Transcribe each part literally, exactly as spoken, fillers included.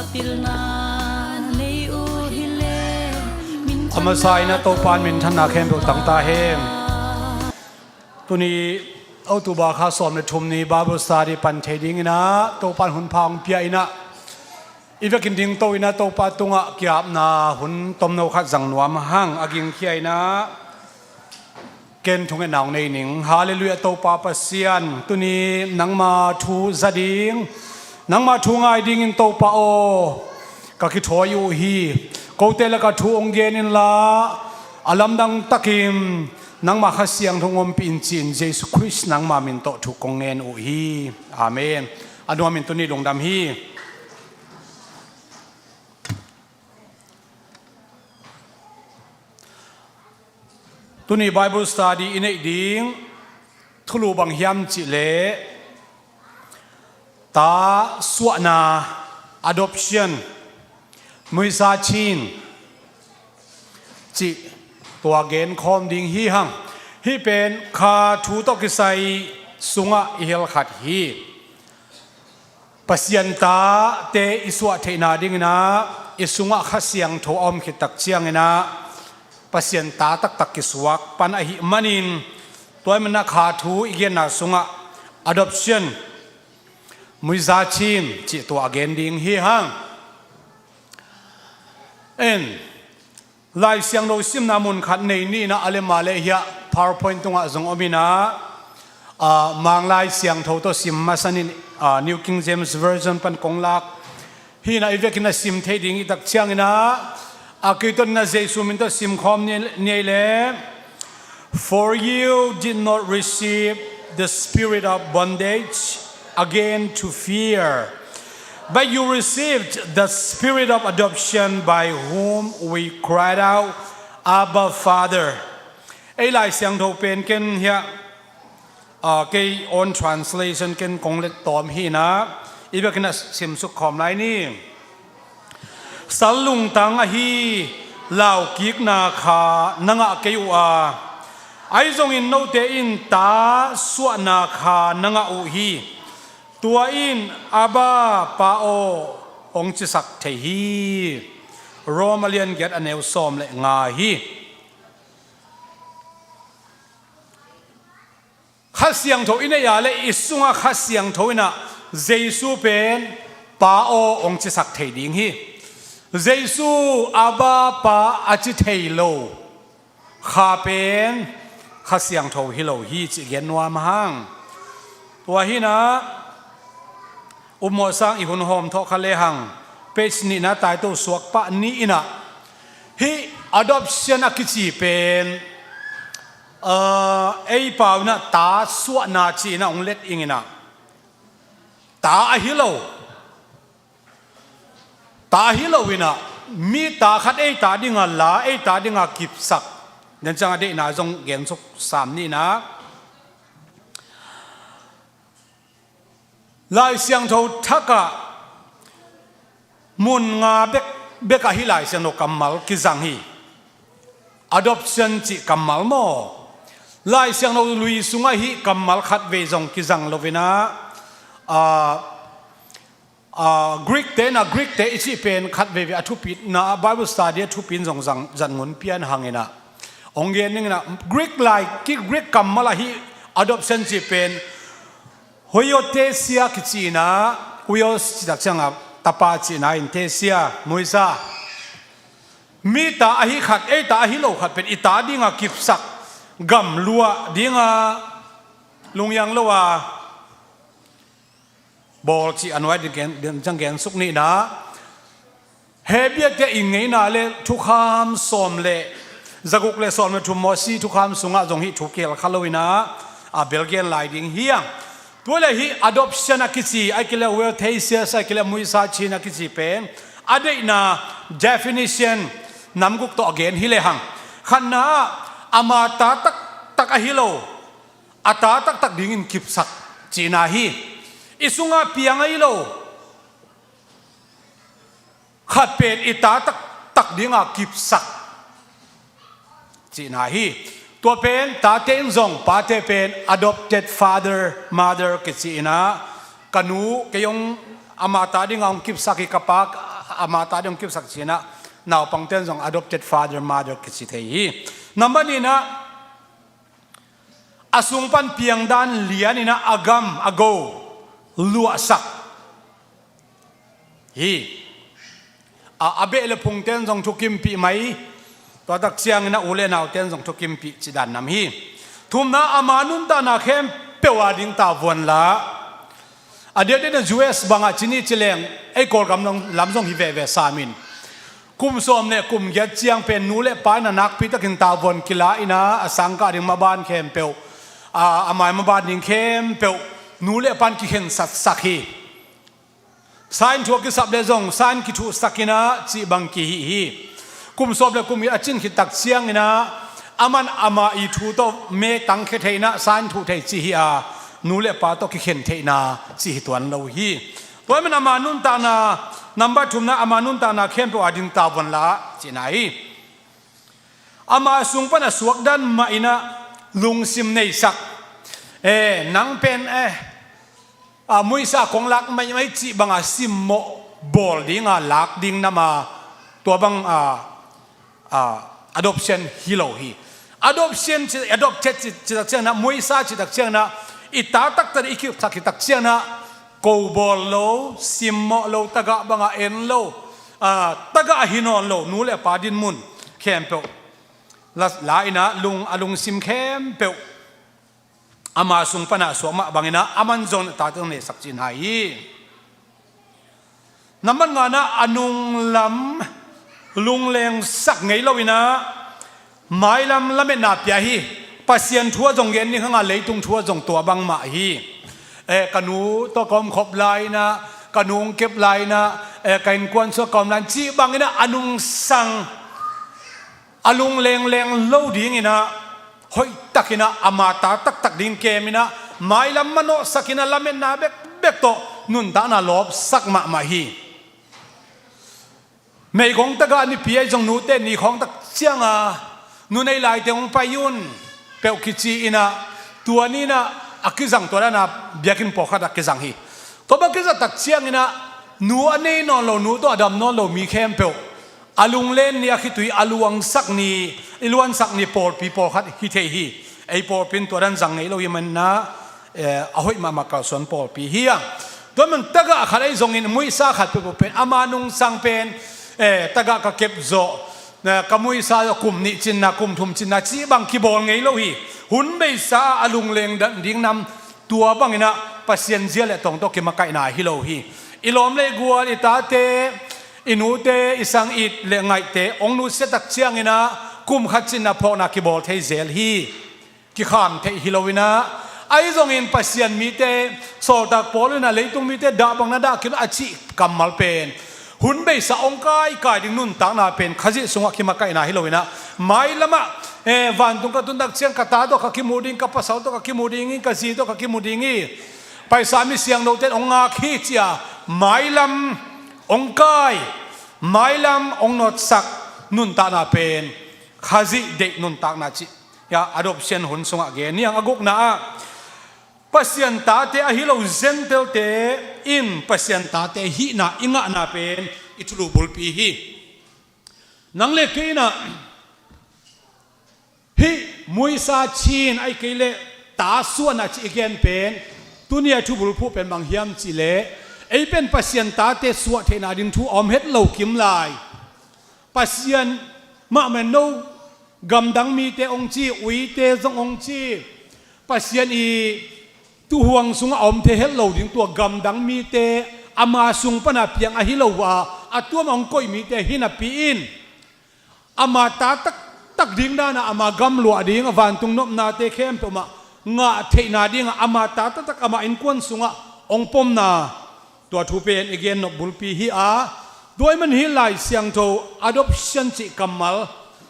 Pilna nei uh hileh, min a masa in a Topa in minthanna khempeuh tang ta hen. Tuni October kha sawm le thum ni Bible study pan thei dingin a Topa in hun pha hong pia in a, i vekin dingto in a Topa tungah kiapna hun tomno khat zang nuam hang. A gingkhia in a ken thungetna hong nei ning. Halleluiah, Topa Pasian, tuni nangma thu za ding, nangma thu ngai dingin Topa aw, ka kithawi uh hi. Kote le ka thu hong gen inla, a lamdang takin nangma Kha Siangtho hong ompih in ci-in Jesu Khrist nangma min tawh thu kong ngen uh hi. Amen. A nuamin tuni lungdam hi. Tuni Bible study i neih ding thulu bang hiam cihleh, ta suahna, adoption, muisa chin cih tua genkhawm ding hi hang. Hih pen kha thu tawh kisai sungah i hel khat hi. Pasian tate i suah theihna dingin a, i sungah Kha Siangtho a om khit tak ciangin a, Pasian ta taktak kisuak pan ahih manin, tua ahih manin a kha thu i genna sungah adoption, muisa chin cih tua a gen ding hi hang. En, Lai Siangtho simna mun khat nei ni in a, a le mah le hiah PowerPoint tungah zong om in a, ah, Mang Lai Siangtho tawh sim masa ni in, ah, New King James Version pan kong lak hi in a, i vekin a sim thei ding i tak ciangin a, a kei tawh in a Jesu min tawh sim khawm ni, ni ei le. For you did not receive the spirit of bondage again to fear, but you received the spirit of adoption by whom we cried out, "Abba, Father." Ei Lai Siangtho pen ken hiah, ah, kei own translation ken kong let tawm hi in a, i vekin a simsuk khawm lai ni. Sal lungtang ahi laukikna kha na ngah kei uh a, ahi zongin note in ta suahna kha na ngah uh hi. Tua in, "Abba, Pa aw," hong cisak thei hi. Rom a lian giat a neu sawm le nga hi. Kha Siangtho i neih a le i sungah Kha Siangtho in a Jesu pen, "Pa aw," hong cisak thei ding hi. Jesu, "Abba, Pa," a ci thei lo kha pen Kha Siangtho hi lo hi cih gen nuam hang. Tua hi in a, upmawh sang i hun hawm thawh kha lehang, page nihna tai to suak pah ni in a, hih adoption a kici pen, ah, ei pau in a ta suahna ci in a hong let ing in a, ta ahi lo, ta ahi lo in a, mi ta khat ei ta ding a la, ei ta ding a kipsak, den ciang a deihna zong gensuk sam ni in a, Lai Siangtho thak ah mun nga bek, bek ah hih Lai Siangtho kammal kizang hi. Adoption cih kammal maw? Lai Siangtho lui sungah hih kammal khat vei zong kizang lo in a, ah, ah, Greek te in a, Greek te i cih pen khat vei vei a thupitna, Bible study a thupi in zong zang, zat ngun pian hang in a, hong gen ning in a, Greek lai, ki Greek kammal ah hih adoption cih pen huiothesia kici in a, huios cih tak ciang a tapa cihna in thesia, muisa. Mi ta ahi khat, ei ta ahi lo khat pen i ta ding a kipsak, gamluah ding a, lungiang lo a bawl cih a nuai ding gen, gen, ciang gensuk ni in a, Hebru te i ngeina le thukham sawm le zaguk le sawm le thum Mosi thukham sungah zong hih thu kihel kha lo in a, a bel gen lai ding hi hang. Tua le hih adoption a kici, ahih kei le huiothesia, ahih kei le muisa chin a kici pen a deihna definition nam guk tawh a gen hi lehang. Khatna ah, ama ta taktak ahi lo, a ta taktak dingin kipsak cihna hi. I sungah piang ahi lo khat pen i ta taktak ding a kipsak cihna hi. Tua pen tate in zong, pate pen adopted father, mother kici in a, ka nu kei hong ama ta ding a hong kipsak hi, ka pa ama ta ding hong kipsak ci-in ah, naupangten zong adopted father mother kici thei hi. Number ni-in ah, a sung pan piangdan lian in ah a gam a go luahsak hi. A, a beh le phungten zong thukimpih mai, tua tak ciangin ah u le nauten zong thukimpih ci dan nam hi. Thumna, ama nuntakna khempeuh a ding tavuan la. A diakdiak in ah U S bangah ci ni ci leng, ei Kawlgam lam zong hi veve sam in, kum sawm le kum giat ciang pen nu le pa in ah nakpi takin tavuan kila in ah, a sangkah ding maban khempeuh, a, a mai maban ding khempeuh nu le pa in kikhensatsak hi. Sign thu a kisap le zong sign kithuhsak in ah cih bang kihih hi. Kum sawm le kum giat a cin khit tak ciangin ah, aman ama ii thu tawh me tangkhia theihna, sign thuh thei cih hi a, nu le pa tawh kikhen theihna cih hi tuan lo hi. Tua ahih manin ama nuntakna, number thumna, ama nuntakna khempeuh a ding tavuan la cihna hi. Ama sung pan a suakdan mah in ah lungsim neisak. Eh, nang pen, eh, a, muisa kong lak maimai cih banga simmawh bawl dinga lak ding nam a, tua bang, a, a, adoption hi lo hi. Adoption ci, adopted ci, ci tak ciangin ah, muisa ci tak ciangin ah, i ta taktak i kipsak hi tak ciangin ah, ko bawl lo, simmawh lo, tagah banga en lo, a, tagah a hi nawn lo nu le pa dinmun khempeuh la, la in ah lung, a lungsim khempeuh ama sung pan a suak mah bangin ah aman zong a tate hong neisak cihna hi. Number ngana, a nunglam lunglengsak ngei lo in ah, mailam lametna pia hi. Pasian thu ah zong gen ding hang a, leitung thu ah zong tua bangmah hi. Eh, ka nu tawh ka omkhop lai in ah, ka nu hong kep lai in ah, eh, ka innkuan sungah ka om lai in cih bangin ah a nungsang, a lunglengleng lo dingin ah, hoihtakin ah ama ta taktak ding kem in ah, mailam manawhsak in ah, lametna bekbek tawh nuntakna lawpsak mahmah hi. Meigong tagah nipi ahi zong nute ni khawng tak cianga, nu nei laite hong pai un, peuh kici in ah, tua ni in ah a kizang, tua dan a biakinn pawlkhat ah kizang hi. Tua bang kizat tak ciangin ah, nu a nei nawn lo, nu tawh a dam nawn lo mi khempeuh a lunglen ni, a khitui a luangsak ni, i luansak ni pawlpi pawlkhat hi thei hi. Ei pawlpi in tua dan zang ngei lo hi manin ah, eh, a hoih mahmah kalsuan pawlpi hi a. Tua man tagah khat ahi zongin muisa khat peuhpeuh pen ama nungsang pen, eh, tagah ka kep zawh, eh, ka muisa zawh kum nih cinna, kum thum cinna cih bang kibawl ngei lo hi. Hun beisa a lungleng ding nam, tua bangin ah Pasian zia le tawng tawh kimakaihna hi lo hi. I lawm le i gual, i tate, i nute, i sang it le ngaihte hong nusia tak ciangin ah kum khat cinna phawkna kibawl thei zel hi. Kikham theih hi lo in ah, ahi zongin Pasian mite, sawltak Paul in ah leitung mite dah bang na dah kei un a cih kammal pen, hun beisa hong kaikai ding nuntakna pen Khazih sungah kimakaihna hi lo in ah, mailam ah, eh, vantung ka tun tak ciang ka ta tawh ka kimu ding, ka pasal tawh ka kimu ding hi, ka zi tawh ka kimu ding hi, paisa mi siangthote in hong ngak hi ci-a mailam hong kai, mailam hong nawtsak nuntakna pen Khazih deih nuntakna cih, ya, adoption hun sungah gen hi hang. A gukna ah, Pasian tate ahi lo Gentile-te in Pasian tate hihna i ngahna pen i thulu bulpi hi. Nang le kei in ah hih muisa cin, ahih kei leh ta suahna cih i gen pen, tuni a i thubulphuh pen bang hiam cih leh, ei pen Pasian tate suah theihna ding thu a om het lo kim lai. Pasian mahmah in, no gamdang mite hong ci, uite zong hong ci, Pasian i tuhuang sungah a om thei het lo ding tua gamdang mite, ama sung pana piang ahi lo a, a tuam a hong koih mite hi napi in, ama ta taktak ding dana, ama gam luah ding, a vantung nopnate khempeuh mah ngah theihna dingah ama ta taktak, ama innkuan sungah hong pomna, tua thu pen i gen nop bulpi hi a. Tua ahih man hih Lai Siangtho adoption cih kammal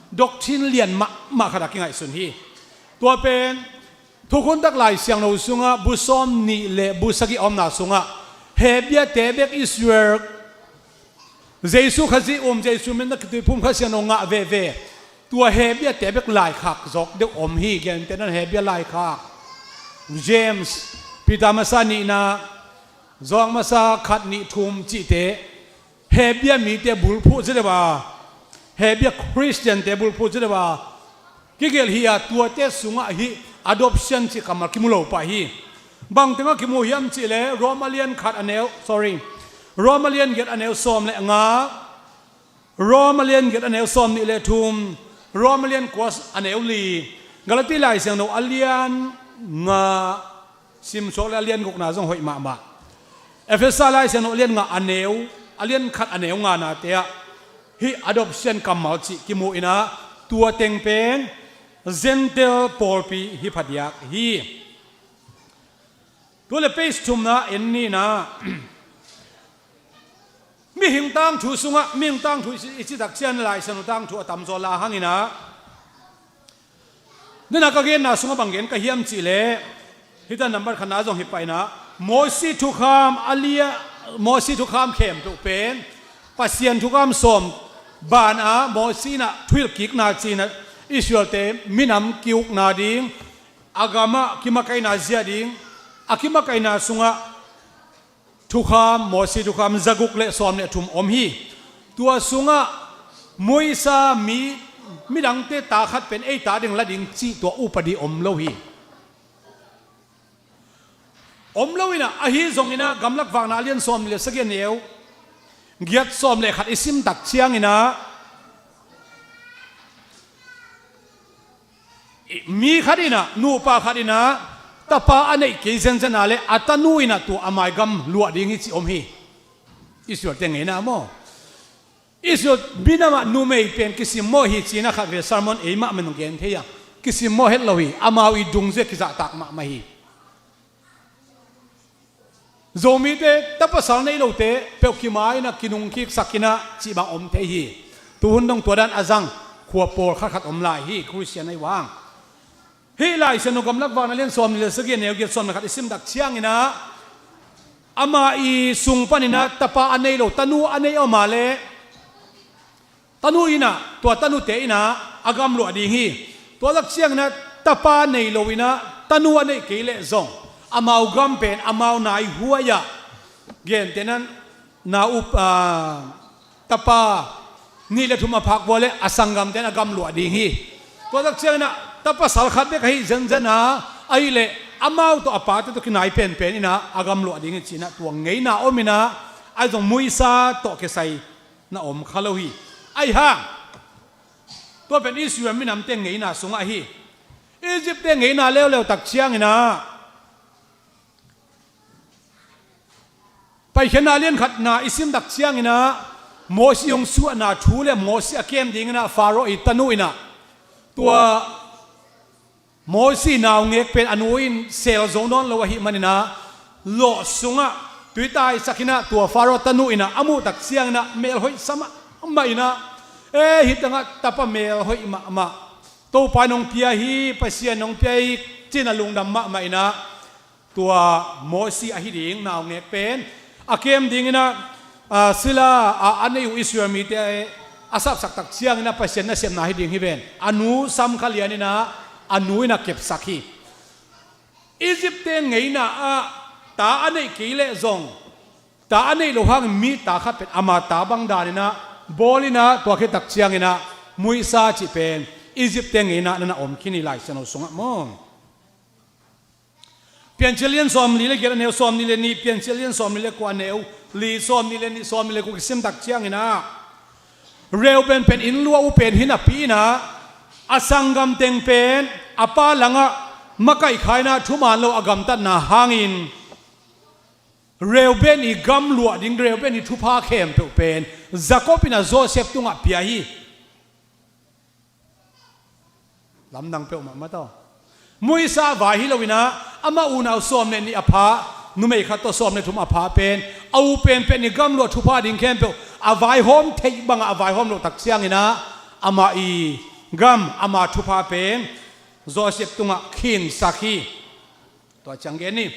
doctrine lian mahmah khat a kingaihsun hi. Tua pen thukhun tak Lai Siangtho sungah bu sawm nih le bu sagih a omna sungah Hebru-te bek Israel, Jesu Khazih um, Jesu min a kituiphum Kha Siangtho ngah veve, tua Hebru-te bek laikhak zawk deuh om hi. Gentehna-in Hebru laikhak, James, Peter masa nihna, Johan masa khat nih thum cihte, Hebia mite bulphuh zia deuh a, Hebia Khristiante bulphuh zia deuh a kigelh hi a, tuate sungah hih adoption cih kammal kimu lo pah hi. Bang tengah kimu hiam cihleh Rom a lian khat a neu, sorry, Rom a lian giat a neu sawm le nga, Rom a lian giat a neu sawm nih le thum, Rom a lian kua a neu li, Galati Lai Siangtho a lian nga, simsuak le a lian gukna zong hoih mahmah. Efesa Lai Siangtho a lian nga a neu, a lian khat a neu nganate ah hih adoption kammal cih kimu inah, tua teng pen Gentile pawlpi hi phadiak hi. Tua le page thumna en ni inah, mihing tangthu sungah, mihing tangthu i ci, i citak ciang Lai Siangtho tangthu a tamzaw la hang inah, nina ka genna sungah bang gen ka hiam cihleh, hita nambat khatna zong hi pah inah, Mosi thukham a lia, Mosi thukham khempeuh pen Pasian thukham sawm ban a, Mosi inah thuhilhkikna ci inah Israelte minam ki-ukna ding, a gamah kimakaihna zia ding, a kimakaihna sungah thukham, Mosi thukham zaguk le sawm le thum om hi. Tua sungah muisa mi, midangte ta khat pen ei ta ding la ding cih tua upadi om lo hi. Om lo inah, ahi zong inah Gamlak Vakna a lian sawm nih le sagih a neu giat, sawm le khat i simtak ciang inah, mi khat inah, nupa khat inah tapa a neih kei zenzen a leh a tanu inah tua a mai gam luah ding hi cih om hi. Israelte ngeina maw? Israel minamah numei pen kisimmawh hi ci inah khatvei sermon ei mahmah in gen thei a, kisimmawh het lo hi. Amau i dungzia kizahtak mahmah hi. Zomite tapasal nei lote peuh kima inah kinungkiksak inah cih bang om thei hi. Tuhun dong tua dan a zang khua pawlkhat khat om lai hi, Khristian ahi vang. Hih Lai Siangtho Gamlak Vakna lian sawm nih le sagih a neu giat, sawm le khat i simtak ciang inah, ama i sung pan inah tapa a nei lo, tanu a nei om a leh, tanu inah, tua tanute inah a gam luah ding hi. Tua tak ciang inah tapa nei lo inah tanu a neih kei leh zong, amau gam pen amau nai huai ah, gentehna, na up, ah, tapa nih le thum a phak vua leh a sanggamte inah a gam luah ding hi. Tua tak ciang inah tapasal khat bek ahi zenzen a, ahih leh amau tawh a pate tawh kinai penpen inah a gam luah ding hi ci inah tua ngeina om inah, ahi zong muisa tawh kisai na om kha lo hi. Ahi hang, tua pen Israel minamte ngeina sungah hi. Egyptte ngeina leuleu tak ciang inah, Paikhiatna lian khatna i simtak ciang inah, Mosi hong suahna thu le Mosi a kem ding inah Faro i tanu inah, tua Mosi naungek pen a nu in seel zo nawn lo ahih man inah, lawh sungah tui taisak inah tua Faro tanu inah a muh tak ciang inah melhoih sa mahmah inah, e, hih tangah tapa melhoih mahmah, Topa in hong pia hi, Pasian in hong pia hi ci inah lungdam mahmah inah, tua Mosi ahi ding naungek pen a kem ding inah, ah, sila a, a nei uh Israel mite a sapsak tak ciang inah Pasian nasepna hi ding hi ven, a nu sam kha lian inah a nu inah kepsak hi. Egyptte ngeina ah ta a neih kei leh zong, ta a neih loh hangin mi ta khat pen ama ta bang dan inah bawl inah, tua khit tak ciang inah muisa cih pen Egyptte ngeina na na om khin hi Lai Siangtho sungah maw? Piancil lian sawm nih le giat a neu sawm nih le nih, Piancil lian sawm nih le kua a neu li, sawm nih le nih, sawm nih le kua kisim tak ciang inah, Reuben pen inn luah uh pen hi napi inah, a sanggam teng pen a pa langah makaih kha inah thuman lo a gamtatna hangin, Reuben i gam luah ding, Reuben i thupha khempeuh pen Jacob inah Joseph tungah pia hi. Lamdang peuhmah mah tawh. Muisa vai hi lo inah, amah unau sawm le nih a pha, numei khat tawh sawm le thum a pha pen, a u penpen i gam luah thupha ding khempeuh a vaihawm theih bangah a vaihawm loh tak ciang inah, amah i gam, ama thupha pen Joseph tungah khinsak hi. Tua ciang gen ni.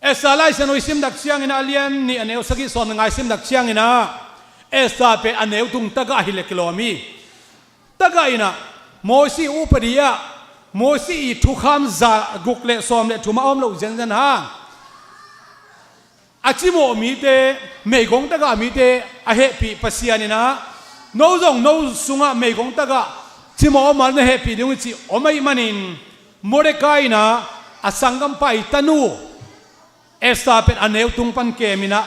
Esther Lai Siangtho i simtak ciang inah, a lian nih a neu sagih sawm le nga i simtak ciang inah, Esther pen a neu tung tagah hi le kilawm hi. Tagah inah Mosi upadi ah, Mosi i thukham zaguk le sawm le thum a om loh zenzen hang, a cimawh mite, meigong tagah mite a hehpih Pasian in ah, no zong no sungah meigong tagah cimawh om a na hehpih ding uh hi cih om ahih manin, Mordecai in ah a sanggampa i tanu Esther pen a neu tung pan kem in ah,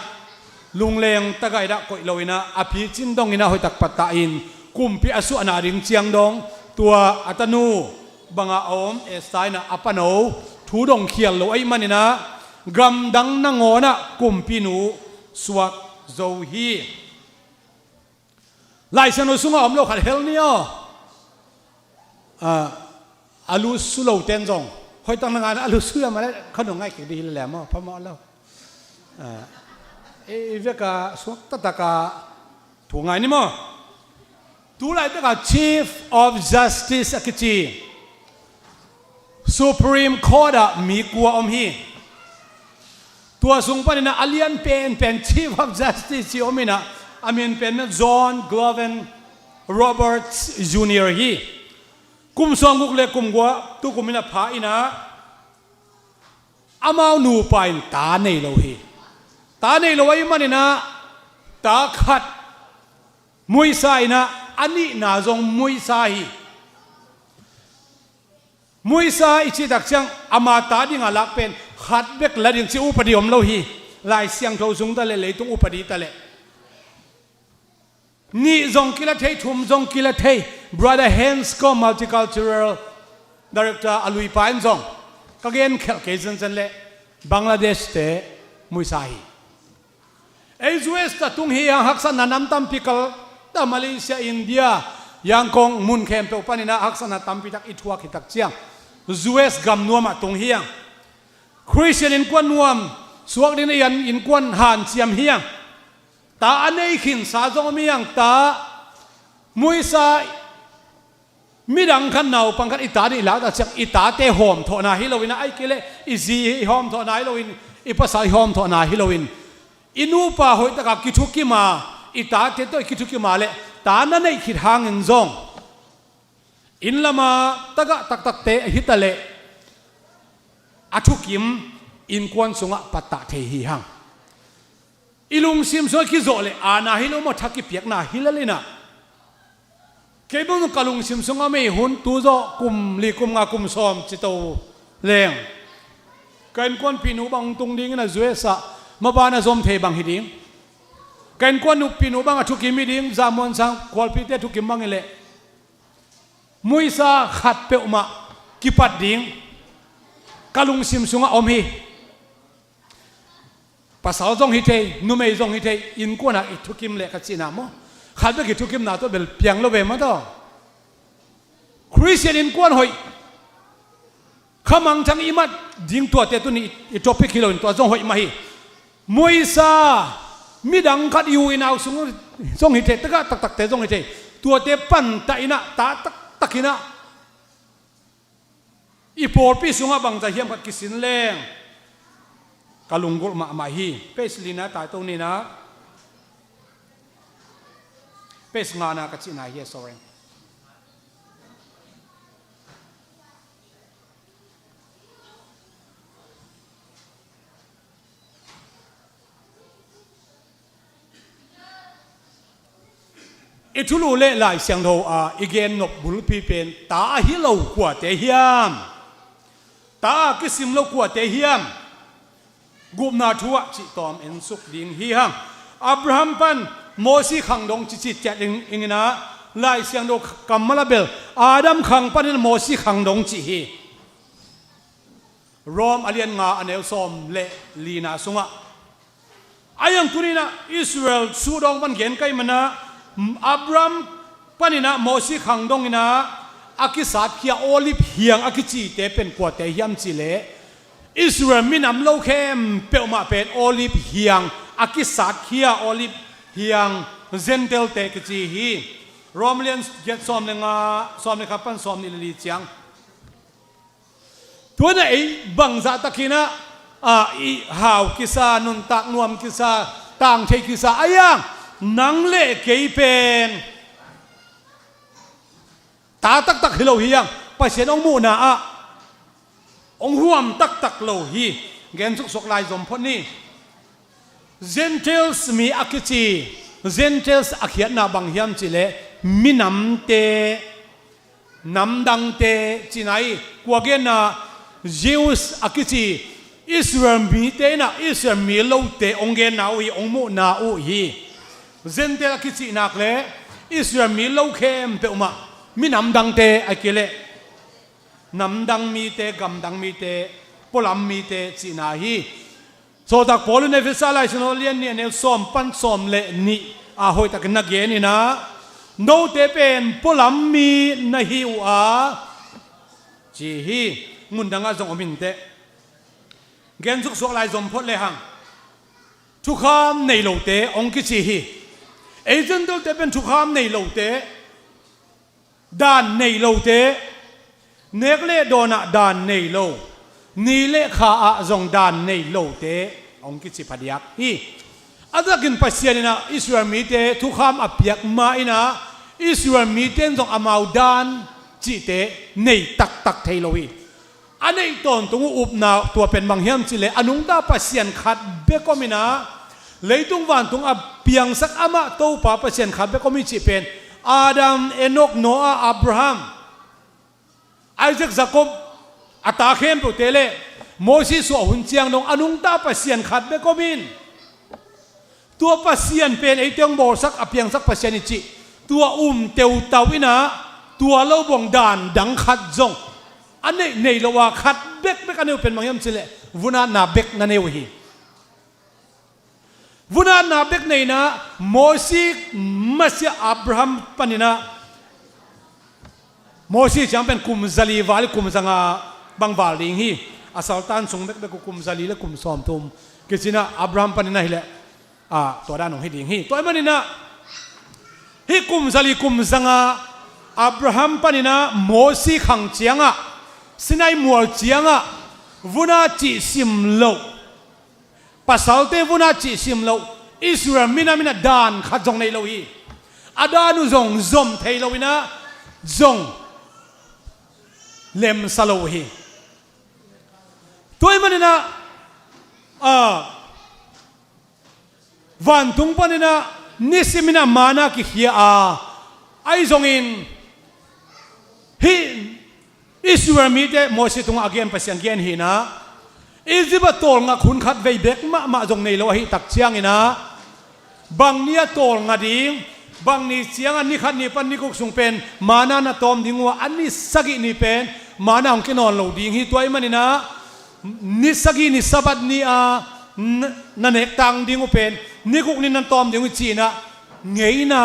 lungleng tagah in ah koih lo in ah, a picin dong in ah hoihtak pattah in, kumpi a suahna ding ciang dong, tua a tanu bangah a om Esther in ah a pano thu dong khial lo ahih manin ah, gamdang nangawn ah kumpinu suak zo hi. Laisiangtho sungah om lo khat hel ni aw. Ah, a lu su lo ten zong hoihtak na ngai a lu su a mah le kha nong ngai kik dih hi le le maw, phamawh lo. Ah, i, i vek a suak taktak a thu ngai ni maw. Tu laitak a Chief of Justice a kici Supreme Court ah mi kua om hi. Tua sung panin ah a lian penpen Chief of Justice ci om in ah, a min pen John Glover Roberts Junior hi. Kum sawmguk le kum kua tukum in ah pha in ah, amau nupa in ta nei lo hi. Ta nei lo ahih manin ah ta khat muisa in ah, a nihna zong muisa hi. Muisa i cih tak ciang ama ta ding a lak pen khat bek la ding ci upadi om lo hi. Laisiangtho sung ta le leitung upadi ta le nih zong kila thei, thum zong kila thei. Brother Hans Kom, Multicultural Director a luipa in zong, ka gen khelh kei zenzen le Bangladesh te muisa hi. Ei U S ta tung hi hang, haksatna nam tampi kal ta, Malaysia, India, Yangon mun khempeuh panin ah haksatna tampi tak i thuak hi tak ciang U S gam nuam ah tung hi hang. Christian innkuan nuam suak ding in ah innkuan hanciam hi hang. Ta a nei khinsa zong om hi hang. Ta muisa, midang khat naupang khat i ta ding i lak tak ciang i tate hawmthawhna hi lo in ah, ahih kei leh i zi i hawmthawhna hi lo in, i pasal i hawmthawhna hi lo in, i nupa hoihtak a kithukim a, i tate tawh i kithukim a le ta na neih khit hangin zong inn lam a tagah taktakte hi ta leh a thukim innkuan sungah pattah thei hi hang. I lungsim sungah kizawh le aana hi lo maw, tha kipiakna hi lel in ah. Kei bang ka lungsim sungah mei hun tu zawh kum li, kum nga, kum sawm ci to leng, ka innkuanpihnu bang tung ding in ah U S ah, maban a zom thei bang hi ding. Ka innkuanpihnu bang a thukim hi ding, Za Muan Sang Khualphite thukim bang hi leh muisa khat peuhmah kipat ding ka lungsim sungah om hi. Pasal zong hi thei, numei zong hi thei, innkuan ah i thukim leh ka cihna maw, khat bek i thukimna tawh bel piang lo ve maw taw. Christian innkuan hoih, khamangthang i mat ding tuate tuni i topic hi lo in, tua zong hoih mah hi. Muisa, midang khat i u i nau sung zong hi thei, tagah taktakte zong hi thei, tuate pantah in ah, ta taktak in ah, i pawlpi sungah bangzah hiam khat kisin leng ka lunggulh mahmah hi. Page lina tai to ni in ah, page ngana ka cihna hi, sorry. I thulu le Lai Siangtho a i gen nop bulpi pen ta a hi lo kuate hiam? Ta a kisim lo kuate hiam? Gupna thu ah cihtawm en suk ding hi hang. Abraham pan Mosi khangdong ci, ci ciat ing, ing in ah, Lai Siangtho kammal ah bel Adam khang panin Mosi khangdong ci hi. Rom a lian nga a neu sawm le lina sungah. A hi hang tuni in ah Israel suhdawng pan gen ka hih man ah, Abraham panin ah Mosi khangdong in ah a kisatkhia Olive hiang a kicite pen kuate hiam cih leh, Israel minam lo khempeuh mah pen Olive hiang a kisatkhia, Olive hiang Gentile-te kici hi. Rom lian giat sawm le nga, sawm le khat pan sawm nih le li ciang. Tua in ah ei bangzah takin ah, ah, i hau kisa, nuntak nuam kisa, tangthei kisa a hi hang, nang le kei pen ta taktak hi lo hi hang, Pasian hong muhna ah hong huam taktak lo hi. Gen suksuk lai zom phot ni. Gentiles mi a kici, Gentiles a khiatna bang hiam cihleh minamte, namdangte cihna hi. Kua genna? Jews a kici Israel mite inah Israel mi lote hong genna uh hi, hong muhna uh hi. Gentile a kicih nak le Israel mi lo khempeuh mah, minamdangte a kileh namdang mite, gamdang mite, pualam mite cihna hi. Sawltak Paul in Efesa Lai Siangtho lian nih a neu sawm pan sawm le nih a hoihtakin na gen inah, note pen pualam mi na hi uh a, ci hi. Ngundangah zong om inteh. Gen suksuak lai zom phot lehang thukham nei lote hong kici hi. Ei Gentile-te pen thukham nei lote, daan nei lote, nek le dawnah daan nei lo, ni le kha ah zong daan nei lote hong kici phadiak hi. A takin Pasian inah Israel mite thukham a piak ma inah Israel mite in zong amau daan cihte nei taktak thei lo hi. A neih tawntung uh upna tua pen bang hiam cihleh a nungta Pasian khat bek om inah leitung vantung a piangsak amah Topa Pasian khat bek om hi cih pen Adam, Enok, Noah, Abraham, Isaac, Jacob, a ta khempeuhte le Moses suah hun ciang dong a nungta Pasian khat bek om in, tua Pasian pen eite hong bawlsak a piangsak Pasian hi cih tua um teutau inah tua lo buang daan dang khat zong a neih nei lo a khat bekbek a nei uh pen bang hiam cihleh vunatna bek na nei uh hi. Vunatna bek nei inah Mosi masiah Abraham paninah Mosi ciang pen kum zali val, kum zanga bang val ding hi. A saltan sung bekbek uh kum zali le kum sawmthum kici inah Abraham paninah hileh, a, tua dan hong hi ding hi. Tua ahih maninah hih kum zali kum zanga Abraham paninah Mosi khang ciangah, Sinai mual ciangah vuna cihsim loh, pasalte vuna cihsim loh Israel minam inah daan khat zong nei lo hi. A daan uh zong zom thei lo inah zong lemsa lo uh hi. Tua ahih maninah, a, vantung paninah nisim inah manna kikhia a, ahi zongin hih Israel mite Mosi tungah a gen Pasian gen hinah, Egypt ah tawlngak hun khat vei bek mahmah zong nei lo ahih tak cianginah bang ni a tawlnga ding, bang ni ciangah ni khat ni pan ni guk sung pen manna na tawm ding uh a, a ni sagih ni pen manna hong kinawn lo ding hi. Tua ahih maninah ni sagih ni Sabbath ni a na, na nektang ding uh pen ni guk ni na tawm ding uh hi ci-inah ngeina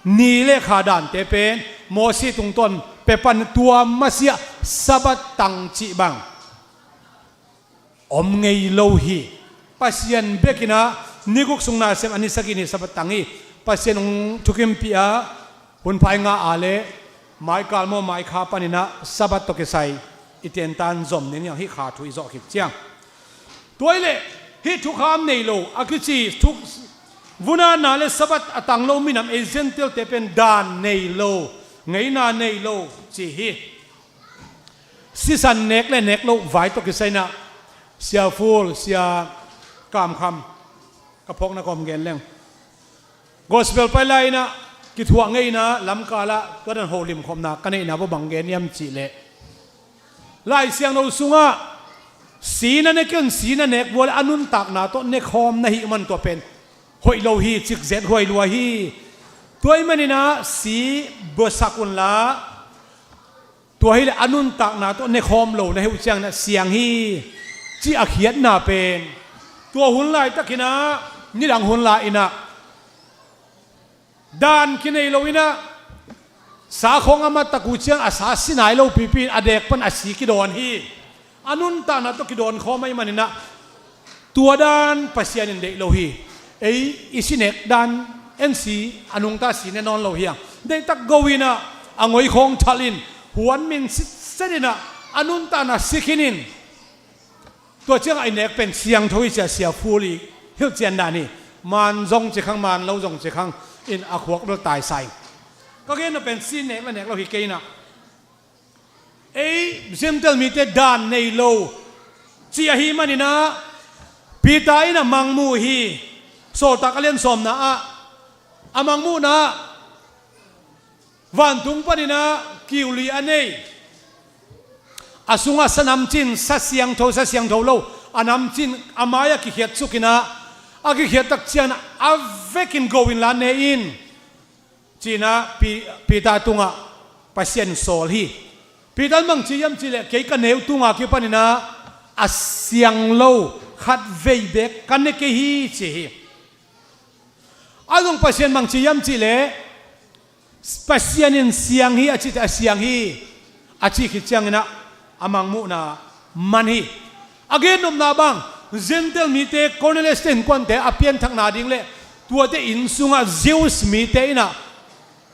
ni le kha dante pen Mosi tungtawn pia pan tua masiah Sabbath tang cih bang om ngei lo hi. Pasian bekinah ni guk sung nasem a ni sagih ni Sabbath tang hi. Pasian hong thukimpih a, hun pha i ngah a le maikal maw maikha paninah Sabbath tawh kisai i tentan zom ning hiang, hih kha thu i zawh khit ciang. Tua hileh hih thukham nei lo a kici thuk, vunatna le Sabbath a tang lo minam ei Gentile-te pen daan nei lo, ngeina nei lo ci hi. Sisan nek le nek loh vai tawh kisai inah Sia Ful, Sia Kamkham, ka phawkna kawm gen leng, gospel pai lai inah kithuah ngei inah lamkalah tua dan holimkhopna ka neihna bawh bang gen hiam cihleh, Lai Siangtho sungah si na nek un, si na nek vua le a nuntakna tawh nekhawm na hih man tua pen hoih lo hi, cikzet huai lua hi. Tua ahih maninah si buasak unla, tua hileh a nuntakna tawh nekhawm lo na hih uh cianginah siang hi, ci a khiatna pen tua hun laitakinah nidang hun lai inah daan kinei lo inah sa khawng a mat tak uh ciang a sa si nai lo pipi in a dek pan a si kidawn hi. A nuntakna tawh kidawn khawm ahih maninah tua dan Pasian in deih lo hi. Ei i si nek dan en si a nungta si ne nawn lo hiang. Deihtak go inah a ngoi khawng thalh in huan min sitset inah a nuntakna si khin in tua ciangah i nek pen siangtho hi ci a Sia Ful i hilhcian dan hi. Maan zong ci khang, maan lo zong ci khang in a khuak bel taisa in. Ka genna pen si nek le nek lo hi kei inah ei Gentile mite daan nei lo ci ahih maninah Peter in a mangmuh hi. Sawltak a lian sawmna ah a mangmuhna ah vantung panin ah kiuli a nei, a sungah sa namcin, sa siangtho, sa siangtho lo, a namcin a mai-ah kikhiat sukin ah, a kikhiat tak ciangin ah a vekin go in la ne in, ci-in ah Pi-, Peter tungah Pasian sawl hi. Peter in bang ci hiam cih leh, kei ka neu tunga kipanin ah a siang lo khat vei beek ka ne kei hi, ci hi. A zong Pasian bang ci hiam cih leh, Pasian in siang hi a cih teh a siang hi, a cih khit ciangin ah a mangmuhna man hi. A gennopna bang, Gentile mite, Cornelius te innkuante a pianthakna ding le tuate inn sungah Jews mite in ah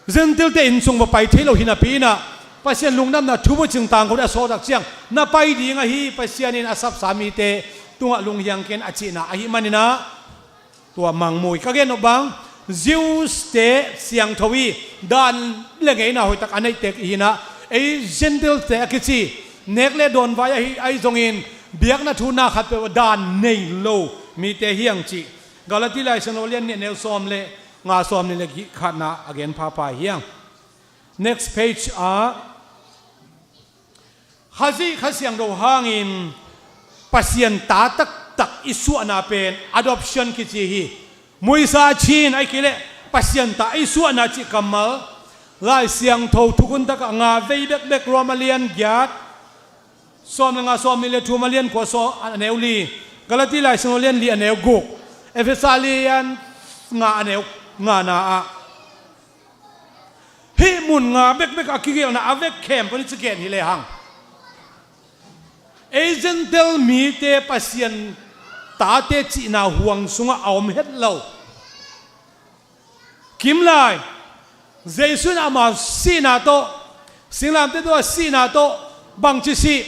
Gentile te inn sung va pai thei lo hi napi in ah, Pasian lungdamna thubucing tangkote a sawltak ciang na pai ding ahi, Pasian in a sapsa mite tungah lunghiang ken a cihna ahih manin ah, tua mangmuh hi. Ka gennop bang, Jews te siangtho hi, dan le ngeina hoihtak a neihte i hi in ah, ei Gentile te a kici, nek le dawn vai ahi, ahi zongin, biakna thu na khat peuh dan nei lo mite hi hang cih. Galati laisiangtho lian nih, a neu sawm le nga, sawm nih le khatna a gen phapha hi hang. Next page ah, Khazih Kha Siangtho hangin Pasian ta taktak i suahna pen adoption kici hi. Muisa cin ahih kei leh Pasian ta i suahna cih kammal Lai Siangtho thukhun takah nga vei bekbek, Roma lian giat, sawm le nga, sawm nih le thum, a lian kua, sawm, a neu li, Galati laisiangtho lian li, a neu guk, Efesa lian nga, a neu ngana ah, hih mun nga bekbek a kigelhna a vek khempeuh in i ci gen hi lehang, ei Gentile mite Pasian tate cihna huang sungah a om het lo. Kimlai, Jesu in ama sihna tawh, singlamteh tungah sihna tawh, bangci sih?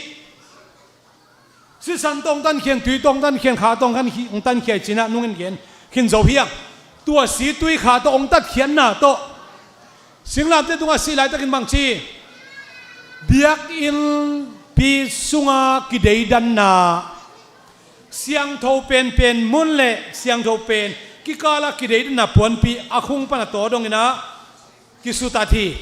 Sisan tawh hong tankhia in, tui tawh hong tankhia in, kha tawh hong tankhia in, hong tankhia in ci-in ah nungin gen khin zo hi hang. Tua si tui kha tawh hong tatkhiatna tawh, singlamteh tungah sih laitakin bangci? Biakinnpi sunga kideidanna, siangtho penpen mun le siangtho pen kikala kideidanna puanpi a khung pan a tawdong in ah kisutat hi.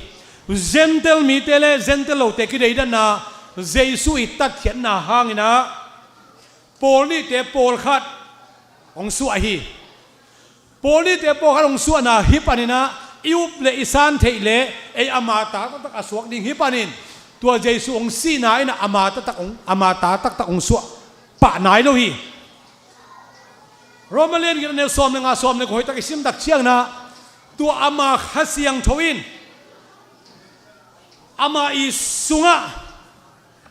Gentile mite le Gentile lote kideidanna, Jesu i tatkhiatna hangin ah pawl nihte pawlkhat hong suah hi. Pawl nihte pawlkhat hong suahna hih panin ah i up le i san theih le ei ama ta taktak a suak ding hih panin, tua Jesu hong sihna in ah ama taktak hong, ama ta taktak hong suah pah nai lo hi. Roma lian giat, a neu sawm le nga, sawm le kua hoihtak i sim tak ciangin ah, tua ama Kha Siangtho in ama i sungah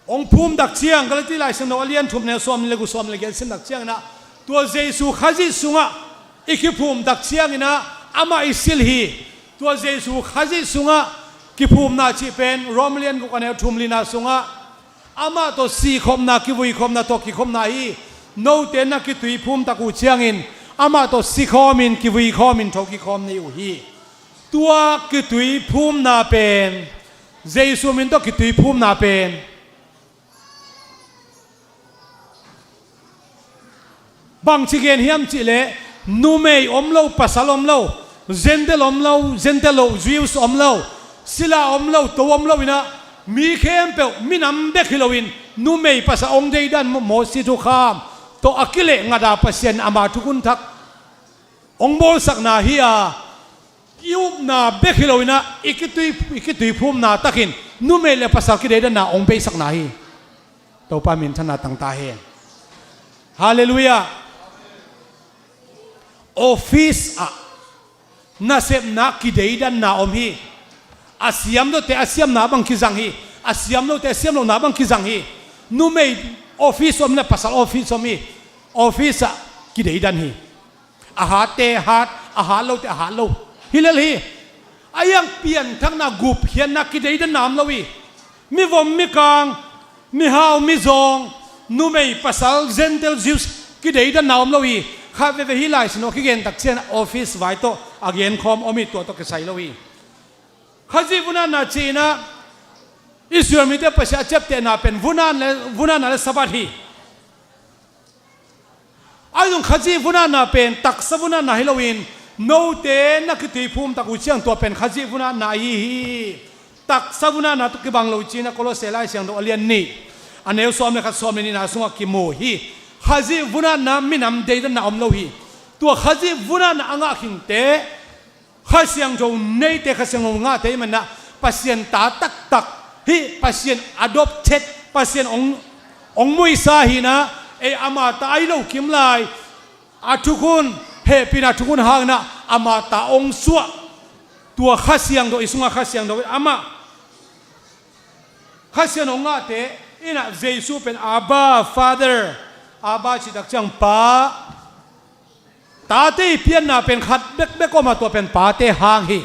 hong phum tak ciang, Galati laisiangtho a lian thum, a neu sawm le guk, sawm le giat i sim tak ciangin ah, tua Jesu Khazih sungah i kiphum tak ciangin ah amah i silh hi. Tua Jesu Khazih sungah kiphumna cih pen Roma lian guk, a neu thum lina sungah, amah tawh sihkhopna, kivuikhopna tawh kikhopna hi. Note na kituiphum tak uh ciangin amah tawh sikhawmin, kivuikhawmin tho kikhawm ni uh hi. Tua kituiphumna pen, Jesu min tawh kituiphumna pen bangci gen hiam cih leh, numei om lo, pasal om lo, Gentile om lo, Gentile lo, Jews om lo, sila om lo, to om lo in ah, mi khempeuh, minam bek hi loin, numei pasal hong deidan, Mo-, Mosi thukham tawh a kilehngata Pasian ama thukhun thak hong bawlsakna hi a, i upna bek hi loin ah, i kitui, i kituiphumna takin numei le pasal kideidanna hong beisakna hi. Topa minthanna tang ta hen. Halleluiah. Office ah nasepna kideidanna om hi. A siam lote a siamna bang kizang hi. A siam lote a siam lohna bang kizang hi. Numei office om le pasal office om hi. Office ah kideidan hi. A hatte hat, a hat lote a hat lo hi lel hi. A hiang pianthakna, gupkhiatna, kideidanna om lo hi. Mivom mikang, mihau mizawng, numei pasal, Gentile Jews, kideidanna om lo hi. Khat veve hi lai sinaw kigen tak cian office vai tawh a genkhawm om hi, tua tawh kisai lo hi. Khazih vunanna cihna, Israel mite Pasian a ciaptehna pen vunan le, vunanna le Sabbath hi. Ahi zong Khazih vunatna pen taksa vunatna hi loin, note na kituiphum tak uh ciang tua pen Khazih vunatna ahi hi. Taksa vunatna tawh kibang lo ci-in ah Kolose Lai Siangtho a lian nih, a neu sawm le khat, sawm le nihna sungah kimu hi. Khazih vunatna minam deidanna om lo hi. Tua Khazih vunatna a ngah khinte Kha Siangtho neite, Kha Siangtho ngahte i manah Pasian ta taktak hi, Pasian adopted, Pasian ong, ong muisa hinah, ei ama ta ahi lo kimlai, a thukhun, hehpihna thukhun hanginah ama ta ong suah. Tua Kha Siangtho, i sungah Kha Siangtho amah Kha Siangtho ngahte inah Jesu pen Abba, Father, Abba cih tak ciang Pa. Tate i pianna pen khat bekbek om a, tua pen pate hang hi.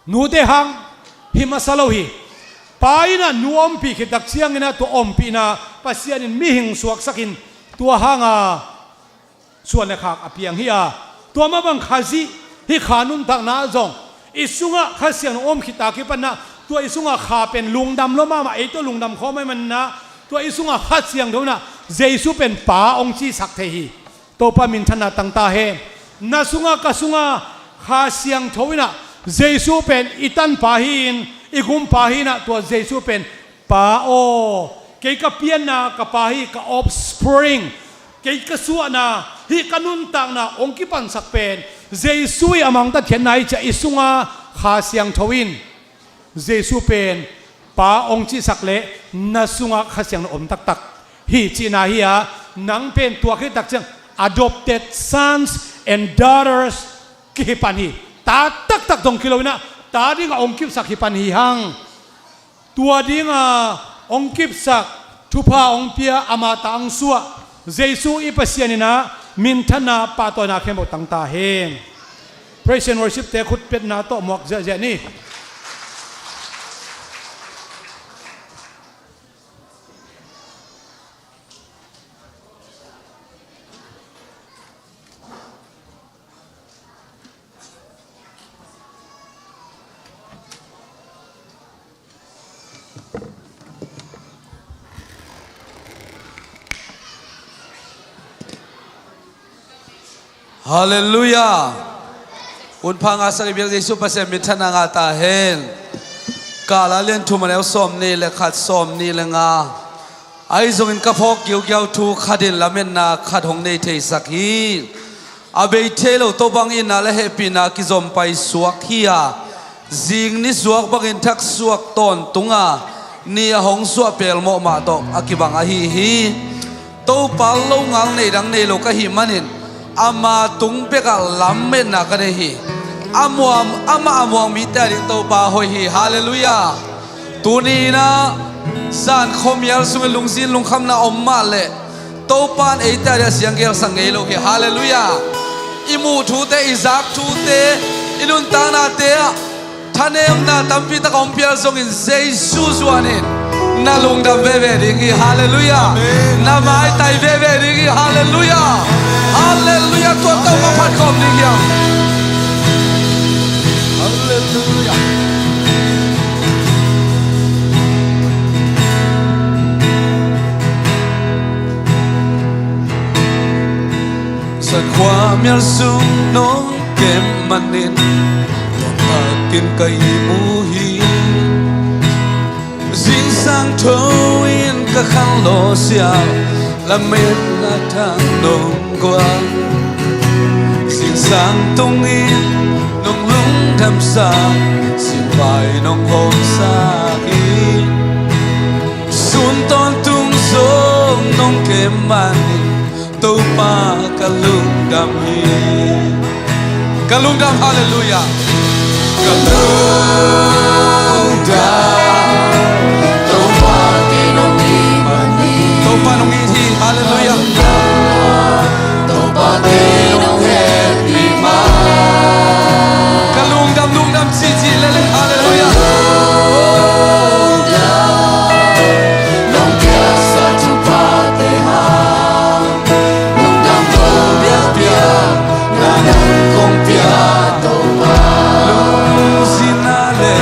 Nute hang hi masa lo hi. Pa inah nu ompih khit tak cianginah tua ompihna Pasian in mihing suaksakin tua hanga suan le khak a piang hi a, tua mah bang Khazih hi, Kha nuntakna ah zong i sungah Kha Siangtho om khit a kipanah tua i sungah Kha pen lungdam lo mahmah, ei tawh lungdam khawm ahih manah tua i sungah Kha Siangtho inah Jesu pen Pa ong cihsak thei hi. Topa minthanna tang ta hen. Na sungah, ka sungah Kha Siangtho inah Jesu pen i tanpa hi-in, i gumpa hi-inah tua Jesu pen Pa aw, kei ka pianna ka pa hi, ka offspring, kei ka suahna hi, ka nuntakna ong kipansak pen Jesu i a mangtatkhiatna hi ci-a i sungah Kha Siangtho in Jesu pen Pa ong cihsak leh na sungah Kha Siangtho om taktak hi cihna hi-a, nang pen tua khit tak ciang adopted sons and daughters kihi pan hi. Ta taktak dong kilo inah ta dingah ong kipsak hi pan hi hang. Tua dinga ong kipsak, thupha ong pia, ama ta ong suah Jesu i Pasian inah minthanna, pahtawina khempeuh tang ta hen. Praise and worship te khutpetna tawh muak ziahziah ni. Halleluiah. Hun pha ngahsak i biak Jesu Pasian minthanna ngah ta hen. Kala lian thum a neu sawm nih le khat, sawm nih le nga. Ahi zongin ka phawk giaugiau thu khat in lametna khat hong nei theisak hi. A bei thei lo Topa ong itna le hehpihna kizom paisuak hi-a, zing nisuak bangin thaksuak tawntung a, ni a hong suah pelmawh mah tawh a kibang ahi hi. Topa longal nei dang nei lo ka hih manin ama tung bekah lametna ka nei hi. A muam, amah a muang mite ading Topa hoih hi. Halleluiah. Tuni inah zan khuamial sungin lungzin lungkhamna om mah leh Topa in eite ading a siang gelsak ngei lo hi. Halleluiah. I muh thute, i zak thute, i nuntaknate ah thanemna tampi tak a hong pial zongin Jesu zuanin na lungdam veve ding hi. Halleluiah. Amen. Na maitai veve ding hi. Halleluiah. Halleluiah. Tua tawh ma phat khawm ding hiam? Halleluiah. Zan khuamial sung nong kem manin lawmtakin ka ihmu hi. Zingsang tho in ka khanlawh sial, lametna thang nong guan. Zingsang tungin nong lungdamsak, singvai nong hawmsak hi. Sun tawntung zong nong kem manin Topa ka lungdam hi. Ka lungdam, halleluiah. Ka lungdam. Topa kei nong it man hi. Topa nong it hi, halleluiah. Topa kei nong hehpih man. Ka lungdam, lungdam cihcih leleng, halleluiah. Nong piaksa thuphate hang, nong dam ko biakpiak, na nang kong pia Topa. Lungzin a le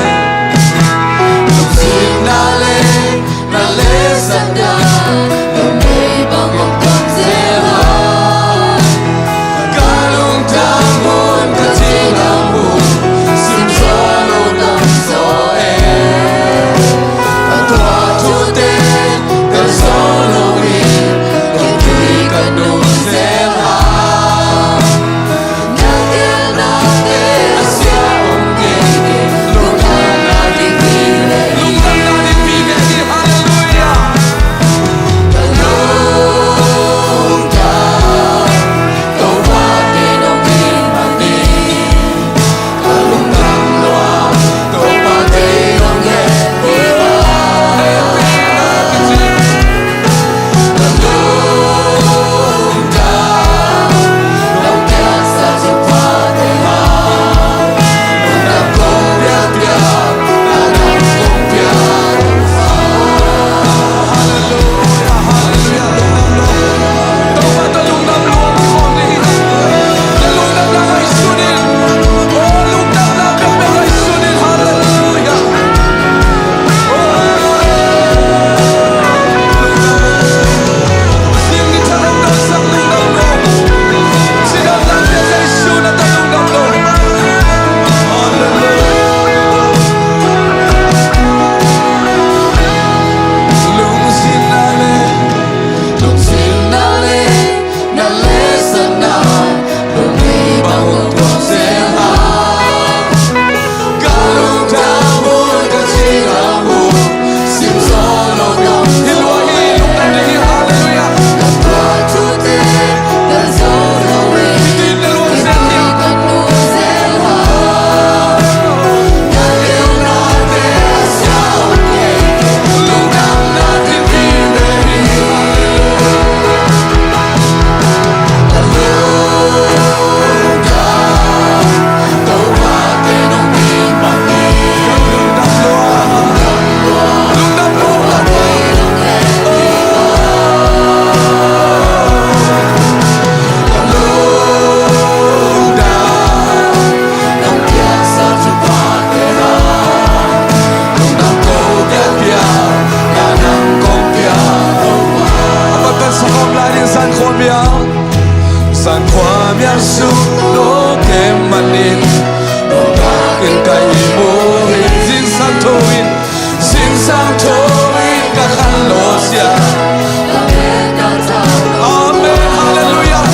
Biak sung lo kem manin, lo takin ka ihmu hi. Zingsang tho in, zingsang tho in ka khan lo sia. Amen. Halleluiah.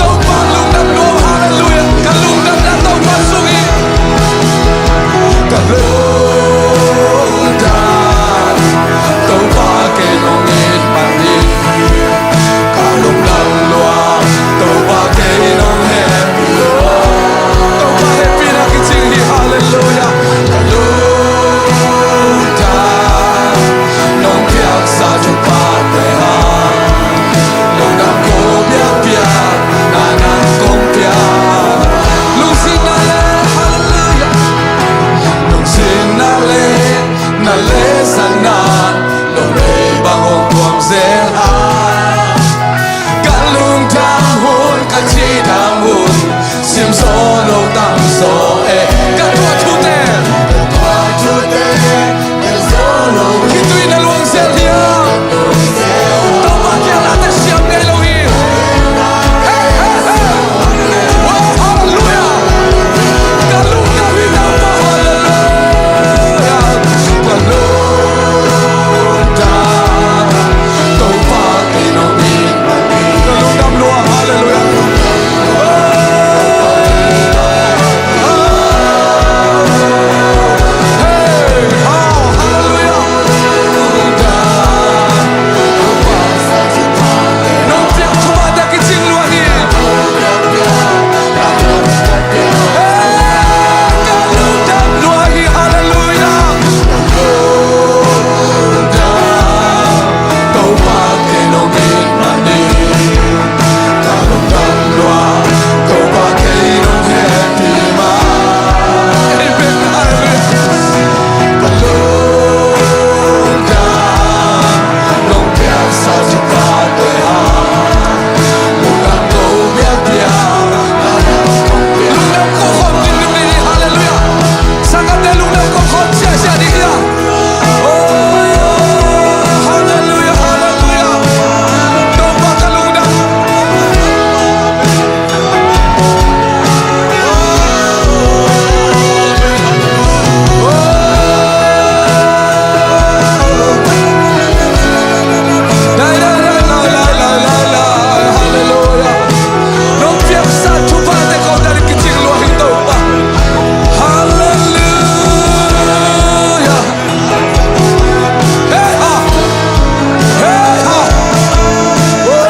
Topa lungdam lua, halleluiah. Ka lungdamna Topa sung hi. Ka lungdam, Topa kei nong it man hi. Ka lungdam lua, Topa kei nong hehpih lua. Topa hehpihna kicing hi, halleluiah. Ka lungdam, nong piaksa thuphate hang. Lungdam ko biakpiak, na nang kong piak. Lungsinna le, halleluiah. Lungsinna le, na lehsakna, lo lei bang hong tuam zel a. Ka lungdam hun, ka cidam hun, sim zaw lo tam zaw e. Ka tuah thute, ka tuah thute, ka zaw lo. Khitui na luang zel hiam? Topa kiang na te siam ngei lo hi. Hey, hey, hey. Wow, halleluiah. Ka lungdam hi Topa, halleluiah. Ka lungdam, Topa kei nong it man hi. Ka lungdam lua, halleluiah. Hey, ha, halleluiah. Nong piak thuphate kicing lua hi. Hey, ka lungdam lua hi, halleluiah. Topa kei nong it man hi. Ka lungdam lua, Topa kei nong hehpih man. Amen. Halleluiah. Ka lungdam, nong piaksa thuphate hang. Lungdam ko biakpiak. Lungdam ko khawm dinmun hi, halleluiah. Sanggamte lungdam ko khawm siasia ding hi a. Oh, halleluiah, halleluiah. Topa ka lungdam. Halleluiah. Nong piaksa thuphate ko dan kicing lua hi Topa. Halleluiah. Hey ha. Hey ha. Oh.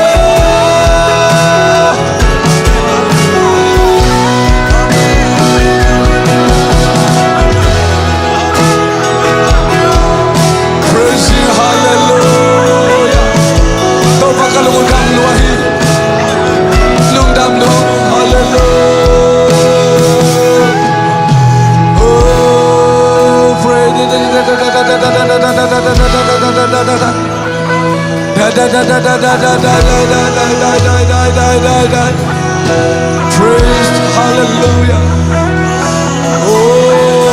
Praise Him, hallelujah. Topa ka lungdam lua hi. Lungdam lua, hallelujah. Oh, praise. Praise, hallelujah. Oh,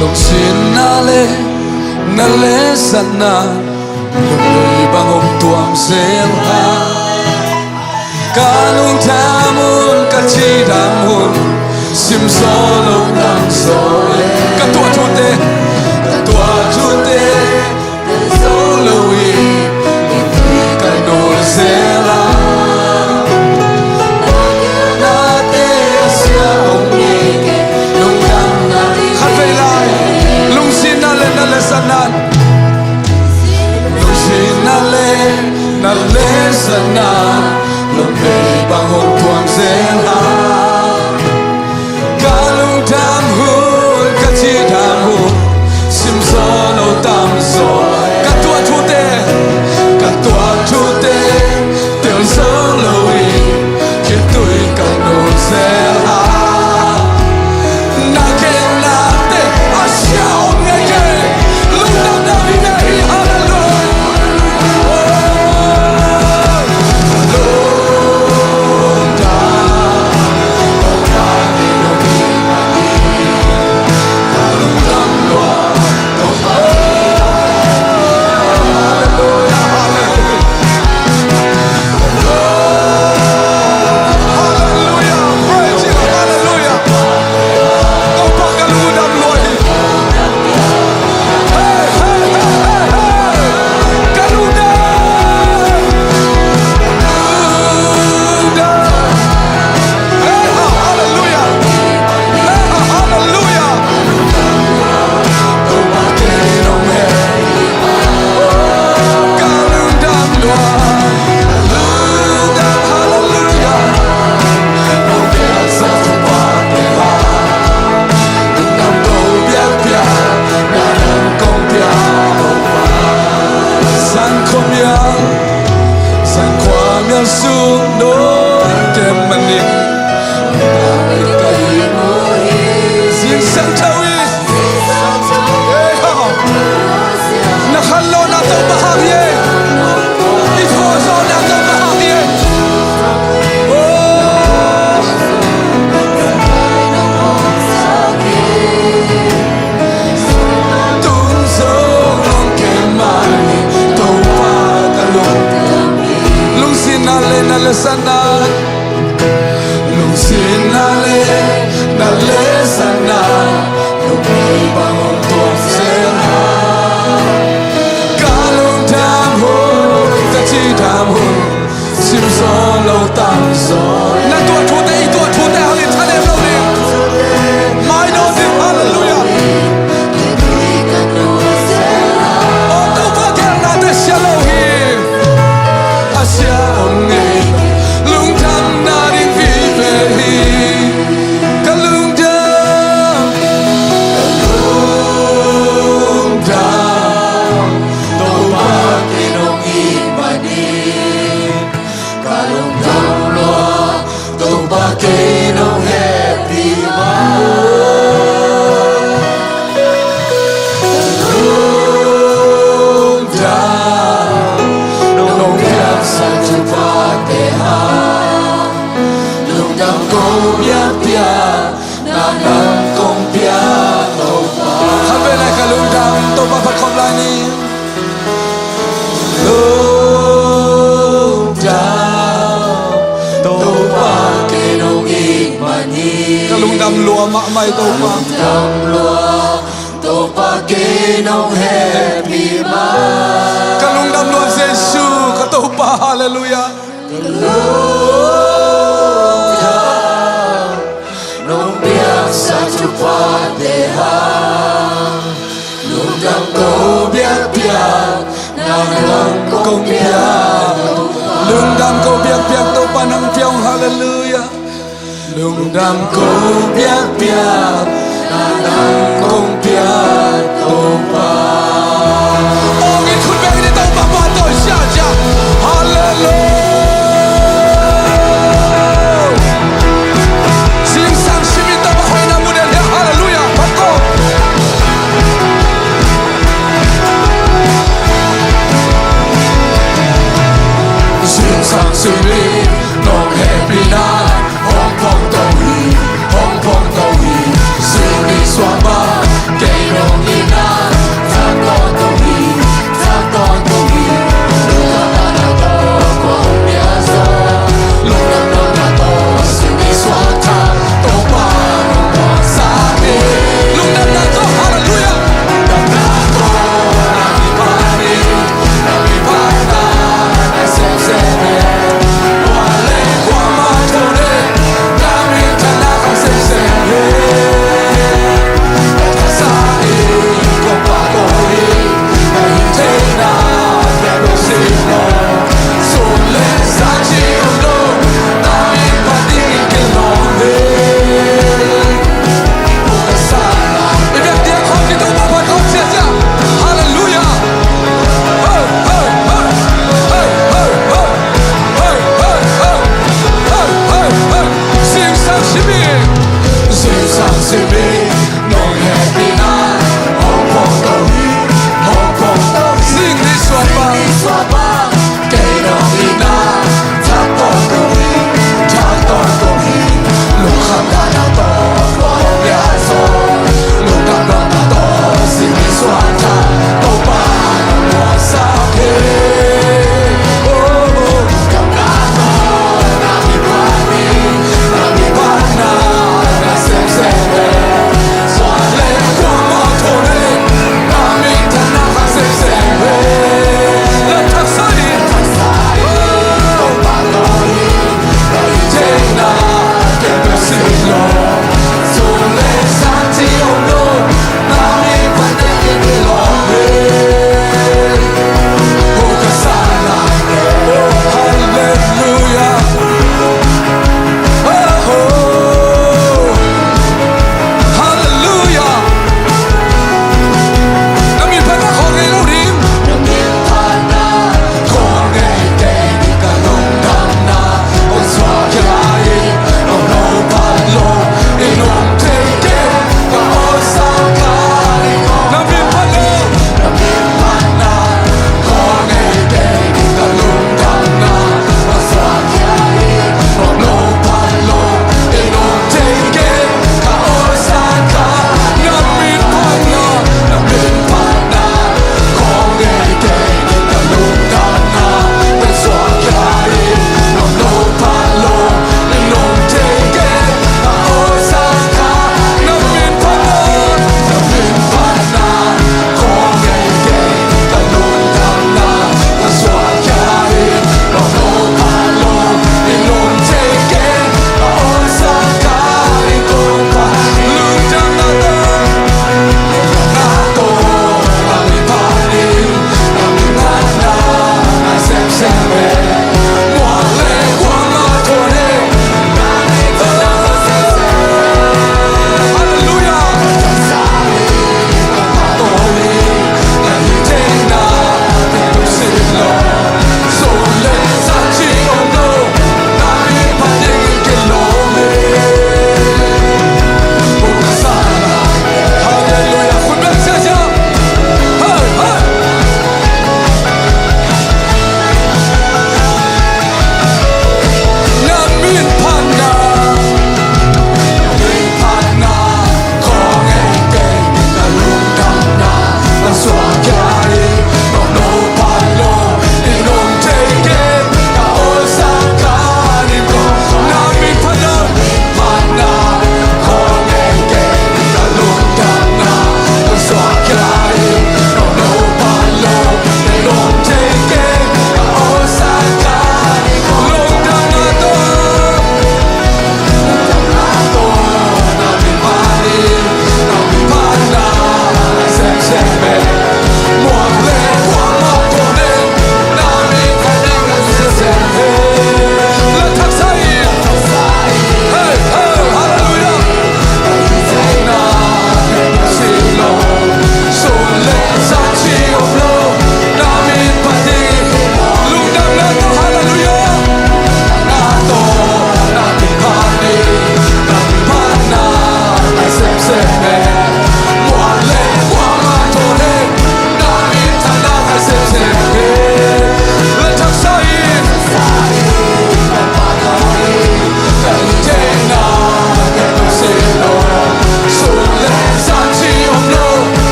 Lungsinna le na lehsakna, lungdam bang hong tuam zel a. Ka lungdam hun, ka cidam hun, sim zaw lo, dam zaw e. Ka tuah thute, ka tuah thute, tel zaw lo hi. Ka nuam zel a. Nate a sia hong ngeike, lungdamna ding. Khatvei lai. Biakpiak na nang kong pia Topa. Khat vei lai ka lungdam Topa phat khawm lai ni. Lungdam Topa kei nong it man hi. Ka lungdam lua mahmah hi Topa. Lungdam lua Topa kei nong hehpih mah. Ka lungdam lua Jesu ka Topa, halleluiah. Lungdam nong piaksa thuphate hang. Lungdam ko biakpiak na nang kong pia. Lungdam ko biakpiak Topa nang pia ung, halleluiah. Lungdam ko biakpiak na nang kong pia Topa. Aw, ngit khut beng ni Topa pahtawi siasia. Halleluiah. Zingsang simin Topa hoihna mu den hia. Halleluiah. Phat ko. Zingsang simin nong hehpihna hong phongto hi, hong phongto hi. Sini suama kei nong itna, tak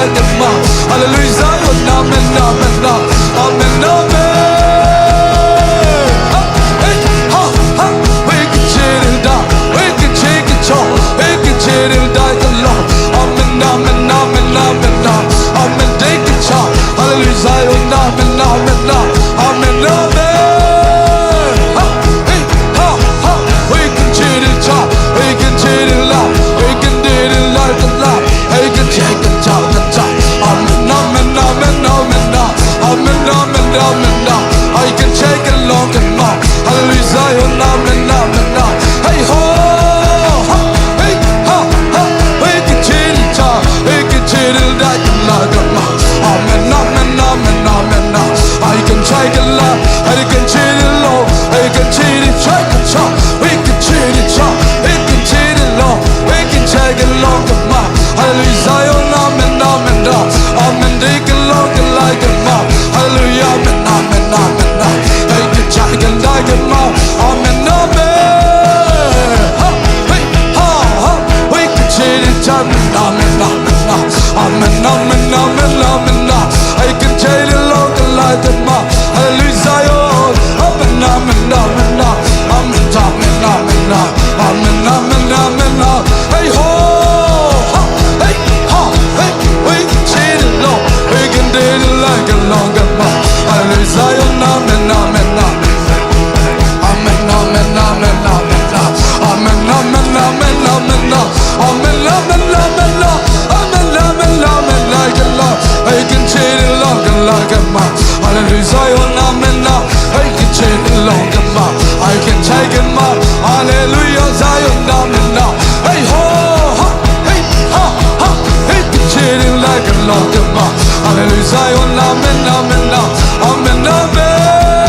Hallelujah, Zion, amen, amen, amen, amen. Hey, ha, ha, we can change it up, we can change it up, we can change it like the Lord. Amen, amen, amen, amen, amen. Take it up. Hallelujah, Zion, amen, amen, amen, amen. Ha, hey, ha, ha, we can change it up, we can change it up, we can change it like the Lord. Hey, can change it up, the top. Amen, amen, amen, amen, amen, amen, amen, amen. I can take it long and long. Hallelujah, Zion, amen, amen, amen. Hey, ho, ha, hey, ha, ha. We can change it up, we can change it like a, like a, amen, amen, amen, amen, amen. I can take it long, I can change it long, I can change it, take it up. We can change it up, we can change it long, we can take it long and long. Hallelujah, Zion, amen, amen, amen. Amen, take it long and like a, amen. Hallelujah, amen, amen, amen, amen. Hey, can take it like a, amen, amen. Ha, hey, ha, ha. We can change it, amen, amen, amen, amen. Amen, amen, amen, amen, amen. I can take it long and like a, amen. Hallelujah, Zion. Amen, amen, amen, amen. Amen, amen, amen, amen. Amen, amen, amen, amen. Hey, ho, ha, hey, ha, hey. We can change it long, we can change it like a long, amen. Hallelujah, Zion, amen, amen, amen. Amen, amen, amen, amen, amen. Amen, amen, amen, amen, amen. Amen, amen, amen, amen. Amen, amen, amen, like a long. I can change it long, like a man. Hallelujah, Zion, amen, amen. I can change it long, amen. I can take it, man. Hallelujah, Zion, amen, amen. Hey, ho, ha, hey, ha, ha. I can change it like a long, amen. Hallelujah, Zion, amen, amen, amen. Amen, amen.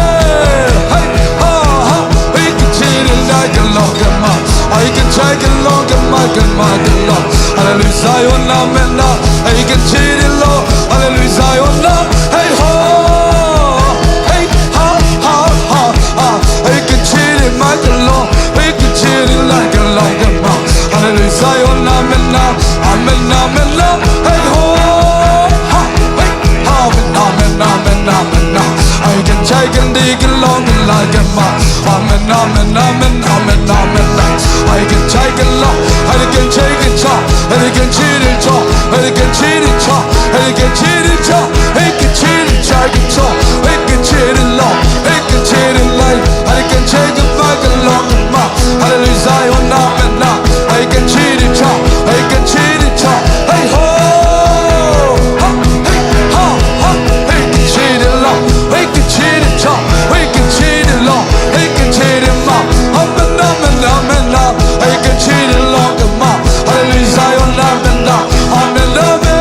Hey, ha, ha. I can change it like a long, amen. I can take it long, amen, amen, amen. Hallelujah, Zion, amen, amen. I can change it long. Hallelujah, Zion, amen. Hey, ho. Hey, ha, ha, ha, ha. I can change it, my Lord. I can change it like a long, amen. Hallelujah, Zion, amen, amen. Amen, amen, amen. Hey, ho. Ha, hey, amen, amen, amen, amen, amen. I can take and dig along like a man. Amen, amen, amen, amen, amen. I can take it long, I can take it tall, I can cheat it tall, I can cheat it tall, I can cheat it tall, I can cheat it, I can tall, I can cheat it long, I can cheat it light, I can take it back along. Hallelujah, Zion, amen, amen. I can cheat it tall, I can cheat it tall. Hey, ho. Ha, hey, ha, ha. Hey, can cheat it long, I can cheat it tall, I can cheat it long, I can cheat it long. Amen, amen, amen, amen. I can cheat it long, amen. Hallelujah, Zion, amen, amen, amen.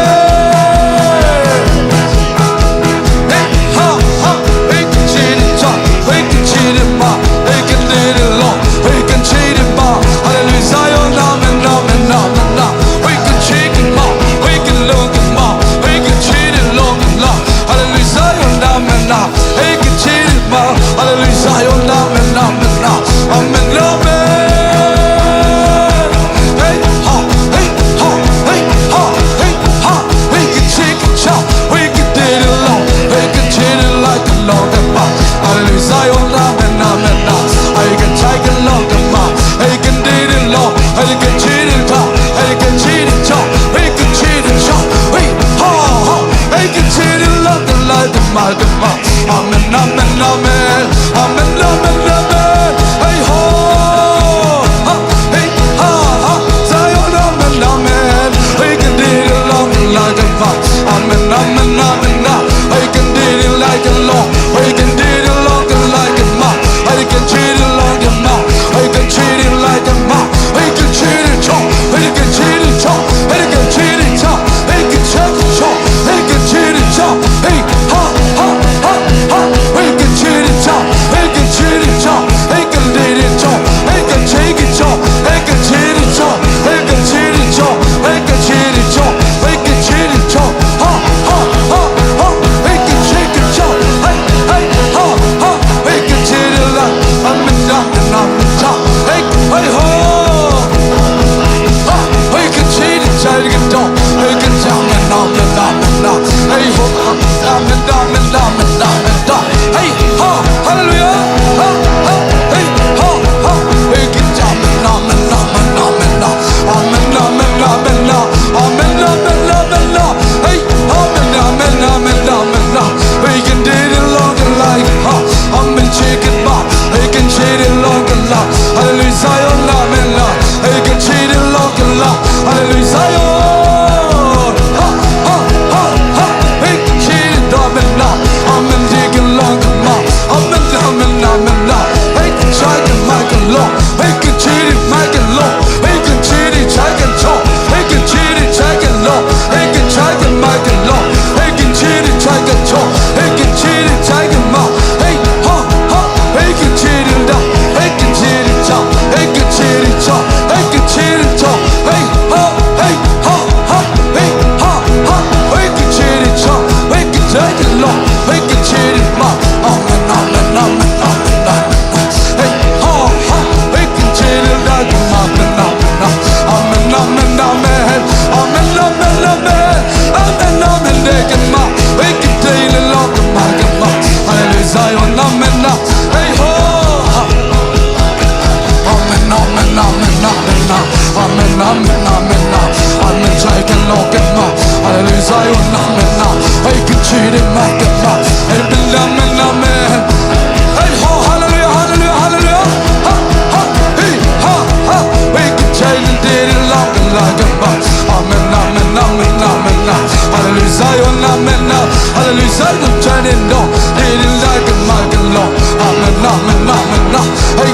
Zion, amen, ah. Hallelujah, Zion, turn it on. Leading like a mighty Lord. Amen, amen, amen, ah. Hey,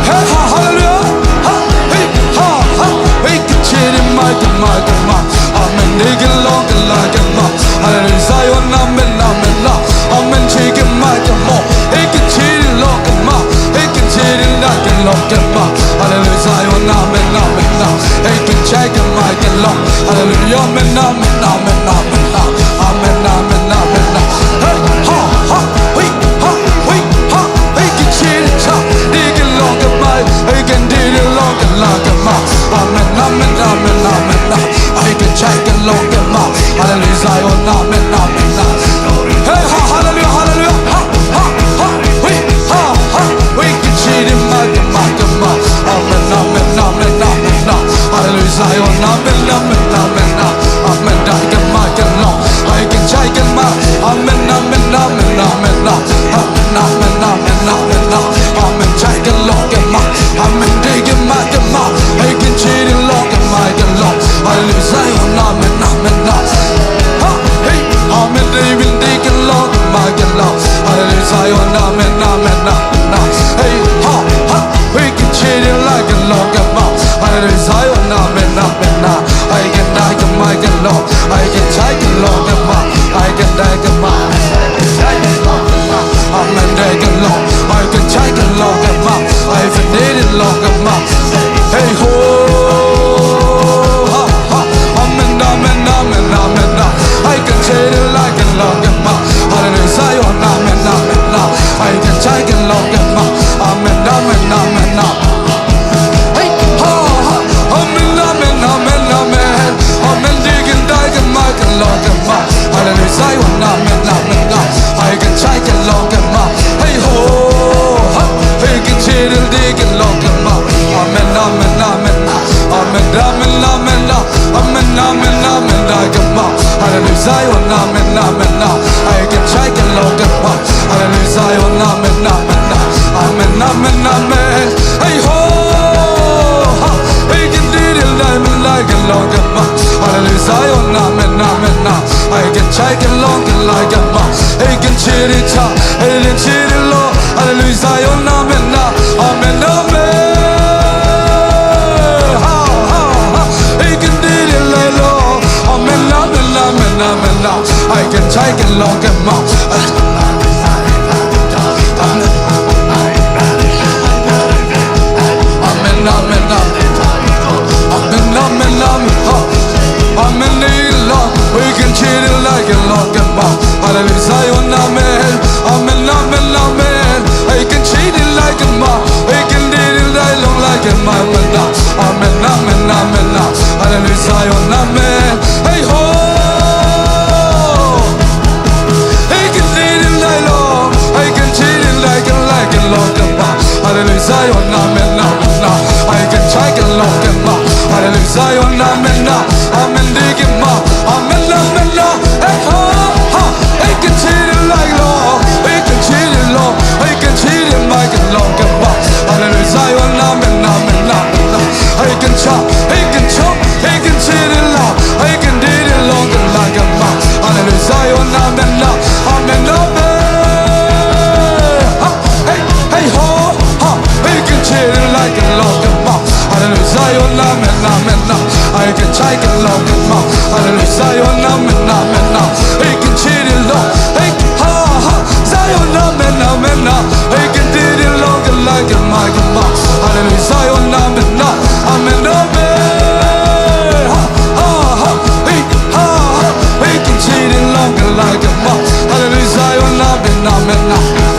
hey, ha, hallelujah. Ha, hey, ha, ha. Hey, can cheer it, mighty, mighty, ma. Amen, they can long like a ma. Hallelujah, Zion, amen, amen, ah. Amen, shake it, mighty, mo. Hey, can cheer it, long, ma. Hey, can cheer it, like a long, ma. Hallelujah, Zion, amen, amen, ah. Hey, can shake it, mighty, long. Hallelujah, amen, amen, amen, amen, amen. Amen, amen, amen, amen. Hey, ha, ha, hui, ha, hui, ha. Hey, can cheer it, cha. Dig it long, get my. Hey, can dig it long, get like a ma. Amen, amen, amen, amen, amen. Hey, can check it long, get my. Hallelujah, Zion, amen, amen, amen. Hey, ha, hallelujah, hallelujah. Ha, ha, ha, hui, ha, ha. Hey, can cheer it, my, get my, get my. Amen, amen, amen, amen, amen. Hallelujah, Zion, amen, amen, amen, amen. Amen, die, get my, get long. Ai kan chai kan ma. Amen, amen, amen, amen, amen. Amen, amen, amen, amen, amen. Amen, chai kan long kan ma. Amen, dei kan ma, kan ma. Ai kan chi dei long kan ma, kan long. Hallelujah, Zion, amen, amen, amen. Ha, hey. Amen, dei win dei kan long kan ma, kan long. Hallelujah, Zion, amen, amen, amen, amen. Hey, ha, ha. Hey, kan chi dei lai kan long kan ma. Hallelujah, Zion, amen, amen, amen. Ai kan dai kan mai kan long. Ai kan chai kan long kan ma. Ai kan dai kan ma. Amen, dai kan long. Ai kan chai kan long kan ma. Ai kan dei kan long kan ma. Hey ho. Ha, ha. Amen, amen, amen, amen, amen. Ai kan chai kan long kan ma. Hallelujah, Zion, amen, amen, amen. Ai kan chai kan long kan ma. Amen, amen, amen, amen. Hey, ha, ha. Amen, amen, amen, amen. Amen, dei kan dai kan mai kan long kan ma. Hallelujah, Zion, amen, amen, amen. Ai kan chai kan long kan ma. Hey ho, ha. Hey, kan chi dei dei kan long kan ma. Amen, amen, amen. Amen, amen, amen, amen. Amen, amen, amen, dai kan ma. Hallelujah, Zion, amen, amen, amen. Ai kan chai kan long kan ma. Hallelujah, Zion, amen, amen, amen. Amen, amen, amen. Hey ho, ha. Hey, kan dei dei dai man lai kan long kan ma. Hallelujah, Zion, amen, amen, amen. Ai kan chai kan long kan lai kan ma. Hey, kan chi dei cha. Hey, kan chi dei long. Hallelujah, Zion, amen, amen, amen. Ha, ha, ha. Hey, kan dei dei lai long. Amen, amen, amen, amen, amen. Ai kan chai kan long kan ma. Amen, amen, amen. Amen, amen, amen. Ha. Amen, dei long. Ai kan chi dei lai kan long kan ma. Hallelujah, Zion, amen. Amen, amen, amen. Ai kan chi dei lai kan ma. Ai kan dei dei lai long lai kan ma, amen, amen, amen, amen. Hallelujah, Zion, amen. Hey ho. Ai kan dei dei lai long. Ai kan chi dei lai kan lai kan long kan ma. Hallelujah, Zion, amen, amen, amen. Ai kan chai kan long kan ma. Hallelujah, Zion, amen, amen. Amen, dei kan ma. Amen, amen, amen. Hey ho, ha. Ai kan chi dei lai long. Ai kan chi dei long. Ai kan chi dei mai kan long kan ma. Hallelujah, Zion, amen, amen, amen. Ai kan cha, ai kan chop, ai kan chi dei la. Ai kan dei dei long kan lai kan ma. Hallelujah, Zion, amen, amen, amen. Ha. Hey, hey ho, ha. Ai kan chi dei lai kan long kan ma. Hallelujah, Zion, amen, amen, amen. Ai kan chai kan long kan ma. Hallelujah, Zion, amen, amen, amen. Ai kan chi dei long. Hey, ha, ha. Zion, amen, amen, amen. Ai kan dei dei long kan lai kan mai kan ma. Hallelujah, Zion, amen, amen, amen, amen. Ha, ha, ha. Hey, ha, ha. Ai kan chi dei long kan lai kan ma. Hallelujah, Zion, amen, amen, amen.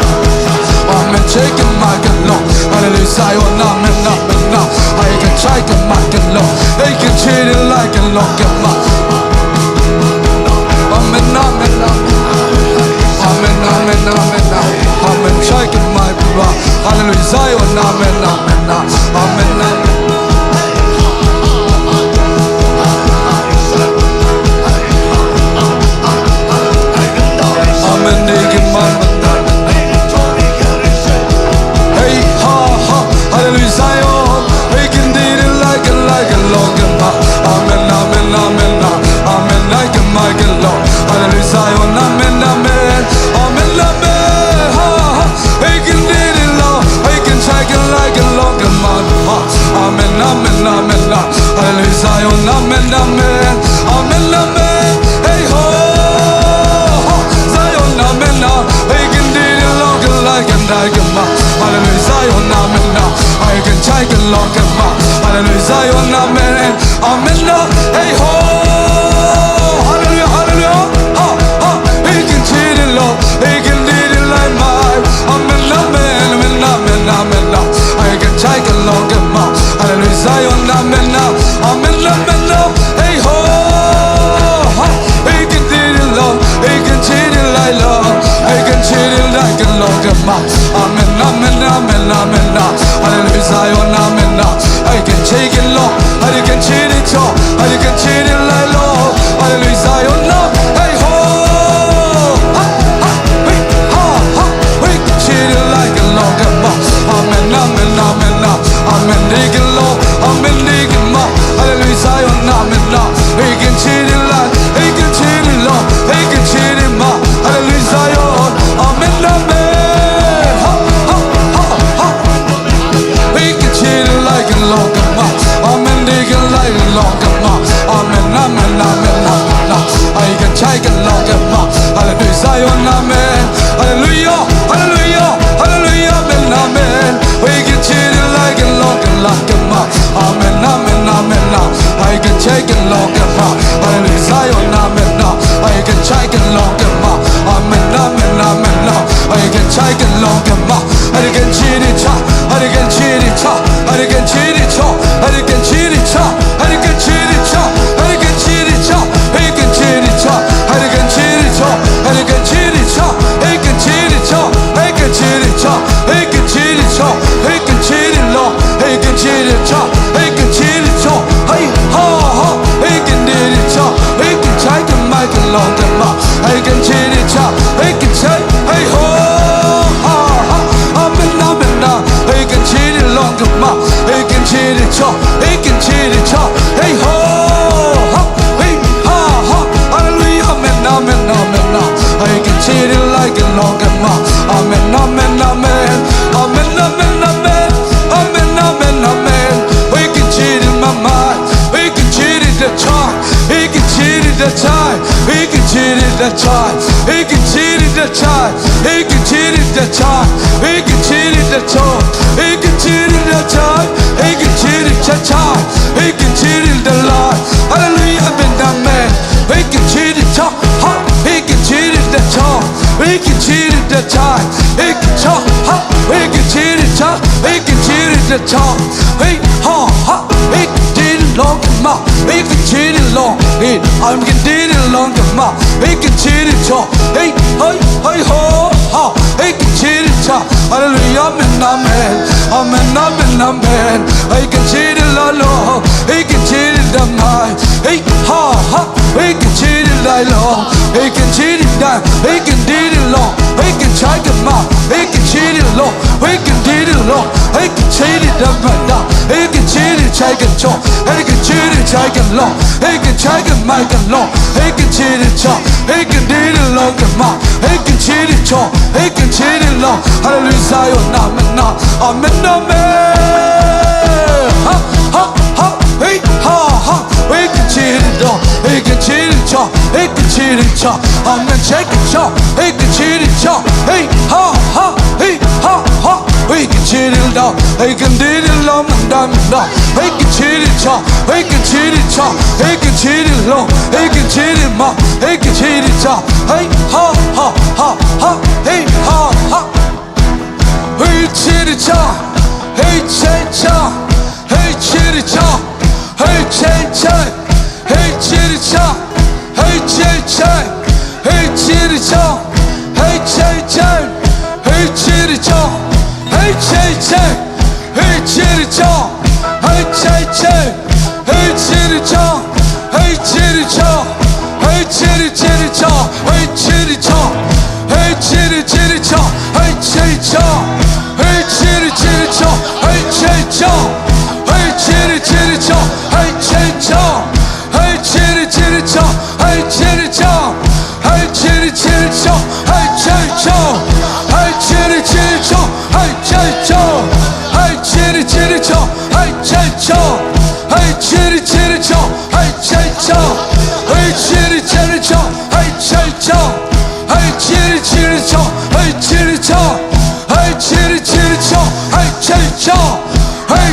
Amen, chai kan mai kan long. Hallelujah, Zion, amen, amen, amen. Ai kan chai kan mai kan long. Ai kan chi dei lai kan long kan ma. Amen, amen, amen. Amen, amen, amen, amen. Amen, chai kan mai kan long. Hallelujah, Zion, amen, amen, amen. Amen, amen. Amen, dei kan mai. Hey, ha, ha, hallelujah, Zion. Hey, kan dei dei lai kan lai kan long kan ma. Amen, amen, amen. Zion, amen, amen, amen, amen. Ha, ha. Hei, ken didin lo, hei, ken chai, ken lai, ken lawng, ken man. Ha, amen, amen, amen, a. Hallelujah, Zion, amen, amen, amen, amen. Hei ho, ha. Zion, amen, a. Hei, ken didin lo, ken lai, ken dai, ken man. Hallelujah, Zion, amen, a. Hei, ken chai, ken lawng, ken man. Hallelujah, Zion, amen. Amen na, hei ho. Hallelujah, hallelujah. Ha, ha. Hei ken ci ding lo, hei ken di ding lai mai. Amen, amen, amen, amen, amen na. Hei ken chai ken lawng ken ma. Hallelujah, Zion, amen na. Amen, amen na. Hei ho. Ha. Hei ken di ding lo, hei ken ci ding lai lo. Hei ken ci ding lai ken lawng ken ma. Amen, amen, amen, amen na. Hallelujah, Zion, amen na. Hei ken ci ken lawng, hei ken ci ding chaw, hei ken ci ding lai lawng. Hallelujah, Zion na. Hei ho. Ha, ha, hei, ha, ha. Hei ken ci ding lai ken lawng ken ma. Amen, amen, amen na. Amen di ken lawng, amen di ken ma. Hallelujah, Zion, amen na. Hei ken ci ding lai, hei ken ci ding lawng, hei ken ci ding ma. Hallelujah, Zion. Amen, amen. Ha, ha, ha, ha. Hei ken ci ding lai ken lawng ken ma. Amen di ken lai ken lawng ken ma. Amen, amen, amen, amen na. Hei ken chai ken lawng ken ma. Hallelujah, Zion, amen. Hallelujah, hallelujah, hallelujah, amen, amen. Hei ken ci ding lai ken lawng ken lai ken ma. Amen, amen, amen na. Hei ken chai ken lawng ken ma. Hallelujah, Zion, amen na. Hei ken chai ken lawng ken ma. Amen, amen, amen na. Hei ken chai ken lawng ken ma. Hei ken ci ding cha, hei ken ci ding cha, hei ken ci ding cha, hei ken ci ding cha, hei ken ci ding cha, hei ken ci ding cha, hei ken ci ding cha, hei ken ci ding cha, hei ken ci ding cha, hei ken ci ding cha, hei ken ci ding cha, hei ken ci ding cha, hei ken ci ding lawng, hei ken ci ding cha, hei ken ci ding cha, hei ha ha, hei ken di ding cha, hei ken chai ken mai ken lawng ken ma, hei ken ci ding cha, hei ken chai, hei ho, ha ha. Amen, amen na. Hei ken ci ding lawng ken ma, hei ken ci ding cha, hei ken ci ding cha, hei ho, ha, hei ha ha. Hallelujah, amen, amen, amen na. Hei ken ci ding lai ken lawng ken ma. Amen, amen, amen. Amen, amen, amen. Amen, amen, amen. Hei ken ci ding maimai. Hei ken ci ding da chai. Hei ken ci ding da chai. Hei ken ci ding da chai. Hei ken ci ding da chai. Hei ken ci ding da chai. Hei ken ci ding da chai. Hei ken ci ding da chai. Hei ken ci ding cha chai. Hei ken ci ding da lai. Hallelujah, amen, amen. Hei ken ci ding cha. Ha, hei ken ci ding da cha, hei ken ci ding da cha, hei ken cha, ha, hei ken ci ding cha, hei ken ci ding da cha, hei ha ha, hei ken di ding lawng ken ma, hei ken ci ding lawng, hei, amen ken di ding lawng ken ma, hei ken ci ding cha, hei, hei, hei ho, ha, hei ken ci ding cha. Hallelujah, amen, amen, amen, amen, amen. Hei ken ci ding lai lawng, hei ken ci ding da mai, hei ha ha. Hei ken ci ding lai lawng, hei ken ci ding dai, hei ken di ding lawng, hei ken chai ken ma, hei ken ci ding lawng, hei ken di ding lawng, hei ken ci ding da mai da, hei ken ci ding chai ken chaw, hei ken ci ding chai ken lawng, hei ken chai ken mai ken lawng, hei ken ci ding cha, hei ken di ding lawng ken ma, hei ken ci ding chaw, hei ken ci ding lawng. Hallelujah, Zion, amen na, amen, amen. Ha ha ha, hei ha ha. Hei ken ci ding daw, hei ken ci ding chaw, hei ken ci ding chaw. Amen, chai ken chaw, hei ken ci ding chaw. Hei ha ha, hei ha ha. Hei ken ci ding daw, hei ken di ding law, man da man daw. Hei ken ci ding chaw, hei ken ci ding chaw, hei ken ci ding law, hei ken ci ding ma, hei ken ci ding chaw. Hei ha ha ha ha, hei ha ha. Hei ci ding chaw, hei chai chaw, hei ci ding chaw. Hei chai chai, hei ci ding chaw, hei chai chai, hei ci ding chaw, hei chai chai, hei ci ding chaw, hei chai chai, hei ci ding chaw, hei chai chai, hei ci ding chaw, hei ci ding chaw, hei ci ding ci ding chaw, hei ci ding chaw, hei ci ding ci ding chaw, hei chai chaw, hei ci ding ci ding chaw, hei chai chaw. Hei ci ding ci ding chaw, hei chai chaw. Hei ci ding ci ding chaw, hei ci ding chaw. Hei ci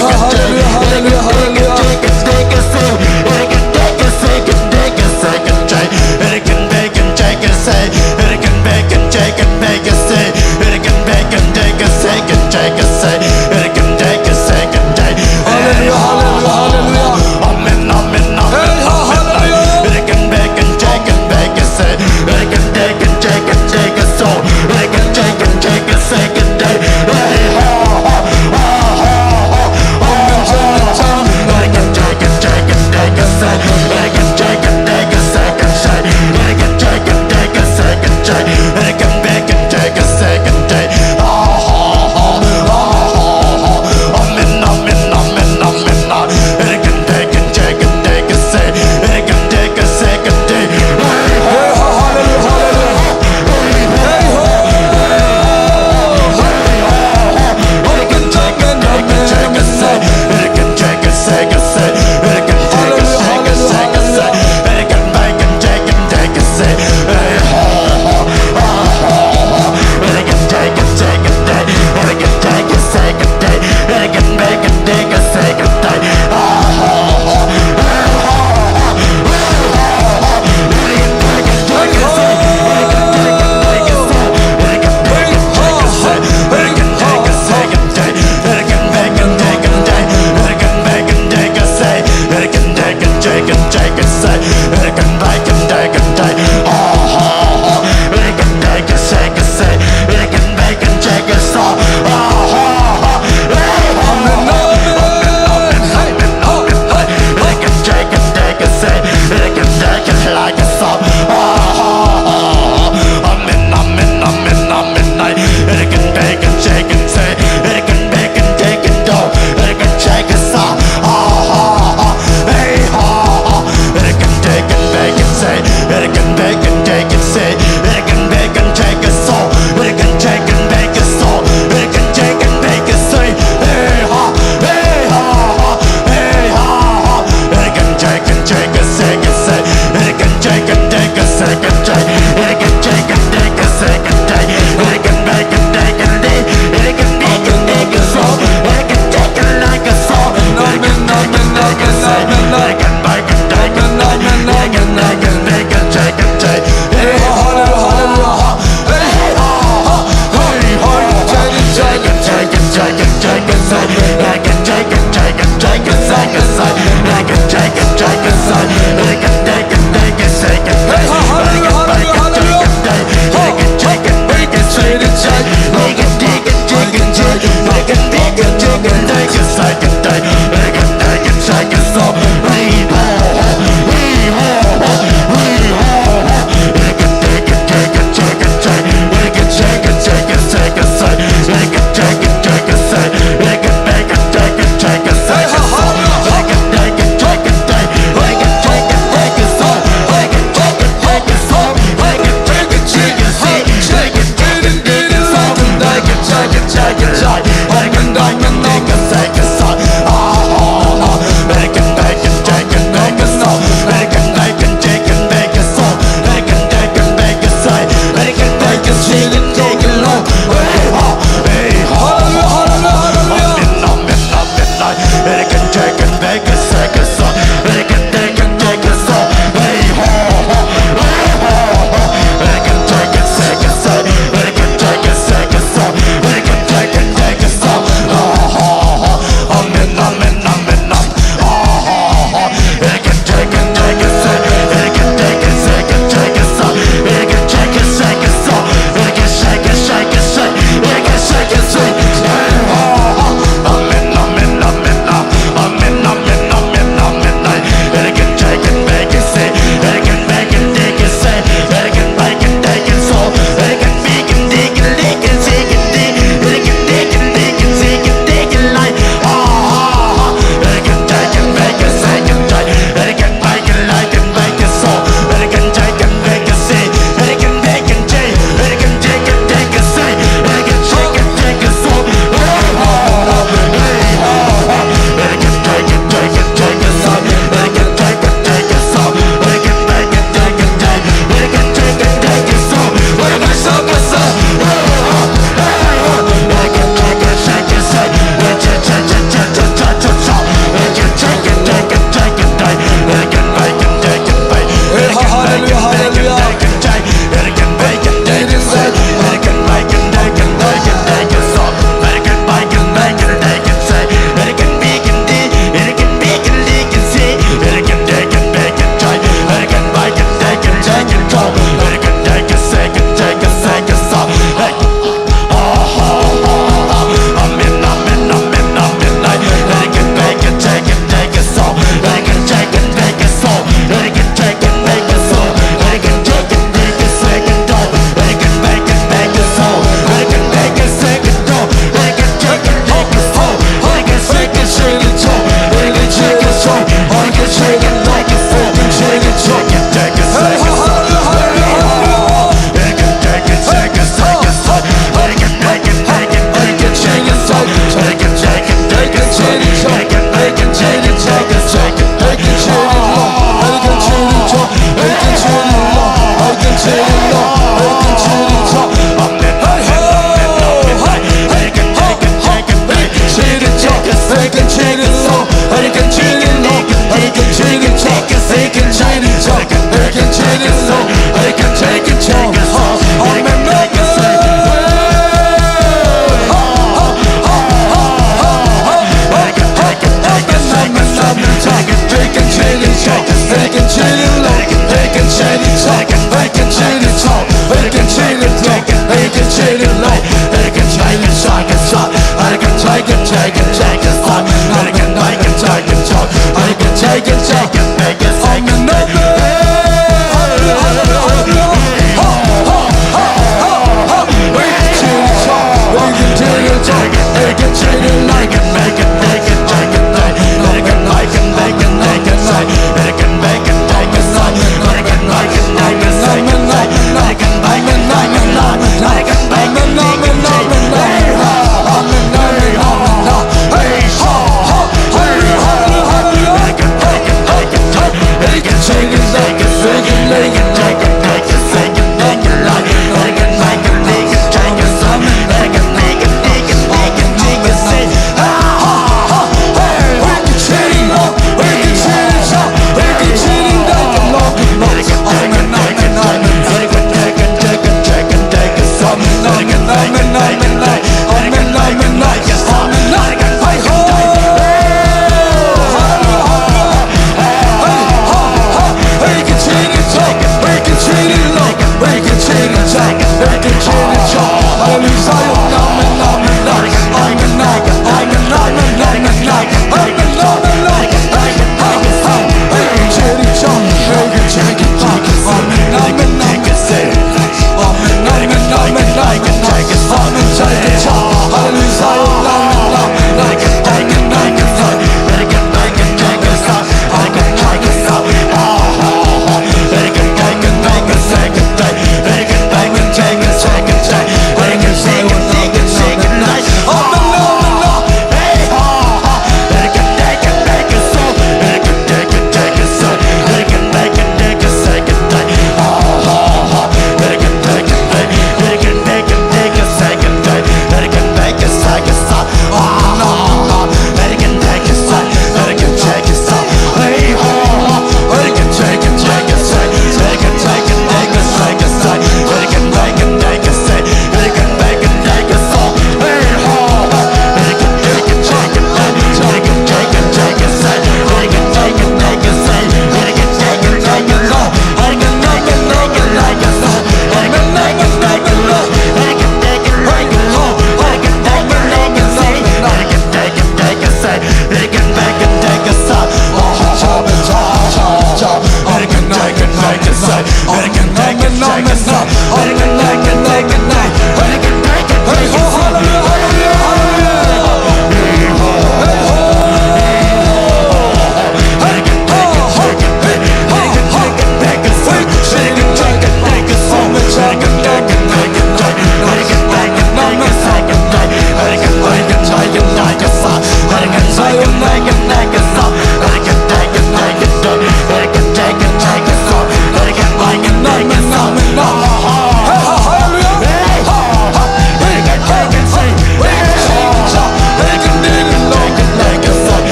Halleluya, halleluya, halleluya. Hey, ha, halleluya.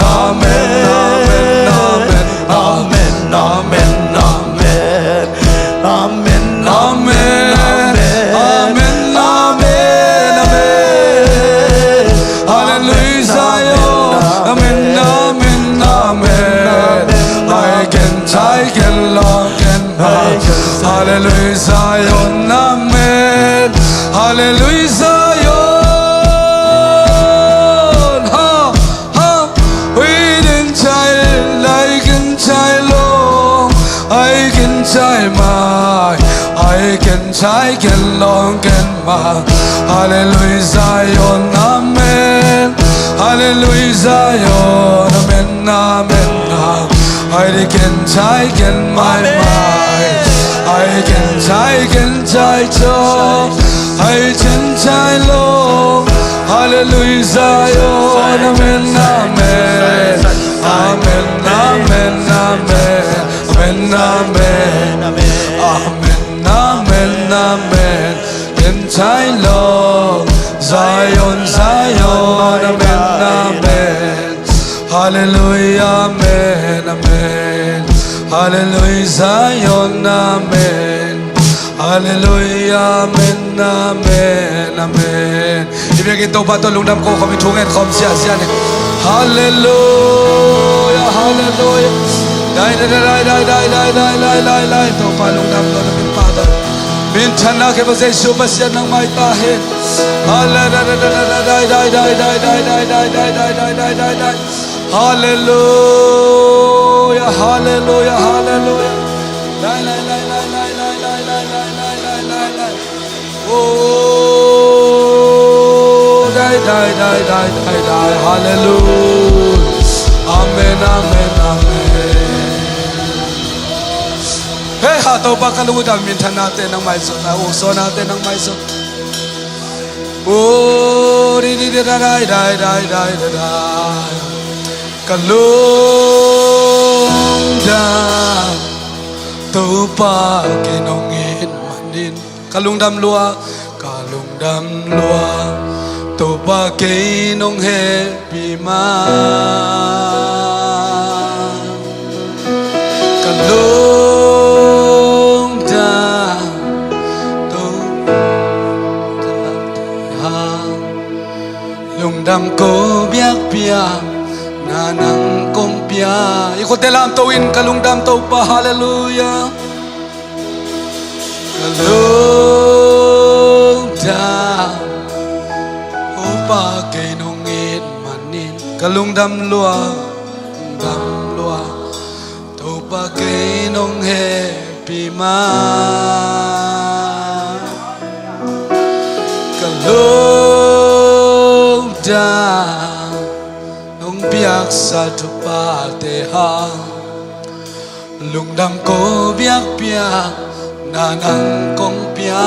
Amen, amen, amen, amen, amen. Amen, amen, amen, amen, amen. Hallelujah, Zion. Amen, amen, amen. I can take it, Lord, can I. Hallelujah, Zion. Amen. Hallelujah, Zion. Ha. Ha, ui din chai, lai kin chai lo, ai kin chai mai, ai kin chai kin long kin ma. Hallelujah, Zion, amen. Hallelujah, Zion, amen, amen, amen. Ai di kin chai kin mai mai, ai kin chai kin chai cho, ai kin chai lo. Hallelujah, Zion, amen, amen. Amen, amen, amen. Amen, amen. Amen, amen, amen. Kin chai lo. Zion, Zion, amen, amen. Hallelujah, amen, amen. Hallelujah, Zion, amen. Hallelujah, amen, amen, amen. I biakinn Topa tawh lungdam ko khawm in, thu ngen khawm siasia ni. Hallelujah, hallelujah. Dai, dai, dai. Topa lungdam ko, na min pha ta. Minthanna khempeuh Jesu Messiah nangmah ta hen. Hallelujah, dai, dai, dai. Hallelujah, hallelujah, hallelujah. Dai, dai. Lai, lai, lai, lai, lai, lai. Oh, dai, dai, dai, dai, dai, dai. Hallelujah. Amen, amen, amen. Hei, ha, Topa ka lungdam, minthanna te nangmah i zot na, uh, sona te nangmah i zot. Oh, di, di, di, da, dai, dai, dai, dai, da, dai. Ka lungdam, Topa kei nong it manin. Ka lungdam lua, ka lungdam lua, Topa kei nong hehpih man. Ka lungdam, Topa hang. Lungdam ko biakpiak, na nang kong pia. I khut te lamto in ka lungdam Topa, hallelujah. Ka lungdam, Topa kei nong it manin. Ka lungdam lua, lungdam lua, Topa kei nong hehpih man. Ka lungdam, nong piaksa thuphate hang. Lungdam ko biakpiak, na nang kong pia.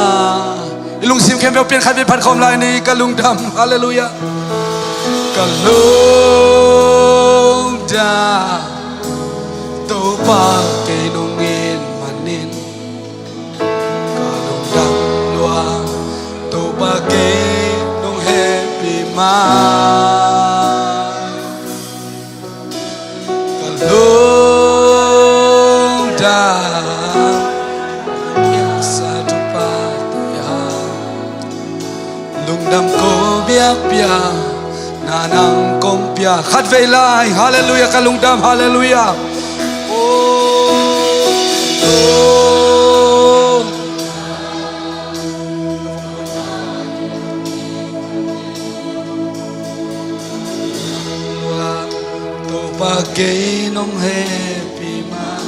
I lungsim khempeuh pian khat vei phat khawm lai ni, ka lungdam, hallelujah. Ka lungdam, Topa kei nong it manin. Ka lungdam lua, Topa kei nong hehpih man. Ka lungdam, piaksa thuphate hang. Lungdam ko biakpiak, na nang kong pia. Khat vei lai, hallelujah, ka lungdam, hallelujah. Oh, oh. Topa kei nong hehpih man.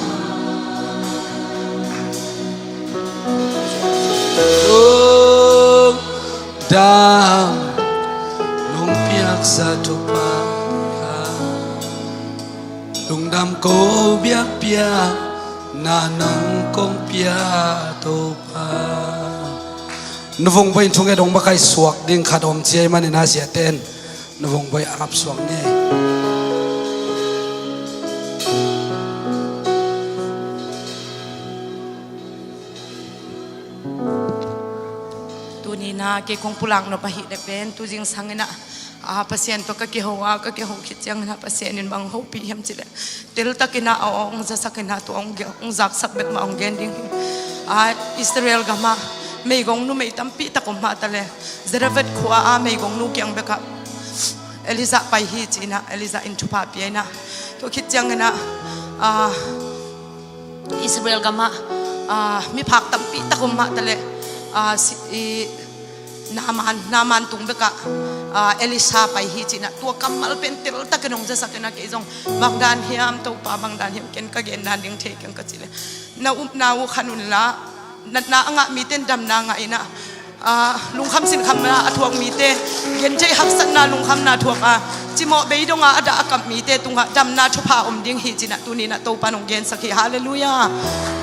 Lungdam, nong piaksa thupha. Lungdam ko biakpiak, na nang kong pia Topa. Nuvung bawi in thunget dong makai suak ding khat om ciai manin a siaten nuvung bawi ap suak ni. Tuni na kei kong pulak nop ahih leh pen tu zingsang in ah, a, Pasian tawh ka kiho a, ka kiho khit ciangin ah Pasian in bang hopih hiam cih leh teltakin ah a hong zasak in ah tua hong ge-, hong zaksak bek mah hong gen ding hi. A, Israel gamah meigong numei tampi tak om mah ta leh Zarephath khua-ah meigong nu kiang bekah Elijah pai hi ci-in ah Elijah in thupha pia in ah tua khit ciangin ah, a, Israel gamah, a, miphak tampi tak om mah ta leh, a, si-, i, Naaman, Naaman tung bekah, a, Elisha pai hi ci-in ah tua kammal pen teltakin hong zasak in ah kei zong bang dan hiam Topa, bang dan hiam, ken ka gen dan ding thei keng ka cih leh na upna uh khan un la, natna a ngah mite in damna ngah in ah, a, lungkham sinkhamna a thuak mite, gentheih haksatna lungkhamna thuak a, cimawh beidong a a dah a kap mite tungah damna thupha om ding hi ci-in ah tuni in ah Topa in hong gensak hi. Hallelujah.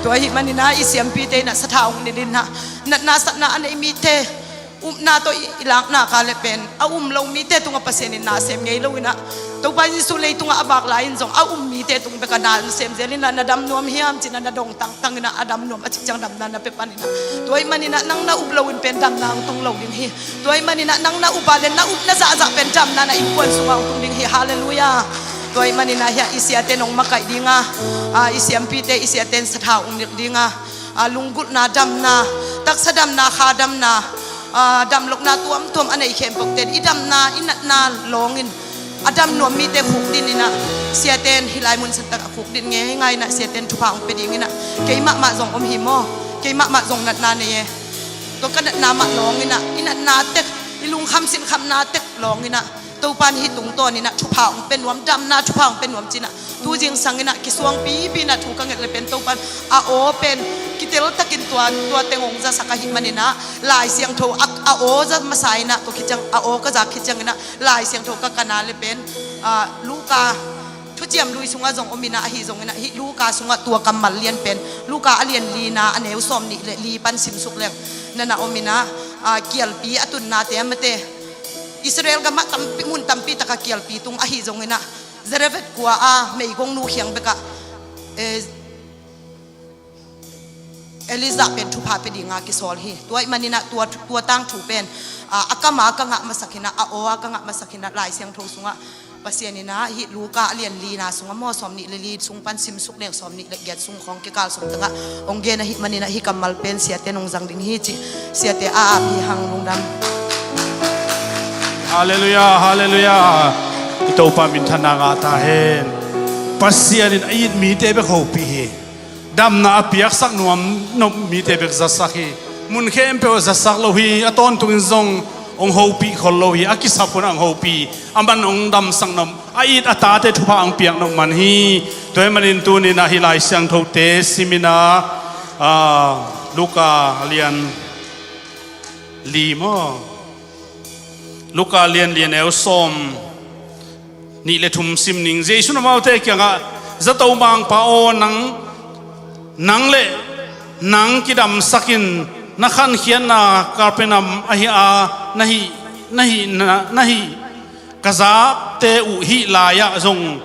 Tua ahih manin ah i siampite in ah sathau hong nilh in ah, natna satna a nei mite upna tawh i, i lakna ka leh pen a um lo mite tungah Pasian in na sem ngei lo in ah, Topa Jesuh leitungah a vak lai-in zong a um mite tung bekah na sem zel in ah, na dam nuam hiam ci-in ah na dong tangtang in ah, a dam nuam a cih ciang damna na pia pan in ah. Tua ahih manin ah nang na up loin pen damna hong tung lo ding hi. Tua ahih manin ah nang na up a leh na upna zahzah pen damna na innkuan sungah hong tung ding hi. Hallelujah. Tua ahih manin ah hiah i siate in hong makaih ding a, a, i siampite, i siate in sathau hong nilh ding a, a, lunggulhna damna, taksa damna, kha damna, a, damlohna tuamtuam a nei khempeuhte in i damna, i natna lawngin a dam nuam mite khukdin in ah, siate in hih lai mun santak a khukdin ngeingai in ah siate in thupha hong pia ding in ah, kei mahmah zong om hi maw, kei mahmah zong natna nei e. Tua ka natna mah lawngin ah, i natna tek, i lungkham sinkhamna tek lawngin ah, Topan hih tungtawn inah thupha hong pia nuam, damna thupha hong pia nuam cinah, tu zingsang inah kisuangpipi inah thu ka nget le pen Topan a aw pen kitel takin tua, tua teng hong zasak ahih maninah Lai Siangtho a, a aw za masa inah, tua khit ciang a aw ka zak khit ciang inah Lai Siangtho ka kan a le pen, ah, Luka Thuciam Lui sungah zong om inah, ahi zong inah hih Luka sungah tua kammal lian pen, Luka a lian lina a neu sawm nih le li pan simsuk leng nana om inah, ah, kialpi a tunnate a mate Israel gamah tampi, mun tampi taka kialpi tung ahi zong inah, Zarephath khua a meigong nu khiang bekah, eh, Elijah pen thupha pia dinga kisawl hi. Tua ahih maninah tua, tua tangthu pen, ah, a kam a ka ngah masak inah, a aw a ka ngah masak inah, Lai Siangtho sungah Pasian inah hih Luka a lian lina sungah maw, sawm nih le li sung pan simsuk leng sawm nih le giat sung khawng kikal sung tangah hong gen ahih maninah hih kammal pen siate nong zang ding hi cih siate a ap hi hang. Lungdam. Halleluiah, halleluiah. I Topa minthanna ngah ta hen. Pasian in a it mite bek hopih hi. Damna a piaksak nuam nop mite bek zasak hi. Mun khempeuh zasak lo hi. A tawntungin zong hong hopih khol lo hi. A kisap hunah hong hopih, a man hong damsak nop, a it a tate thupha hong piak nop man hi. Tua ahih manin tuninah hih Lai Siangthote sim inah, ah, Luka a lian li maw, Luka lian li a neu sawm nih le thum sim ning. Jesuh in amaute kiangah, zato mangpa aw, nang, nang le nang kidamsak in, na khankhiatna Kapernaum ahi a, na hih, na hih, na, na hih ka zakte uh hih lai-ah zong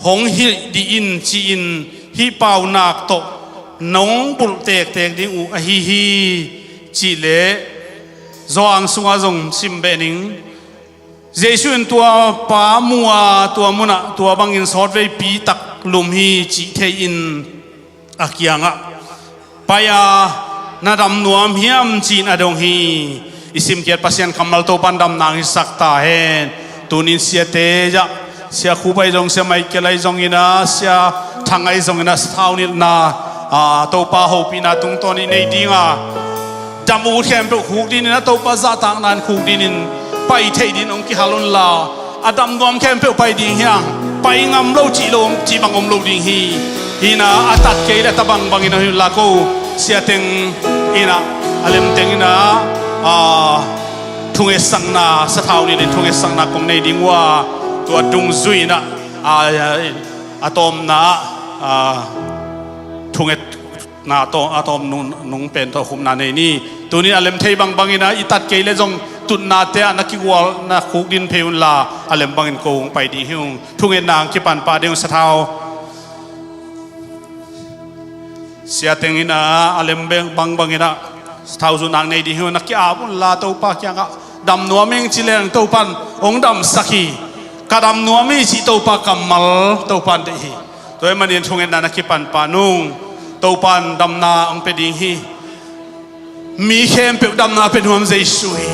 hong hilh dih in, ci-in hih paunak tawh nong bulh tektek ding uh ahi hi, cih leh Johan sungah zong sim beh ning. Jesuh in tua pa mu a, tua munah tua bangin sawtveipi tak lum hi cih thei-in a kiangah pai a, na dam nuam hiam, ci-in a dong hi. I simkhiat Pasian kammal Topan damna hong hisak ta hen. Tunin siate zah, Sia Khup ahi zong, Sia Michael ahi zong inah, Sia Thang ahi zong inah, sathau nilhna, ah, Topa hopihna tungtawn i nei dinga, dam ut khempeuh khukdin inah, Topa zahtakna in khukdin in pai theih din hong kihal unla, a dam nuam khempeuh pai ding hi hang. Pai ngam lo cih lo, cih bang om lo ding hi. Hi inah a tat kei le a ta bangbang inah hi unla ko, siateng inah a lemteng inah, ah, thungetsakna, sathau nilhin thungetsakna kong nei ding uh a, tua dungzui inah, ah, a tawmna, ah, thunget na tawh, a tawm nung, nung pen tawh khupna nei ni. Tunin a lem thei bangbang inah i tat kei le zong tutnate ah na kigual, na khukdin phei unla, a lem bangin ko hong pai ding hi ung. Thungetna hong kipan pah ding ung, sathau. Siateng inah a lem bangbang inah sathau zuhna hong nei ding hi ung. Na ki-ap unla Topa kiangah, dam nuam ing ci leng Topan hong damsak hi. Ka dam nuam hi cih Topa kammal Topan deih hi. Tua ahih manin thungetna na kipan pah nung, Topan damna hong pia ding hi. Mi khempeuh damna a pia nuam Jesuh hi.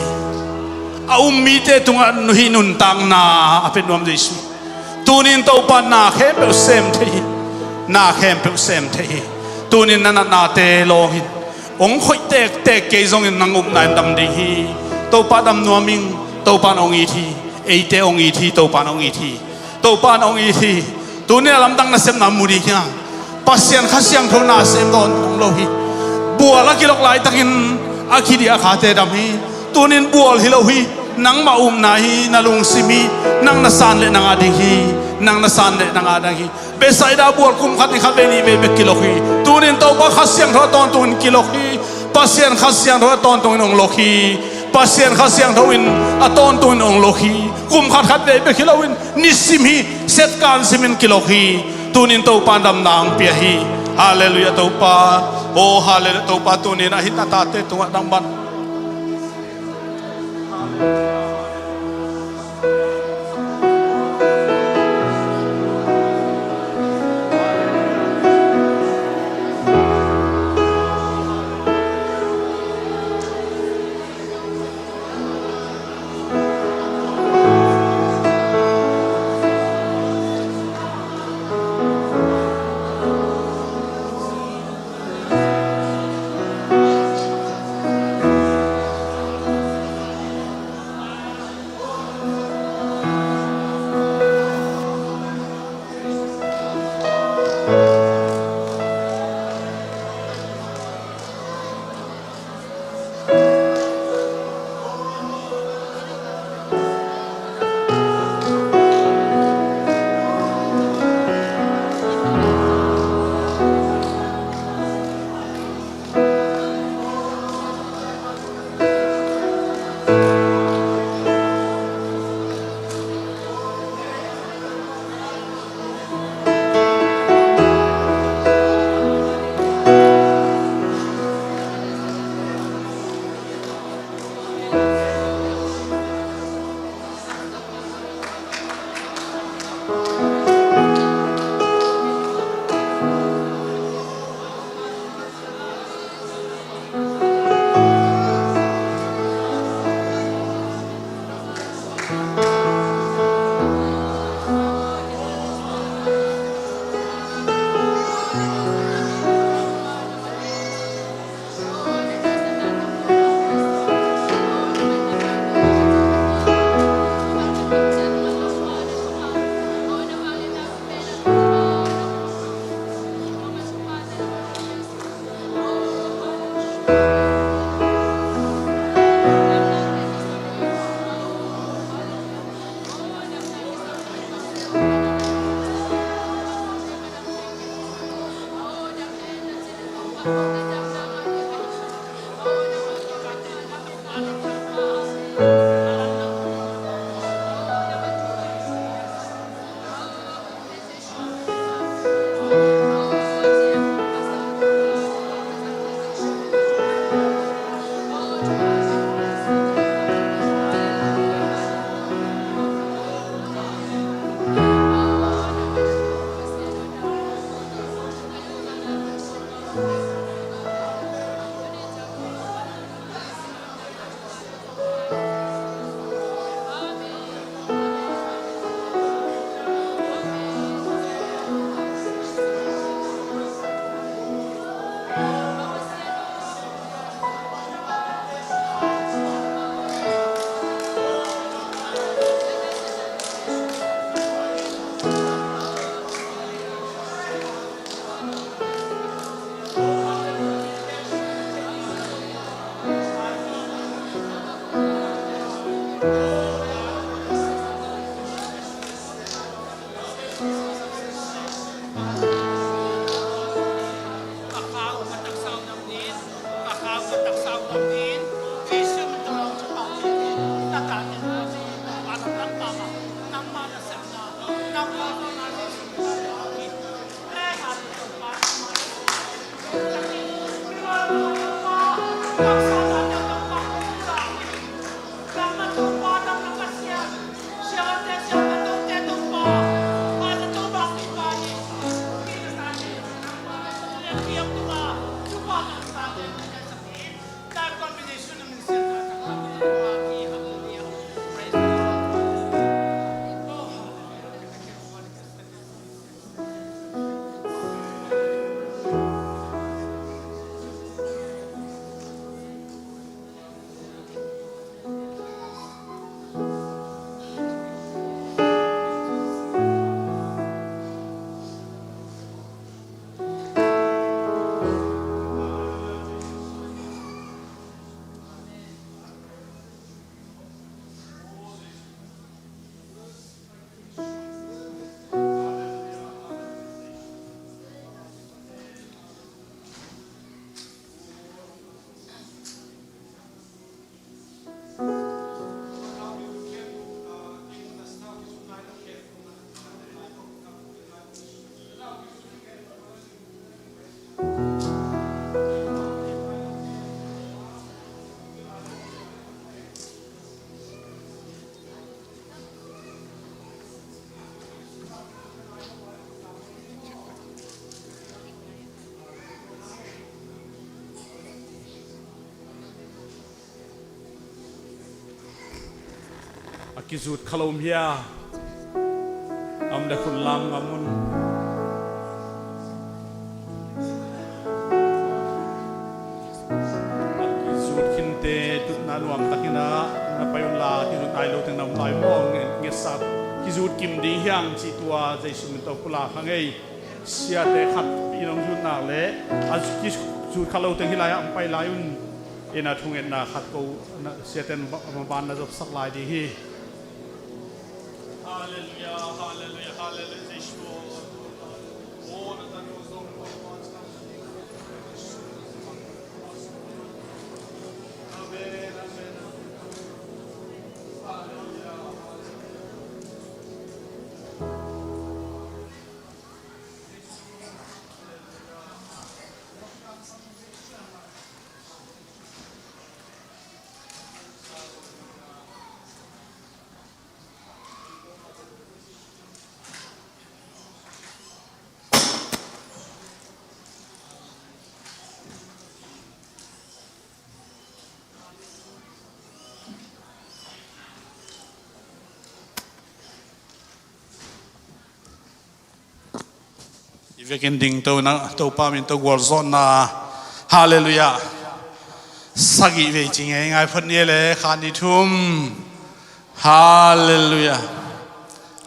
A um mite tungah hih nuntakna a pia nuam Jesuh hi. Tunin Topan na khempeuh sem thei hi. Na khempeuh sem thei hi. Tunin na natnate lawng in hong khoih tektek kei zongin nang upna in dam ding hi. Topa dam nuam ing, Topan hong it hi. Eite hong it hi, Topan hong it hi. Topan hong it hi. Tunin a lamdang nasepna mu ding hiam? Pasian Kha Siangtho nasem dawn hong lo hi. Bual a kilok laitakin a kidih a khate dam hi. Tunin bual hi lo hi. Nangmah upna hi, na lungsim hi. Nang na san leh na ngah ding hi. Nang na san leh na ngah ding hi. Bethsaida bual kum khat ni khat vei nih vei bek kilok hi. Tunin Topa Kha Siangtho a tawntungin kilok hi. Pasian Kha Siangtho a tawntungin hong lok hi. Pasian Kha Siangtho in a tawntungin hong lok hi. Kum khat khat vei bek hi loin nisim hi. Setkan simin kilok hi. Tunin Topa damna hong pia hi. Halleluiah Topa. Oh, halleluiah Topa, tunin a hih na tate tungah nangman A kizut kha lo om hia? Om le khun lam ngam un. A kizut khinte tutna nuam takin ah na pai unla, kizut nai lo teng na om lai maw? Nge-, ngetsa kizut kim ding hiam cih tua Jesu min tawh pulak hang ei. Siate khat in hong zut nak leh a kizut kha lo teng hih lai-ah hong pai lai un. Inn ah thungetna khat ko, na, siate in ba-, maban na zopsak lai ding hi. Halleluiah, halleluiah, halleluiah, Jesu. Amen, amen, amen. Halleluiah, halleluiah. I vekin ding to na, Topa min tawh gualzawhna. Halleluiah. Sagih vei ci ngeingai phot ni le, khat, nih, thum. Halleluiah.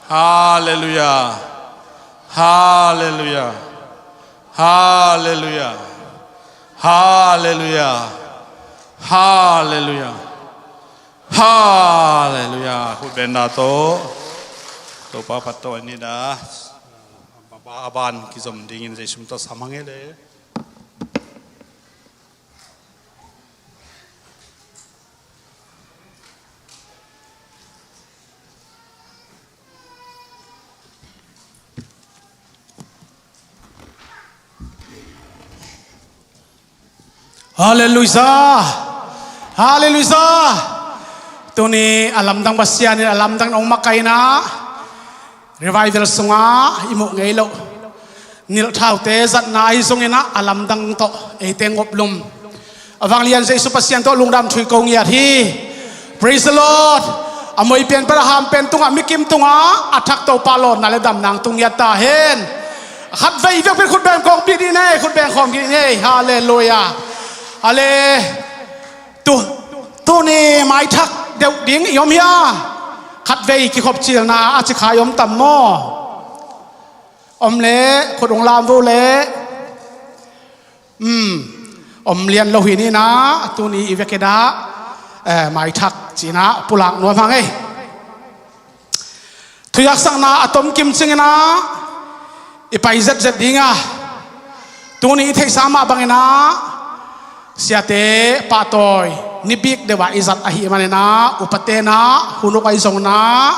Halleluiah. Halleluiah. Halleluiah. Halleluiah. Halleluiah. Halleluiah. Khut beng dah tawh. Topa phat tawh ni dah. A ban kizom dingin Jesu min tawh sam hang ei le. Halleluiah. Halleluiah. Tuni a lamdang Pasian in a lamdang nong makaihna, revival sungah i muh ngei loh nilh thaute zatna ahi zongin ah a lamdang tawh eite ngop lum a vanglian Jesu Pasian tawh lungdam thu i ko ngiat hi. Praise the Lord. A moi pian pan a ham pian tungah, mikim tungah a thak Topa lawnna le damna hong tung ngiat ta hen. Khatvei i vekpi in khut beng khawm kik dih ni ei, khut beng khawm kik dih ni ei. Halleluiah. Hale. Tu, tuni maithak deuh ding i om hia? Khatvei kikhop cilna a ci kha i om tam maw? Om leh khut hong lam vo leh. Um, om lian lo hi ni in ah, tuni i vekpi in ah, eh, maithak ci in ah pulak nuam hang ei. Thuhilhsakna a tom kim cingin ah i pai zetzet ding a, tuni i theihsa mah bangin ah siate pahtawi ni bik deuh ah i zat ahih manin ah, upate in ah hun uk ahi zongin ah,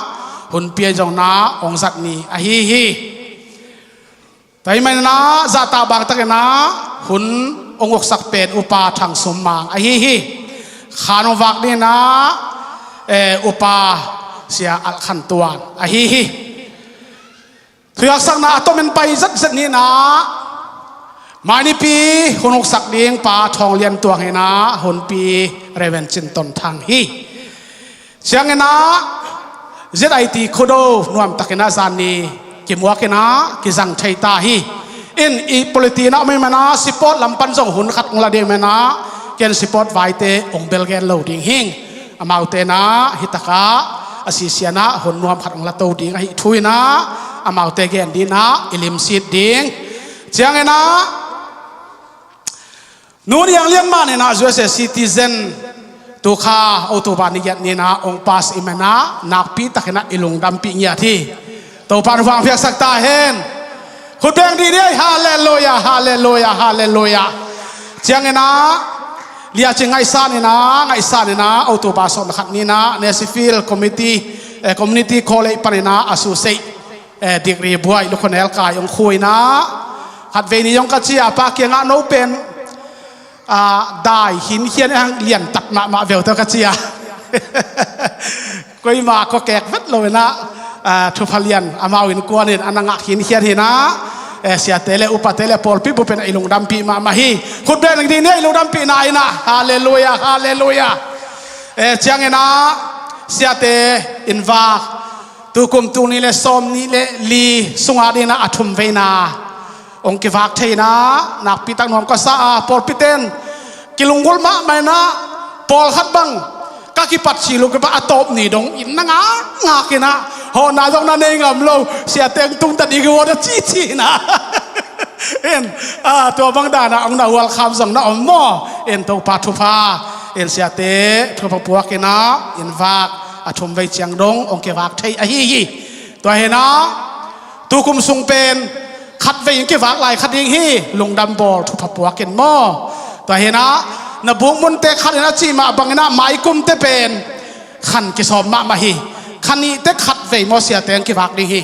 hunpi ahi zongin ah hong zat ni ahi hi. Tua ahih manin ah zahtak bangtakin ah hun hong uksak pen Upa Thang Sum Mang ahi hi. Khan hong vak dingin ah, eh, Upa Sia Al Khan Tuan ahi hi. Thuhilhsakna a tomin pai zetzet ni in ah, mai nipi hun uksak ding Pa Thawng Lian Tuang hi in ah, hunpi Reverend Cin Ton Thang hi. Ciangin ah Z I T Khuado nuamtakin ah zan ni kimuakin ah kizang thei ta hi. In i polity in ah om ahih manin ah support lam pan zong hun khat hong la ding ahih manin ah, ken support vaite hong bel gen lo ding hing. Amaute in ah hi takah a sisian ah hun nuam khat hong la to ding ahih thu in ah, amaute gen ding in ah i limsit ding. Ciangin ah Nu Niang Lian Mang in ah U S A citizen, tu kha October ni giat ni in ah hong pass ahih manin ah nakpi takin ah i lungdampih ngiat hi. Topa in hong piaksak ta hen. Khut beng dih ni ei. Halleluiah, halleluiah, halleluiah. Ciangin ah Lia Cing ngaihsan in ah, ngaihsan in ah October sawm le khat ni in ah Nashville Community, eh, Community College panin ah a susia, eh, degree buai, lukhonel kai hong khua in ah, khatvei ni zong ka ci a, Pa kiangah no pen, ah, dai khinkhian hang lian tak mahmah veu tawh ka ci a. Koima kua kek vet lo in ah, ah, thupha lian amau innkuan in a na ngah khinkhian hi in ah, eh, siate le upate le pawlpi bup in ah i lungdampih mahmah hi. Khut beng dih ni ei, i lungdampihna in ah. Halleluiah, halleluiah. Eh, ciangin ah siate in vak tukum tul nih le sawmnih le li sungah dingin ah a thumveina hong kivak thei in ah nakpi tak nuam ka sa a, pawlpite in kilunggulh mahmah in ah, pawlkhat bang ka kipat cil uh kipah a tawp ni dong in na ngakngak in ah, hawhna zong na nei ngam lo, siate hong tung ta ding hi uh a cici in ah. In, ah, tua bang dan ah hong na welcome zong na om maw? In Topa thupha, in siate thupha puak in ah in vak a thumvei ciang dong hong kivak thei ahi hi. Tua hi in ah tukum sung pen khatvei in kivak lai kha ding hi, lungdam bawl thupha puak in maw? Tua hi in ah na buk munte khat in a cih mah bangin ah maikumte pen khan kisawm mahmah hi. Kha nihte khatvei maw siate hong kivak ding hi.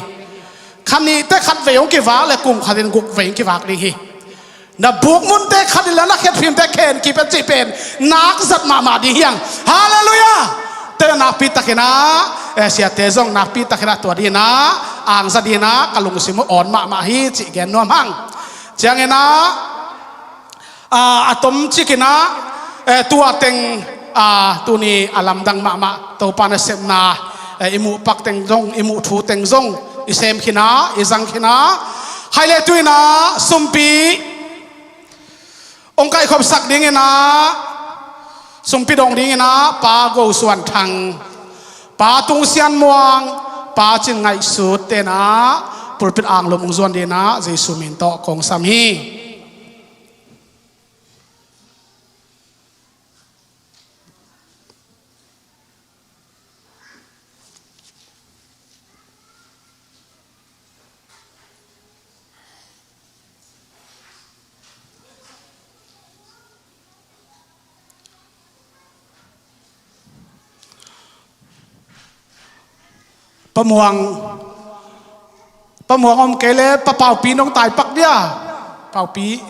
Kha nihte khatvei hong kivak le kum khat in gukvei hong kivak ding hi. Na buk munte khat in la na khetphimte khen kip a cih pen nak zat mahmah ding hi hang. Halleluiah. Tua nakpi takin ah, eh, siate zong nakpi takin ah tua dingin ah, angza dingin ah ka lungsim uh awn mahmah hi cih gen nuam hang. Ciangin ah, ah, a tom cikin ah, eh, tua teng, ah, tuni a lamdang mahmah Topa nasepna, eh, i muh pak teng zong, i muh thu teng zong i sem khin a, i zang khin a. Khai le tu in ah sumpi hong kaihkhopsak dingin ah, sumpi dong dingin ah Pa Go Suan Thang, Pa Tung Sian Muang, Pa Cin Ngaih Sut te in ah pulpit anglum hong zuan dingin ah Jesu min tawh kong sam hi. Pa Muang, Pa Muang om kei le Pa Paupi nong tai pak dia. Paupi.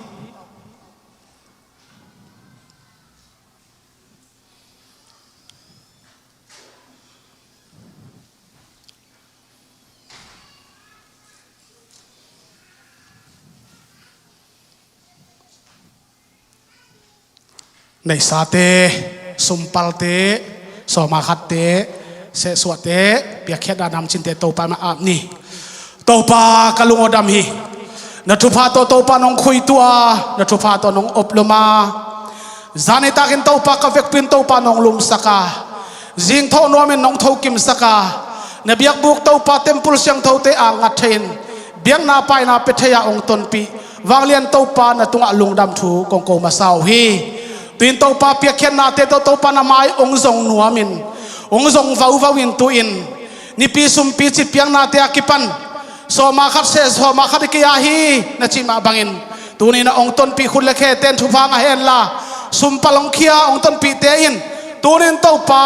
Neihsate, sumpalte, sawma khatte, sehsuahte, piakkhiatna namcinte Topa mah ap ni. Topa ka lung aw dam hi. Na thupha tawh Topa nong khuitu a, na thupha tawh nong oplum a. Zani takin Topa ka vekpi in Topa nong lumsak a, zingtho nuamin nong thokimsak a, na biakbuk Topa temple siangthote a ngat thei in biakna paina pia thei a hong tonpih vanglian Topa na tungah lungdam thu kong ko masa uh hi. Tuin Topa piakkhiatnate tawh Topa na mai hong zong nuamin, hong zong vauvau in tuin nipi sumpi ci piaknate a kipan sawma khat seh sawma khat i kei a hi na cih mah bangin, tunin a hong tonpih khut le kheten thupha ngah henla, sumpal hong khia hong tonpihte in tunin Topa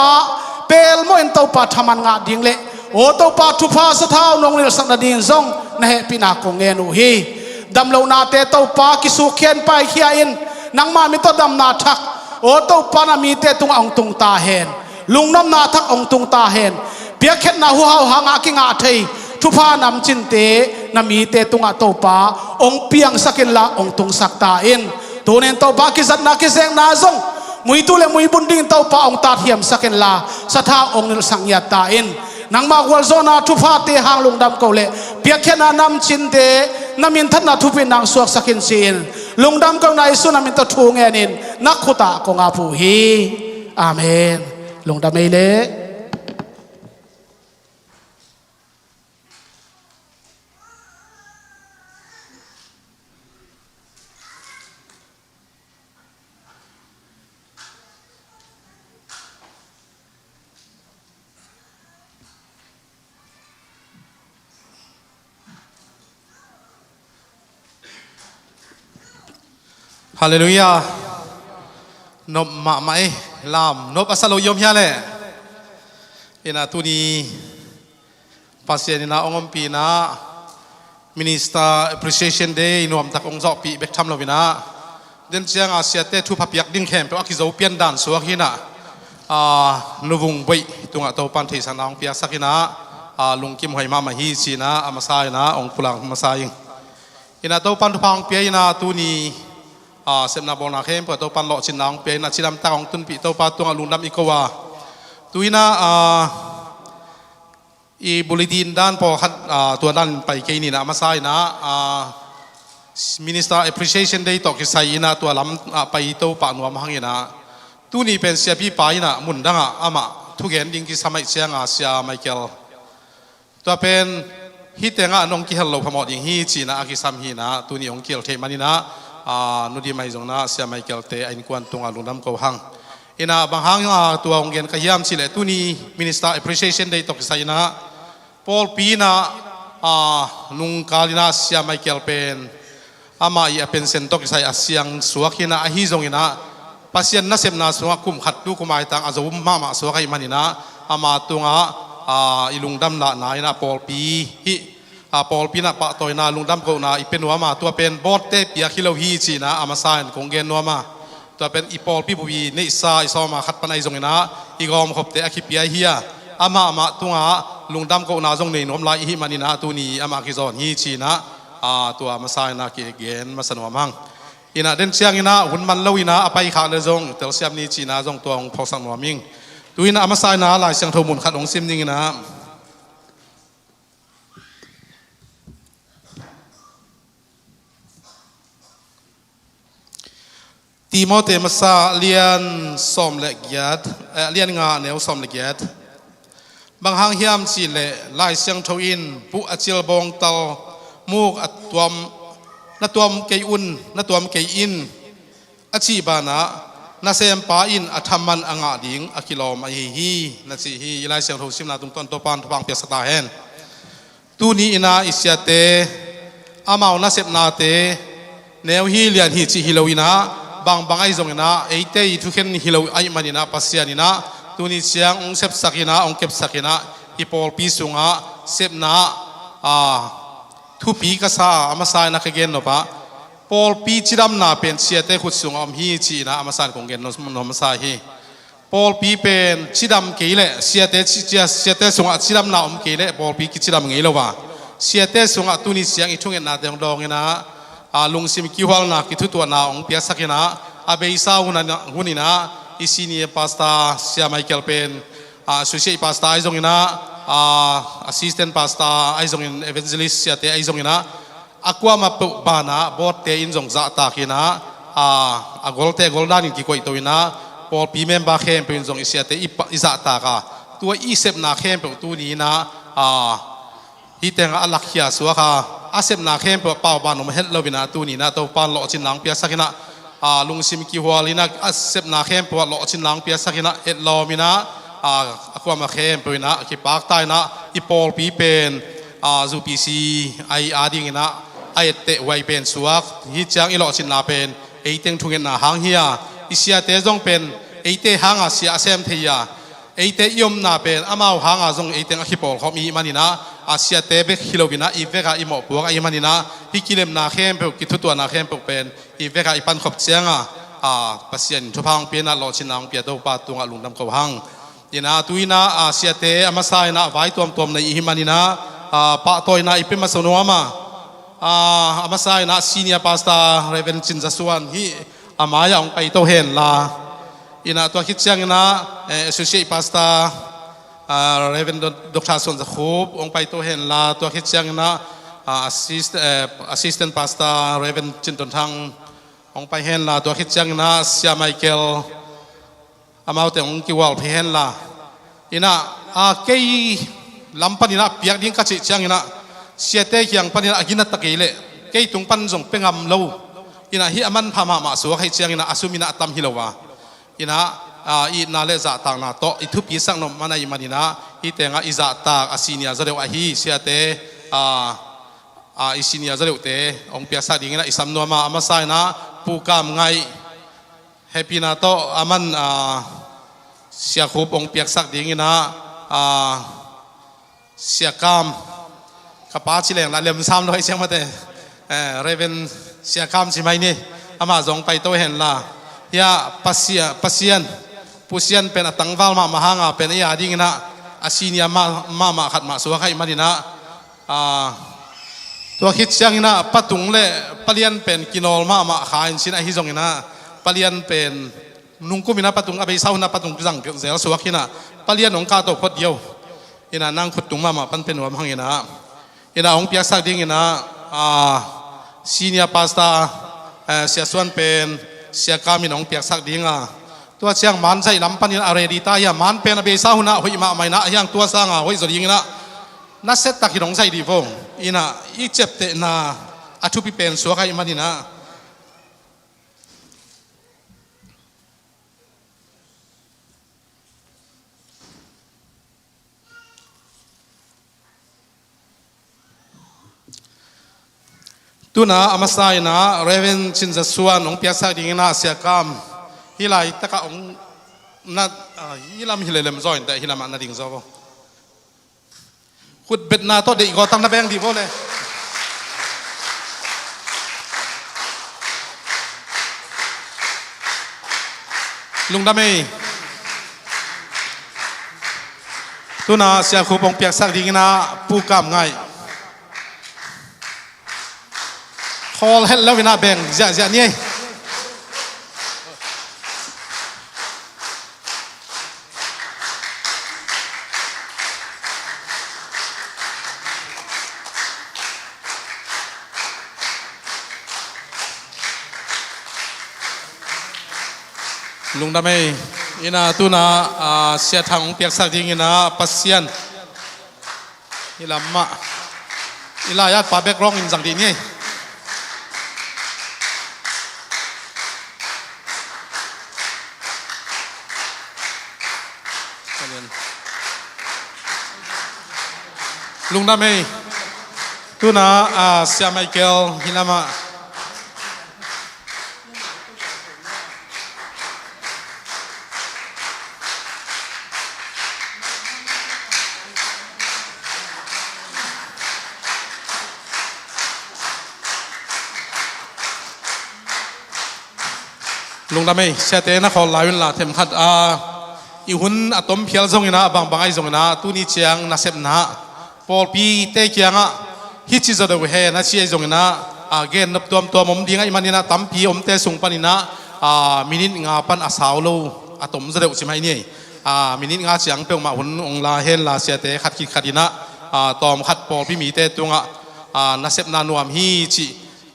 pelmawh in Topa thaman ngah ding le aw Topa thupha sathau nong nilhsak nadingin zong na hehpihna kong ngen uh hi. Damlohnate Topa kisukkhia in paikhia in nangma min tawh damna thak aw Topa na mite tungah hong tung ta hen. Lungnopna thak hong tung ta hen. Piakkhiatna huhau hangah a kingah thei thupha namcinte na mite tungah Topa hong piangsak inla hong tungsak ta in. Tunin Topa kizatna kizekna zong muitu le muibun dingin Topa hong tathiamsak inla sathau hong nilhsak ngiat ta in. Nangmah gualzawhna thuphate hang lungdam ko le piakkhiatna namcinte na minthanna thupina hong suaksak in ci-in lungdam ko na Jesu na min tawh thu ngenin na khutah kong ap uh hi. Amen. Lungdam ei le. Halleluiah. Nop mahmah ei. Lam nop a sa lo i om hia le. Ina tuni Pasian ina hong ompihna Minister Appreciation Day nuamtak hong zawhpih bek tham lo ina, den cianga siate thupha piak ding khempeuh a kizo pian dan suak hi ina, a, nuvung boih tungah Topan theihsakna hong piaksak ina, a, lungkim huai mahmah hi ci ina a masa ina hong pulak masa ing. Ina Topan thupha hong pia ina tuni, a, sepna bawlna khempeuh Topan lawhcinna hong pia ina cidamtak hong tunpih Topa tungah lungdam i ko a. Tu ina, a, i bulletin dan pawlkhat, a, tua dan pai kei nina a masa ina, a, Minister Appreciation Day tawh kisai ina tua lam, a, pai to pah nuam hang ina. Tuni pen siapipa ina mundangah amah thugen ding kisam aih cianga Sia Michael. Tua pen hih tengah nong kihel lo phamawh ding hi cina a kisam hi ina tuni hong kihel theih man ina, a, nudim ahi zongina Sia Michael te a innkuan tungah lungdam ko hang. Ina bang hang, a, tua hong gen ka hiam cih leh tuni Minister Appreciation Day tawh kisai ina pawlpi ina, a, nungkal ina Sia Michael pen amah i a pension tawh kisai a siang suak hi ina ahi zong ina Pasian nasepna sungah kum khat tu kum aitang a zo mahmah suak ahih man ina ama tungah, a, i lungdam lahna ina pawlpi hih, a, pawlpi ina pahtawina lungdam kohna i pia nuam a tua pen board te piak hi lo hi cina a masa in kong gen nuam a. Tua pen i pawlpi bupi neihsa i sawma khat pan ahi zong ina i gawmkhopte a kipia hi a, amah amah tungah lungdam kohna zong nei nuam lai i hih man ina tuni amah kizawn hi cina, a, tua masa ina kigen masa nuam hang. Ina den ciang ina hun man lo ina a pai khak le zong telsiam ni cina zong tua hong phawksak nuam ing. Tu ina a masa ina Lai Siangtho mun khat hong sim ning ina. Timote masa lian sawm le giat, eh, lian nga neu sawm le giat. Bang hang hiam cih leh Lai Siangtho in buh a cil bawngtal muk a tuam, na tuam kei un, na tuam kei in a cih banah nasempa in a thaman a ngah ding a kilawm ahi hi na ci hi. I Lai Siangtho simna tungtawn Topan thupha hong piaksa ta hen. Tuni ina i siate amau nasepnate neu hi lian hi cih hi lo ina bangbang ahi zong ina eite i thukhen hi lo ahih man ina Pasian ina tuni ciang hong sepsak ina hong kepsak ina i pawlpi sungah sepna, a, thupi ka sa a masa ina ka gen nop ah pawlpi cidamna pen siate khut sungah om hi ci ina a masa in kong gen nop, nop masa hi. Pawlpi pen cidam kei leh siate ci-, cia-, siate sungah cidamna om kei leh pawlpi kicidam ngei lo a. Siate sungah tuni ciang i thungetnate hong dawng ina, a, lungsim kihualna kithutuahna hong piaksak ina a beisa hun a, hun inah i senior pastor Sia Michael pen, ah, associate pastor ahi zonginah, ah, assistant pastor ahi zongin evangelist siate ahi zonginah a kuamah peuh banah boardte in zong zahtak inah, ah, a golte gol danin kikoihto inah pawlpi member khempeuh in zong i siate i pa-, i zahtak a, tua i sepna khempeuh tuni inah, ah, hih tengah a lakkhia suak a, a sepna khempeuh a pau ban om het lo inah tuni inah Topa in lawhcin lang piaksak inah, ah, lungsim kihual inah a sepna khempeuh ah lawhcin lang piaksak inah etlawm inah, ah, a kuamah khempeuh inah kipakta inah i pawlpi pen, ah, U P C ahi ading inah a etteh huai pen suak. Hih ciang i lawhcinna pen eiteng thungetna hang hi a, i siate zong pen eite hanga sia a sem thei a, eite i omna pen amau hanga zong eiteng a kipawlkhawm i hih maninah, a siate bek hi lo inah i vekah i mawhpuak ahih maninah hih kilemna khempeuh, kithutuahna khempeuh pen i vekah i pankhop cianga, a, Pasian in thupha hong pia inah lawhcinna hong pia Topa tungah lungdam ko hang. Inah tu inah, a, siate a masa inah vai tuamtuam nei i hih maninah, a, pahtawi inah i pia masa nuam a, a, a masa inah senior pastor Reverend Cin Za Suan hih a mai-ah hong paito henla. Inah tua khit cianginah, eh, associate pastor, ah, Reverend Doctor Suan Za Khup hong paito henla. Tua khit cianginah, ah, assist-, eh, assistant pastor Reverend Cin Ton Thang hong pai henla. Tua khit cianginah Sia Michael amaute hong kihual phei henla. Inah, a, kei lam paninah piak ding ka cih cianginah siate kiang paninah a ginat ta kei leh kei tung pan zong pia ngam lo. Inah hih a manpha mahmah suak ahih cianginah a sum inah a tam hi lo a, inah, a, itna le zahtakna tawh i thupisak nop man ahih maninah hih tengah i zahtak a senior zaw deuh ahi siate, a, a, i senior zaw deuhte hong piaksak dinginah i sam nuam a, a masa inah Pu Kam Ngaih hehpihna tawh a man, a, Sia Khup hong piaksak dinginah, a, Sia Kam, ka pa ci leng lah lemsam lo hi ciang mate, eh, Reverend Sia Kam ci mai ni, amah zong paito henla. Hia Pasia-, Pasian, Pu Sian pen a tangval mahmah hanga pen ei adinginah a senior mah, mahmah khat mah suak ahih maninah, a, tua khit cianginah Pa Tung le Pa Lian pen kinawl mahmah kha in cin ahi zonginah Pa Lian pen nungkum inah Pa Tung a beisa hunah Pa Tung zang zel suak inah Pa Lian hong kahto phot dih o. Inah nang khut tung mahmah pan pia nuam hanginah, inah hong piaksak dinginah, a, senior pastor, eh, Sia Suan pen Sia Kam in hong piaksak dinga. Tua ciang man zaih lam panin a ready ta hia, man pen a beisa hunah hoih mahmah inah hiang tua sanga hoih zaw dinginah nasia takin hong zaih dih vo. Inah i ciaptehna a thupi pen suak ahih maninah. Tuna a masa inah Reverend Cin Za Suan hong piaksak dinginah Sia Kam hih laitakah hong na, ah, hih lam hi lelem zaw inteh, hih lamah na ding zaw vo. Khutbetna tawh deih gawtak na beng dih vo le. Lungdam ei. Tuna Sia Khup hong piaksak dinginah Pu Kam Ngaih. Khawl het lo inah beng ziahziah ni ei. Lungdam ei. Inah tuna, ah, Sia Thang hong piaksak dinginah Pasian. Hih lamah i lai-at pa background in zang dih ni ei. Lungdam ei. Tuna, ah, Sia Michael hih lamah. Lungdam ei, siate na khawl lai unla themkhat a, i hun a tom phial zonginah bangbang ahi zonginah tuni ciang nasepna pawlpite kiangah hih ci zaw deuh hen a ci ahi zonginah, a, gen nop tuamtuam om ding ahih maninah tampi omte sung paninah, a, minit nga pan a sau lo a tom zaw deuh ci mai ni. A, minit nga ciang peuhmah hun hong la hen la, siate khat khit khat in ah, a, tawm khat pawlpi mite tungah, a, nasepna nuam hi cih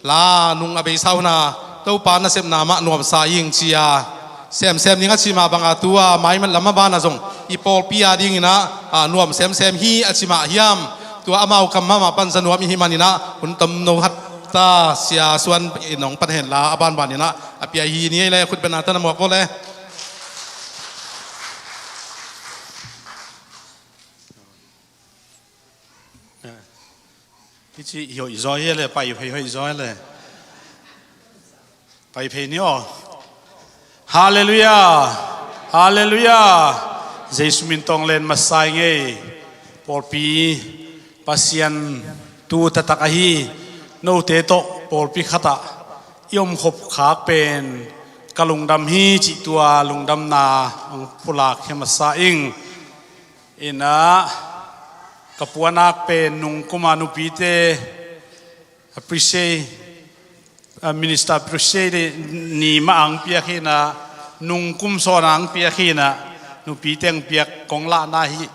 la nung a beisa hun a, Topa nasepna mah nuamsa ing ci-a semsem ding a cih mah bangah tu-a mailam a banah zong i pawlpi a dingin ah, a, nuam semsem hi a cih mah hiam? Tua amau kam mahmah pan za nuam i hih manin ah hun tomno hatta Sia Suan in hong pan hen la, a banban in ah a pia hi ni. Ei le, khut beng a tan a muak vua le. Hici i hoih zaw hi le, pai phei hoih zaw hi le. Pai phei ni aw. Halleluiah. Halleluiah. Jesu min tawh len masa ing ei. Pawlpi Pasian tu taktak ahi, note tawh pawlpi khatah i omkhop khak pen ka lungdam hi cih tua lungdamna hong pulak hi masa ing. Inah ka puanak pen nungkuma nupite appreciate, a, Minister appreciate ni mah ang piak hinah, nungkum sawn ang piak hinah, nupite ang piak kong lahna hi.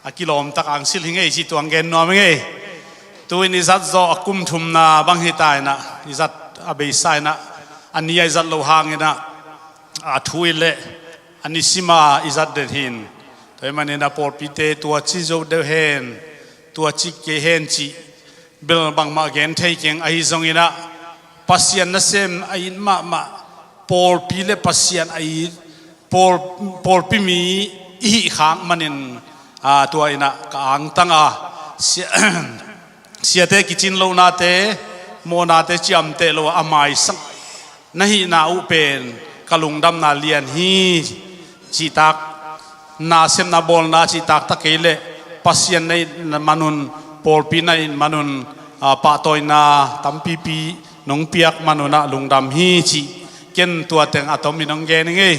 A kilawmtak ang silh hi ngei ci tuang gen nuam hi ngei. Tu-in i zat zawh a kum thumna bang hi ta inah, i zat a beisa inah, a ni a i zat lo hanginah, a thu i leh a nisima i zat den hin. Tua hi manin a pawlpite tua ci zo deuh hen, tua ci kei hen cih bel bangmah gen thei keng. Ahi zonginah Pasian nasem a it mahmah, pawlpi le Pasian a it, pawl, pawlpi mi i hih khak manin, a, tua inah ka angtang a, sia, siate kicin lohnate, mawhnate ciamteh lo a maisak na hihna uh pen ka lungdamna lian hi. Cihtak, nasepna bawlna cihtak ta kei leh Pasian na it manun, pawlpi na it manun, a, pahtawina tampipi nong piak manunah lungdam hi cih ken tua teng a tomin hong gen hi ngei.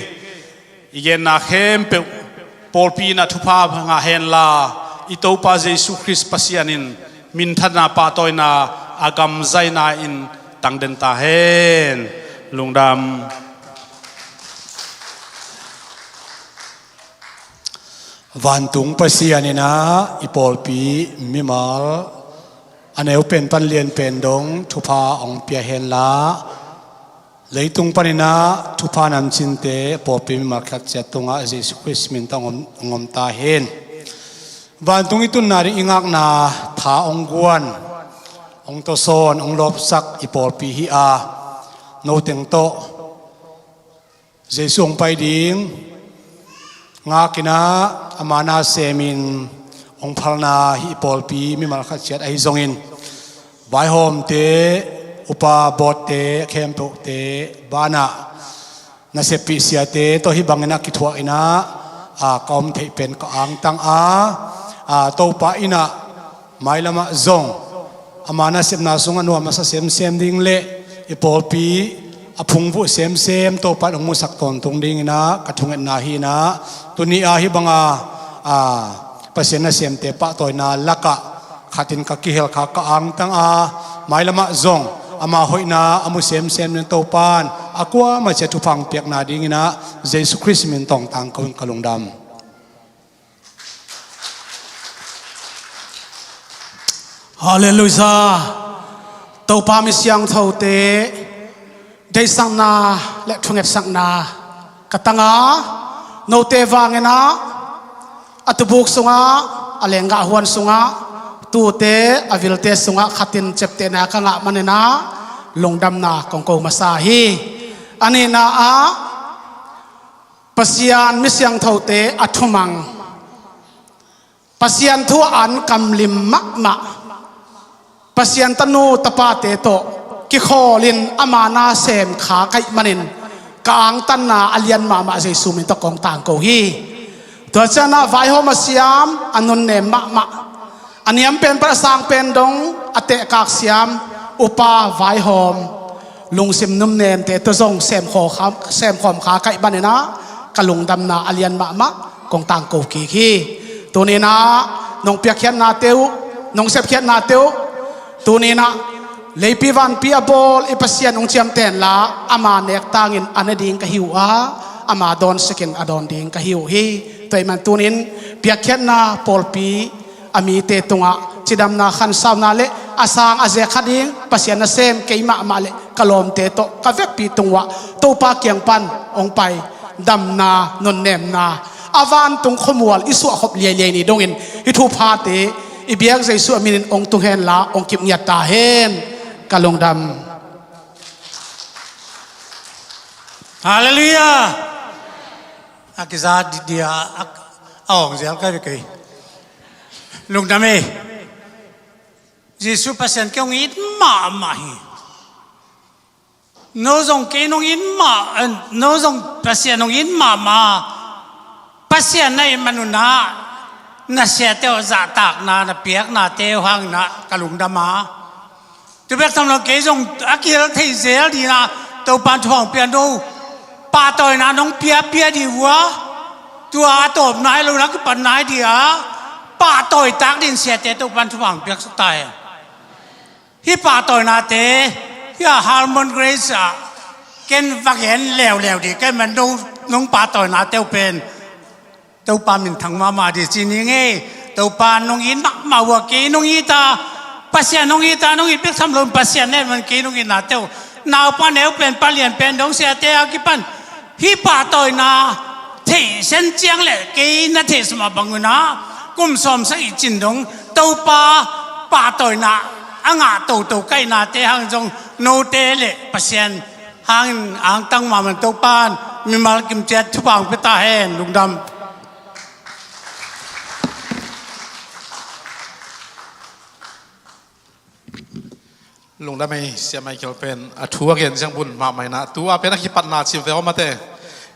I genna khempeuh pawlpi inah thupha ngah henla, i Topa Jesu Khrist Pasian in minthanna pahtawina a gamzaina in tangden ta hen. Lungdam. Vantung Pasian inah i pawlpi mimal a neu pen pan lian pen dong thupha hong pia henla, leitung paninah thupha namcinte pawlpi mimal khat ciat tungah Jesu Khrist min tawh hong om, hong om ta hen. Vantung i tunna ding i ngakna tha hong guan, hong tawsawn, hong lawpsak i pawlpi hi a, noteng tawh Jesu hong pai ding ngakinah ama na semin hong phalna hi. I pawlpi mimal khat ciat ahi zongin vaihawmte, upa bawtte, khempeuhte banah naseppih siate tawh hih bangin a kithuah inah, a, ka om theih pen ka angtang a, a, Topa inah mailamah zong ama nasepna sungah nuam a sa semsem ding le i pawlpi a phungvuh semsem Topa in hong musak tawntung dinginah ka thungetna hinah, tuni a hih banga, a, Pasian nasemte pahtawina lakah khatin ka kihel kha ka angtang a, mailamah zong ama hoihna a mu semsem ding Topa in a kuamah ciat thupha hong piakna dinginah Jesu Khrist min tawh hong tangko in ka lungdam. Halleluiah. Topa mi siangthote deihsakna le thungetsakna ka tanga, note vanginah a tubuk sungah, a lenggah huan sungah, tute a vilte sungah khatin ciaptehna ka ngah maninah lungdamna kong ko masa hi. A nihna ah Pasian mi siangthote a thumang, Pasian thu a an kamlim mahmah, Pasian tanu tapate tawh kikhawlin ama na sem kha ka hih manin ka angtanna a lian mahmah Jesu min tawh kong tangko hi. Tua cianah vaihawm a siam, a nunnem mahmah, a niam pen pan a sang pen dong a tehkak siam upa vaihawm lungsim nunnemte tawh zong semkhawm kha, semkhawm kha ka hih maninah ka lungdamna a lian mahmah kong tangko kik hi. Tuninah nong piakkhiatnate uh, nong sepkhiatnate uh, tuninah Leipi vanpi a bawl i Pasian hong ciamteh inla, ama nek tangin a ne ding ka hi uh a, ama dawn sekin a dawn ding ka hi uh hi. Tua ahih man tunin piakkhiatna pawlpi a mite tungah cidamna khansauna le a sang a zek kha ding Pasian nasem kei mahmah le ka lawmte tawh ka vekpi tungah Topa kiang pan hong pai damna nunnemna a vantung khuamual i suahkhop liailiai ni dongin hih thuphate i biak Jesuh a minin hong tung henla hong kip ngiat ta hen. Ka lungdam. Halleluiah. A kiza didia a awng zial kai ve kei. Lungdam e. Jesuh Pasian kei hong it mahmah hi. No zong kei nong it mah, eh, no zong Pasian hong it mahmah. Pasian na it manunah na siate uh zahtakna na piaknate uh hanginah ka lungdam a. Tu bek tham lo kei zong a kihel thei zel dinah Topan thupha hong pia no pahtawina nong piapia dih uh a. Tua a tawpna hi lo na kipatna hi dih a pahtawitak din siate Topan thupha hong piaksak ta hen. Hih pahtawinate hih a Harmon Grace ah ken va gen leuleu dih kei man no nong pahtawinate uh pen Topa minthang mahmah dih ci ni ngei. Topa nong it mahmah uh a kei nong it a Pasian nong it a nong it bek tham lo Pasian nen man kei nong itnate uh naupa neu pen palian pen dong siate a kipan hih pahtawina theihsen ciang le kei na theihsa mah bangunah kum sawmsagih cin dong Topa pahtawina a ngah toto kaihnate hang zong note le Pasian hangin angtang mahmah Topan mimal kimciat thupha hong pia ta hen. Lungdam. Lungdam ei, Sia Michael pen a thu a gen ciang bun mahmah inah tu a pen a kipatna cim ve aw mate.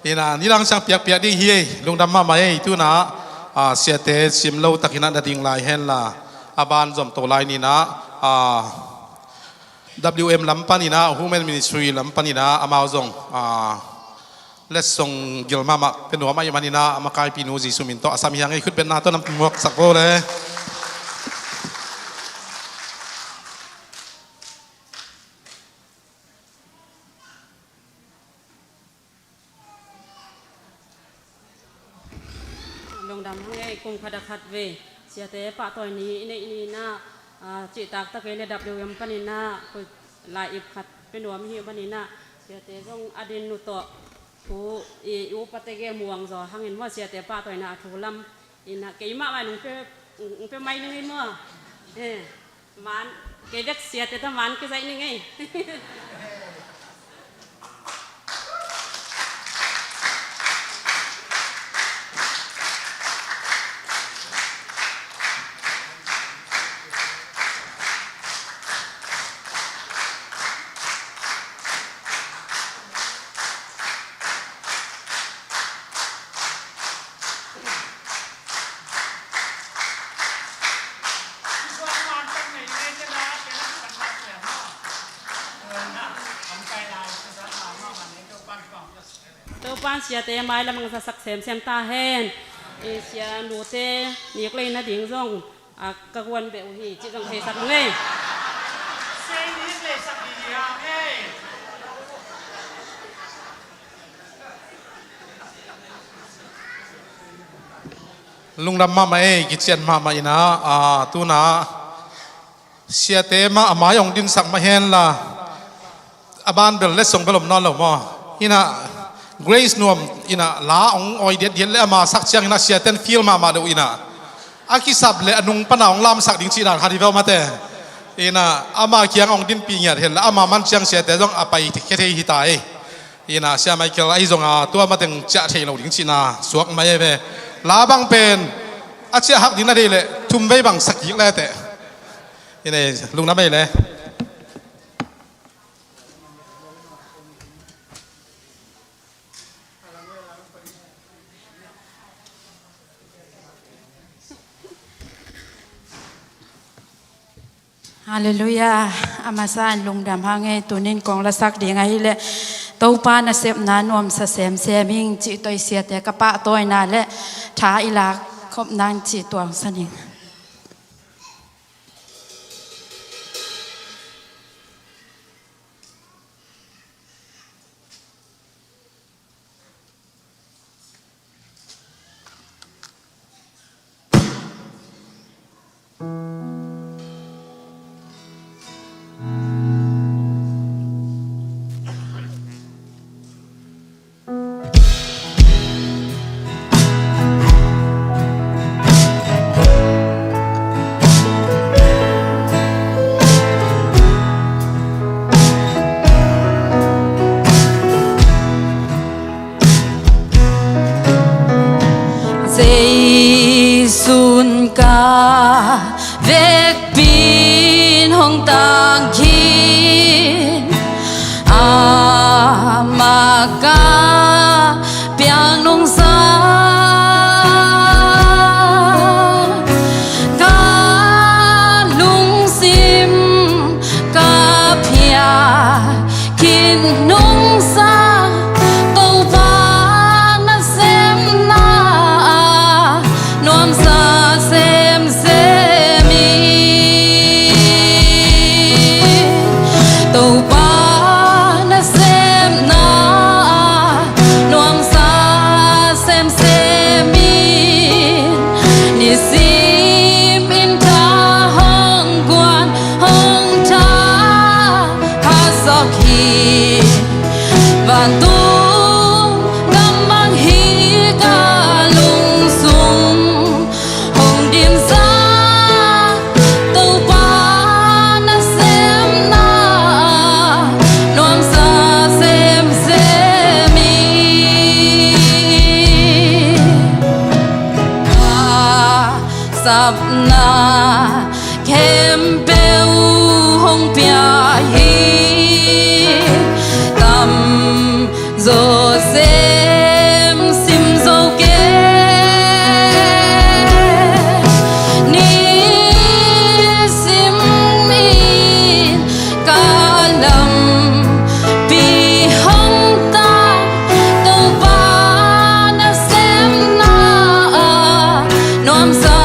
Inah nidang ciang piakpiak ding hi ei, lungdam mahmah ei. Tunah a, siate cim lo takinah na ding lai henla a ban zom to lai ninah a, W M lam paninah Women Ministry lam paninah amau zong a, letsong gil mahmah pia nuam ahih maninah a makaipinu Jesuh min tawh a sam hiang ei. Khutbetna tawh na muaksak vo le. Lungdam hang ei, kum khat a khat ve siate pahtawi ni i neih ninah a, cihtak tak ei le W M paninah lai ip khat pia nuam hi uh maninah siate zong a din uh tawh thu i upate gel muang zaw hangin maw siate pahtawina a thu lam inah kei mahmah nung pe nung pe mai ning ei maw? Eh, man kei bek siate ta man kizaih ning ei. Topan siate mailam hong zasak semsem ta hen. I sia nute nik lei nading zong a ka guan beh uh hi cih zong theisak ngei. Lungdam mahmah ei, kician mahmah inah a, tunah siate mah a mai hong dinsak mah henla a ban bel letsong bel om nawn lo maw? Inah Grace Nuam inah la hong awi diatdiat le ama sak ciang inah siaten feel mahmah deuh inah a kisap le a nung pana hong lamsak ding cih dan khat hi veu mate. Inah ama kiang hong dinpih ngiat hen la ama man ciang siate zong a pai khia thei hi ta ei. Inah Sia Michael ahi zonga tua mateng ciah thei lo ding cihna suak mai ei ve. La bang pen a ciah hak ding na deih leh thum vei bang sak kik le teh. Inah lungdam ei le. Halleluiah. A masa in lungdam hang ei. Tunin kong lasak ding ahileh Topa nasepna nuamsa semsem ing cih tawh i siate ka pahtawina le tha i lak khop nang cih tuangsan ing. Zeisun ka vekpi in hong tangkhin, amah ka piak nungsa, ka lungsim ka phiat khin nungsa, Topa nasemna ah nuamsa semsem in. Topa nasemna ah nuamsa semsem in. Nisim in tha hong guan, hong tha hasak hi. Vantung gam bang hi ka lungsung, hong dimsa Topa nasemna nuamsa semsem hi. Ka sapna khempeuh hong pia hi. Tam zaw sem sim zo kei. Nisim in ka lampi hong tang, Topa nasemna ah nuamsa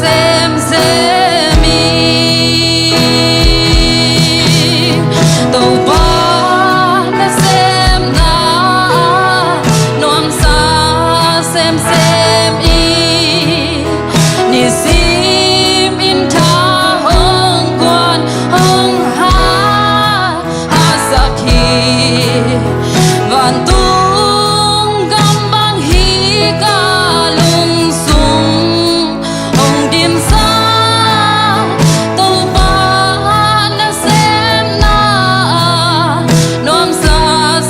semsem hi. Topa nasemna ah nuamsa semsem hi. Nisim in tha hong guan, hong ha hasak hi. Vantung gam bang hi ka lungsung, hong dimsa Topa nasemna nuamsa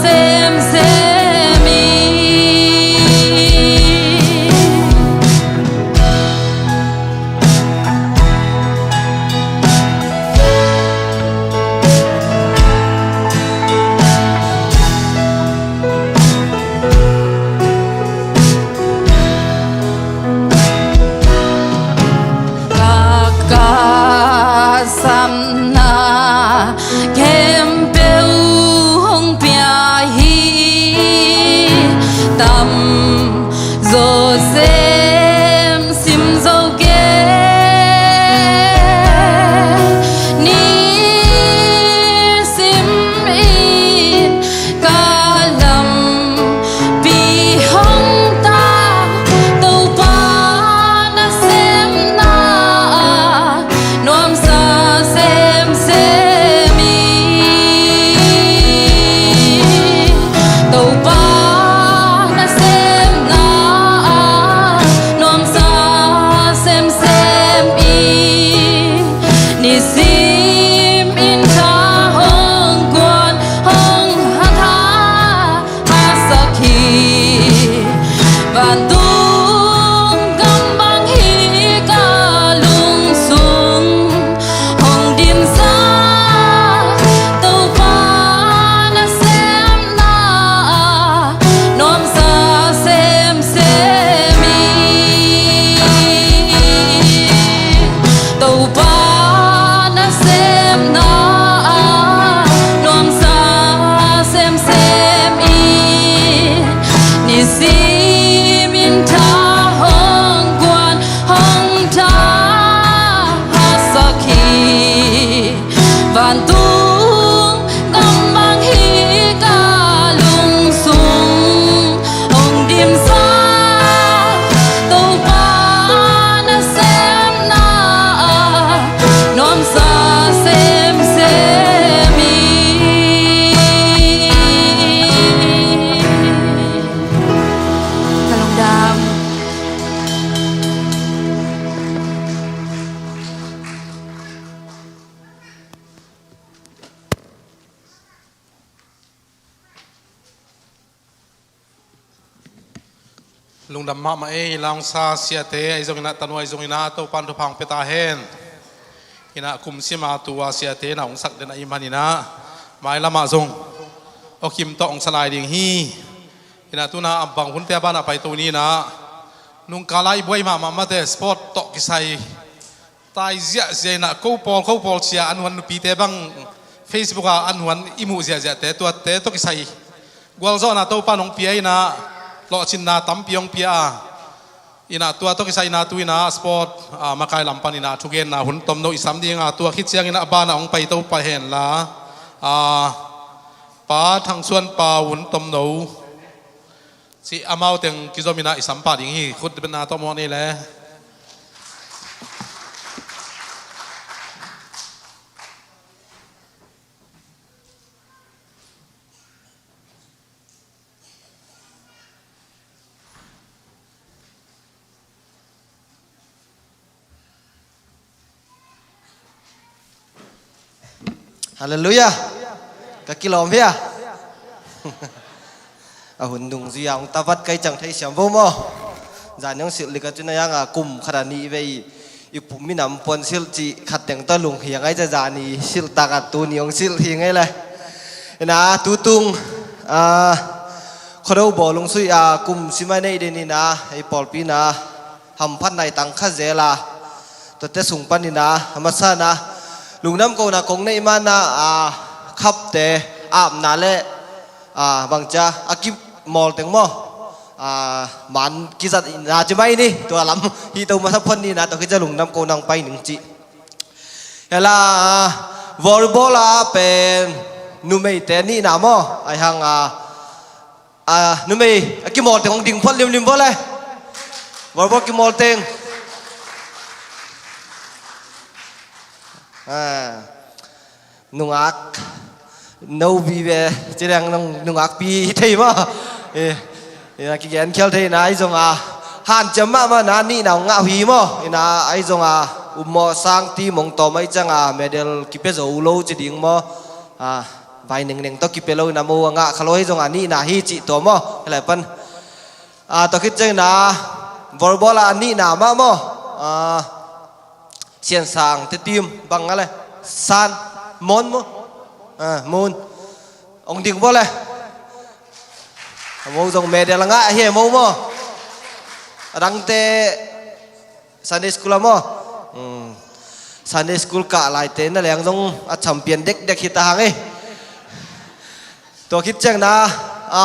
semsem hi. Lungdam mahmah ei, la hong sa siate ahi zongin ah, tanu ahi zongin ah, Topa'n thupha hong pia ta hen. Inah kum sima tua siate na hong sak den ahih manin ah, mailamah zong awkim tawh hong sa lai ding hi. Inah tu-in ah a bang hunte a banah paito ni inah, nungkala i buai mahmah mate sport tawh kisai tai ziahziah inah, ko pawl ko pawl cia an huan, nupite bang Facebook ah an huan i muh ziahziahte, tuate tawh kisai gualzawhna Topa'n hong pia inah, lawhcinna tampi hong pia a, inah tua tawh kisai inah tu inah sport, ah, makai lam pan inah thugenna hun tomno i sam ding a, tua khit ciangin ah a banah hong paito pah hen la, ah, Pa Thang Suan Pa hun tomno cih amau teng kizom inah i sam pah ding hi. Khut betna tawh mawh ni le. Halleluiah. Ka kilawm hia? A hun dungzui a hong tavat kai ciang theisiam vo maw? Zani hong silh lik a, cun a yang a kum khat a nih vei i pu minam puan silh cih khat teng tawh lunghiang ai, zani silh tak a tuni hong silh hi ngei le. Inah tutung, ah, Khuado bawl hong suih a kum sima neih den inah, ei pawlpi inah hamphatna i tang kha zel a, tuate sung pan inah a masa inah lungdam kohna kong neih ma inah, a, khapte, apna le, a, bangcia a kimawl teng maw, a, man kizat inah ci mai ni, tua lam hih to masa phot ni inah, tua khit ciang lungdam kohna hong pai ning cih. Hela, a, volleyball ah pen numeite nihna maw, ahi hang a, a, numei a kimawl teng hong ding phot limlim vo le. Volleyball kimawl teng. A, nungak no vive ci leng nung, nungakpi hi thei maw? Eh, inah kigen khial thei inah, ahi zong a hanciam mahmah inah nihna hong ngah uh hi maw? Inah ahi zong a ummawh sang team hong tawm ahih ciang a medal kipia zo lo ci ding maw? A, vai nengneng tawh kipia lo inah mo a ngah kha lo, ahi zong a nihna hi cih tua maw? Hih lai pan, a, tua khit ciang inah volleyball ah a nihna mah maw? A, Siansangte team bang a le, San, Mon maw? A, Mon. Hong ding vo le. A mo zong medal a ngah hi e mo maw? A dangte Sunday school a maw? Hmm. Sunday school kah laite na leng zong a champion dekdek hi ta hang e. Tua khit ciang inah, a,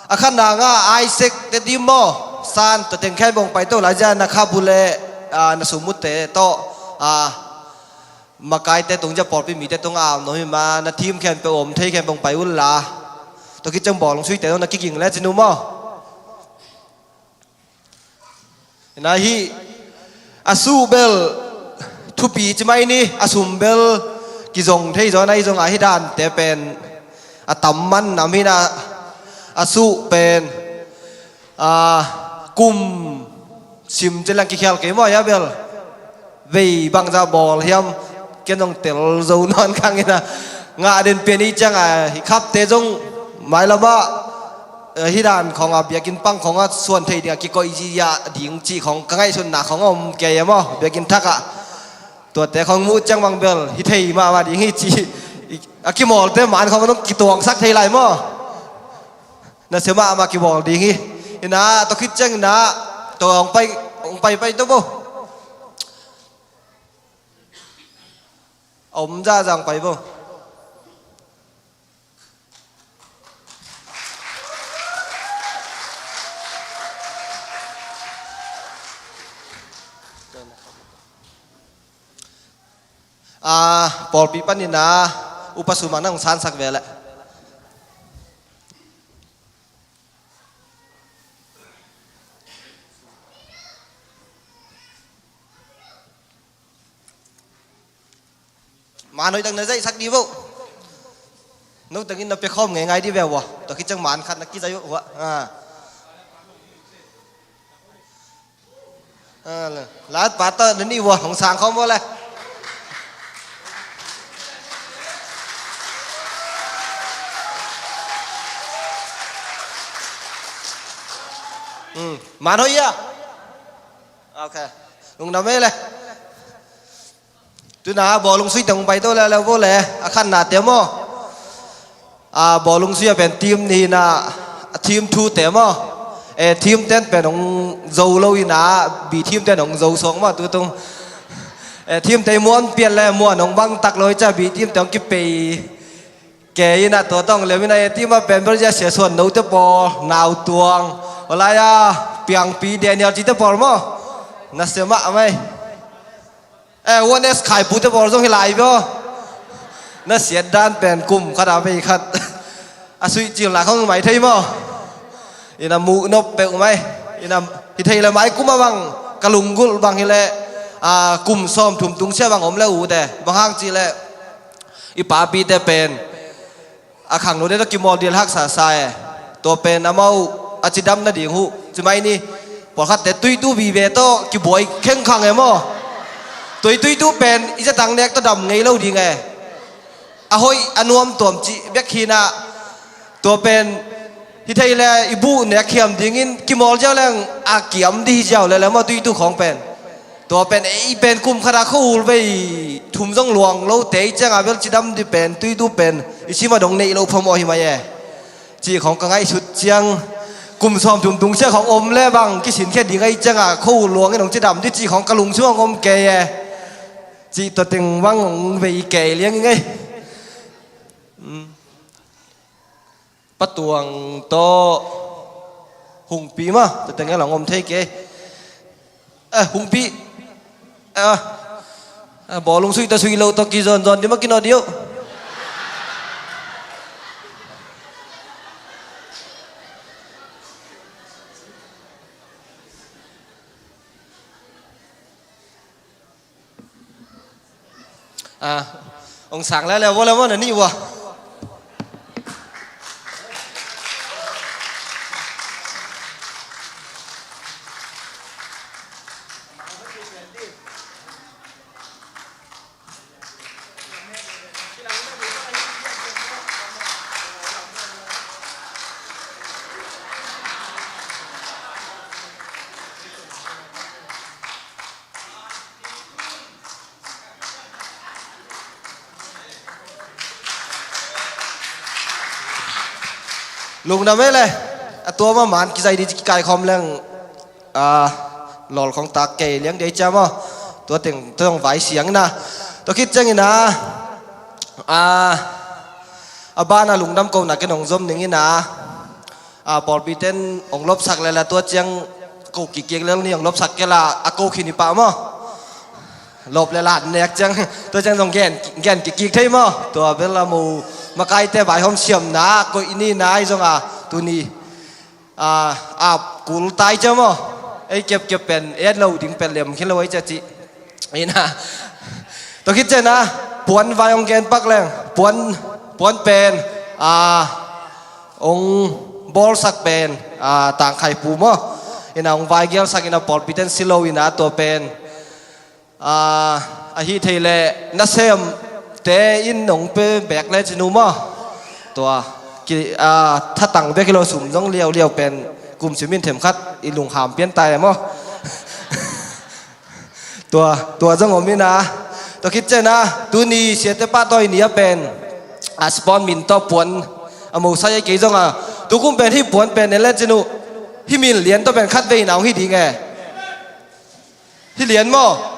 a khatna ngah Isaac te team maw? San, tua teng khempeuh hong paito lai zia, na khabu le, a, na sumute tawh, a, makaite tung zia, pawlpi mite tung a om nuam hi ma, na team khempeuh om thei khempeuh hong pai un la. Tua khit ciang bawl hong suihte zong na kiging le cin uh maw? Inah hih a suh bel thupi ci mai ni, a sum bel kizong thei zaw, ahi zong a hih dante pen a tam man nam hi inah, a suh pen, a, kum sim ci leng kikhial kei maw, hia bel vei bangzah bawl hiam, ken zong tel zo nawn kha ing inah, ngah den pen i ciang a, hih khapte zong mailamah, eh, hih dan khawng a biakinn pang khawng a suan thei ding a kikoih ziah ding cih khawng ka ngaihsutna khawng a om kei e maw, biakinn thak ah. Tuate khawng muh ciang bang bel hi thei mahmah ding hi cih, a kimawlte man khawng zong kituangsak thei lai maw? Nasia mahmah kibawl ding hi. Inah tua khit ciang inah, tua hong pai, hong pai pai tua bo. A om zahzah hong pai bo. A, pawlpi pan inah upa sumang na hong sansak ve le. Man hoih tak na zaihsak di vo. No tengin na pia khawm ngeingai di ve ua. Tua khit ciang man khat na kizai ua. A. A, le. Lat pa tawh na nih ua, hong sang khawm ua le. Man hoih ia. Ok. Lungdam ei le. Tuna bawlung sui teng pai to le le vo le. A khan na te maw. A bawlung sui a pen team ni na, team thu te maw. E, team ten pen hong zo lo ina, B team ten hong zo sawng maw tu tung. E, team te muan pian le muan hong bang tak lo i ca B team te hong kipei. Ke ina tua tong lem ina e team a pen bel ja sia suan no te pawl, nau tuang. Wala ia, piangpi Daniel ci te pawl maw. Na sia mah mai. E, one S khaipu te pawl zong hi lai bia. Na siat dan pen kum khat a vei khat. A sui cil na khong mai thei maw. Ina muh nop peuh mai. Ina hi thei le mai kum a bang ka lunggulh bang hi le, a, kum sawm thum tung sia bang om le u te. Bang hang ci le. I papi te pen. A khangno deuh tawh kimawl dial haksa sa e. Tua pen amau a cidam nading uh. Ci mai ni, pawlkhatte tuitu vive tawh kibuai khengkhang e maw. Tui tuitu pen i zatang nek tawh dam ngei lo ding e. A hoih a nuam tuam cih bek hi na. Tua pen hi thei le i buh nek hiam dingin kimawl ziau leng a kiam di hi ziau le le maw tuitu khawng pen. Tua pen ei pen kum khat a khua ul vei thum zong luang lo te i ciang a bel cidam di pen tuitu pen i sim a dong neih lo phamawh hi mai e. Cih khawng ka ngaihsut ciang kum sawm thum tung sia khawng om le bang kisin khia ding a i ciang a khua ul luang in hong cidam di cih khawng ka lungsim hong om kei e. Cih tua teng bang hong vei kei liang i ngei. Patuang tawh Hungpi mah tua teng e lang om thei kei. Eh, Hungpi. Eh, eh, bawlung sui ta sui lo tawh kizonzon di mah kinawh di uh. Ah, ong sang le le vo le vo na ni vo. Lungdam e le. A tua ma man kizai di ci kikai khawm leng. A, lol khawng tak kei liang dei cia maw. Tua teng tua teng vai siang ina. Tua khit ciang ina. A, a ban a lungdam ko na ken hong zom ning ina. A, pawlpi ten hong lopsak le la tua ciang ko kikik lel ni hong lopsak ke la a ko khin i pah maw. Lop le la nek ciang tua ciang zong gen, gen kikik thei maw. Tua bel a mu makaite vai hawm siam na koih ni na i zong a tuni. A, a kul tai cia maw. Ei kepkep pen et lo ding pen lem khin lo ei cia ci. Ina. Tua khit ciang a puan vai hong gen pak leng. Puan, puan pen a, hong bawlsak pen a, tangkhai pu maw. Ina hong vai gelsak ina pawlpi ten si lo ina tua pen. A, ahi thei le nasem te in nong pe bek le cinu maw. Tua ki, a, thatang bek hi lo sum zong liauliau pen kum sim in themkhat i lungham pian tai maw. Tua, tua zong om ina. Tua khit ciang a tuni siate pahtawi ni a pen a spon min tawh puan a mosai a kei zong a tukum pen hi puan pen en le cinu hi min lian tawh pen khat vei na hong hi ding e. Hi lian maw?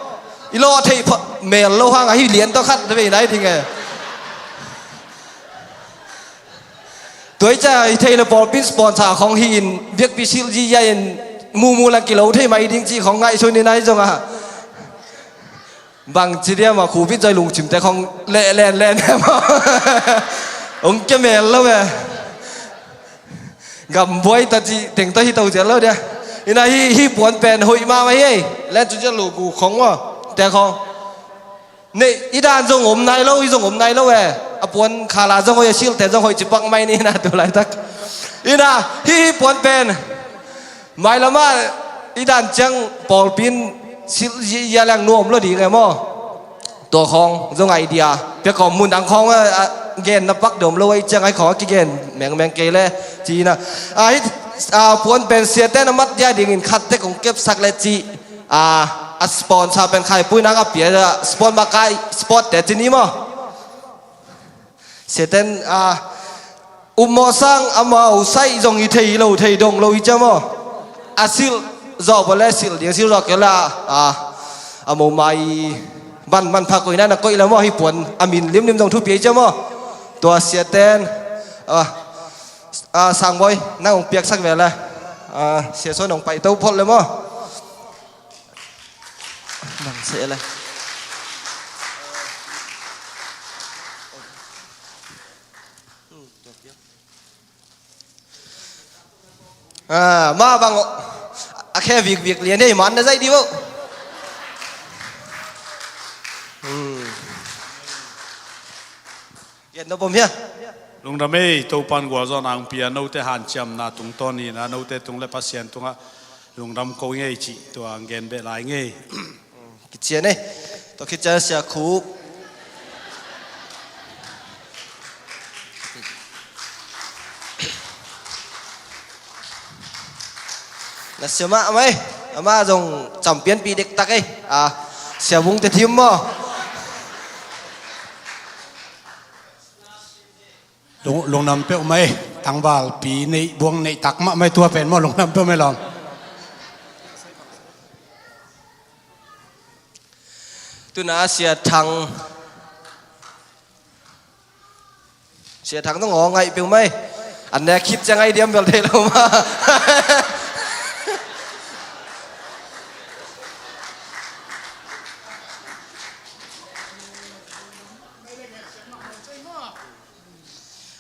I lawh theih pha-, mel lo hang a hi lian tawh khat vei nai ding e. Tua i ca i thei le pawlpin sponsor khawng hi in biakpi silh zia in mumu lang kilo thei mai ding ci khawng ngaihsun i nai zong a. Bang ci diam a khupit zoi lungcim te khawng leh len len e maw? Hong kia mel lo e. Gam buai ta ci teng ta hi to zial lo dia. Ina hi, hi puan pen hoih mama hi ei. Len cu zial lo gu khong maw. Te khong. Nei, i dan zong om nai lo, i zong om nai lo e. A puan khala zong hoih, a sil te zong hoih ci pak mai ni ina tu laitak. Ina hi, hi puan pen. Mai lama i dan ciang pawlpin sil zia, zia leng nuam lo ding e maw. Tua khawng zong idea pia kawm mun dang khawng a, a, gen na pak dom lo ei ciang ai khawng a kigen mengmeng kei le ci ina. A, hi, ah, puan pen siate na mat dia dingin khat tek hong kepsak le cih, ah, a sponsor pen Khaipui nang a pia, ah, sport makai, sport te ci ni maw. Siaten, ah, ummawh sang amau saih zong hi thei lo, thei dong lo hi cia maw. A silh zawh bawle silh ding, silh zawh kei la, ah, a mo mai ban, man pha koihna na koih le maw, hi puan a min limlim zong thupi hi cia maw. Tua siaten, ah, ah, Sangbawi, nang hong piaksak ve le. Ah, sia suan hong paito phot le maw. Bang seh le. Ah, ma bang a khe vik vik lian hei man na zai di bo. Hmm. Gen no bom hia. Lungdam ei, Topan gualzawhna hong pia, note hanciamna tungtawn hi na, note tung le Pasian tungah lungdam ko ngei cih tua hong gen beh lai ngei. Kician ei. Tua khit ciang Sia Khup. Na sia mah mai. Amah zong champion pi dektak ei. Ah, Sia Bung te thim maw. Lung, lungdam peuh mai, tangvalpi neih buang neih tak mah mai tua pen maw, lungdam peuh mai lawm. Tuna Sia Thang, Sia Thang tawh ngaw ngaih peuh mai. An nek khit ciang ai diam bel thei lo mah.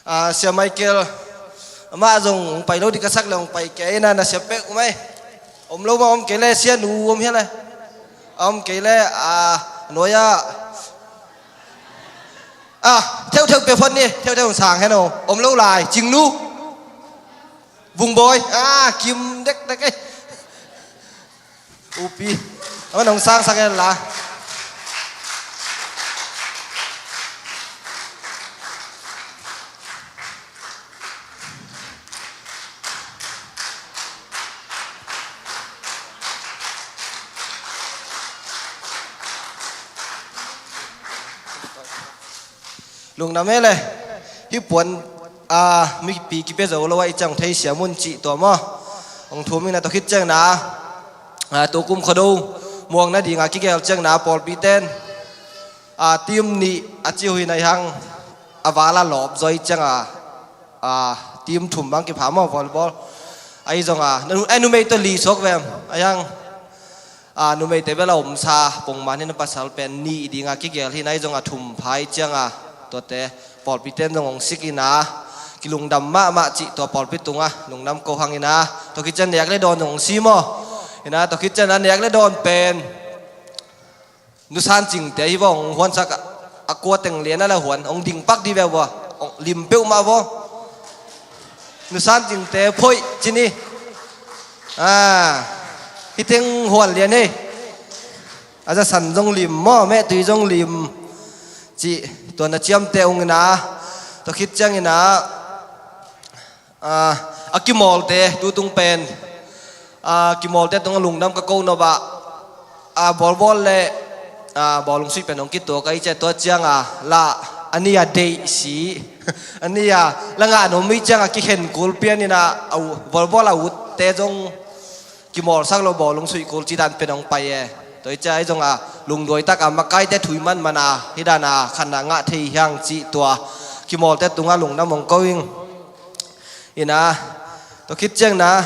Ah, Sia Michael, amah zong hong pai lo dik a sak le hong pai kei na, na sia peuh mai. Om lo mah om kei le, Sia nu om hia le. Om kei le, ah, nuai ah. Ah, theuh theuh pia phot ni, theuh theuh sang hen o. Om lo lai, Cing nu. Vung Bawi, ah, kim dek dek ei. Upi. Ama nong sang sang en la. Lungdam e le. Hih puan, ah, mipi kipia zo lo a i ciang thei siam un cih tua maw. Hong thum ina tua khit ciang na, ah, tukum Khuado muang nading a kigel ciang na pawlpi ten, ah, team nih a ci uh hi na i hang a val a lawp zaw i ciang a, ah, team thum bang kipha maw volleyball. Ahi zong a, nu-, ai numei tawh li suak vem. Ahi hang, ah, numeite bel a omsa pongman hi na pasal pen nih ding a kigel hi na, ahi zong a thum pha i ciang a, tuate pawlpi ten zong hong sik ina, kilungdam mahmah cih tua pawlpi tungah lungdam ko hang ina, tua khit ciang nek le dawn zong hong si maw. Ina tua khit ciang a nek le dawn pen Nu San Cingte hi vawng huansak a, a kua teng lian a la huan hong ding pak di veu vua, hong lim peuhmah vua. Nu San Cingte phoih cini. Ah, hi teng huan lian hei. A za san zong lim maw, meh tui zong lim. Cih tua na ciamte hong ina, tua khit ciang ina. Ah, a kimawlte, tutung pen, ah, kimawlte tungah lungdam ka ko nop ah, ah, bawlbawl le, ah, bawlung suih pen hong kituak ahi ciah tua ciang a, lah, a ni a deih si, a ni a, la ngah nop mi ciang a kikhen kul pian ina, a u-, bawlbawl a utte zong, kimawlsak lo bawlung suih kul cih dan pen hong pai e. Tua hi ciah ahi zong a, lungduai tak a, makaite thui manman a, hi dan a, khan a ngah thei hiang cih tua, kimawlte tungah lungdam hong ko ing. Ina, tua khit ciang na,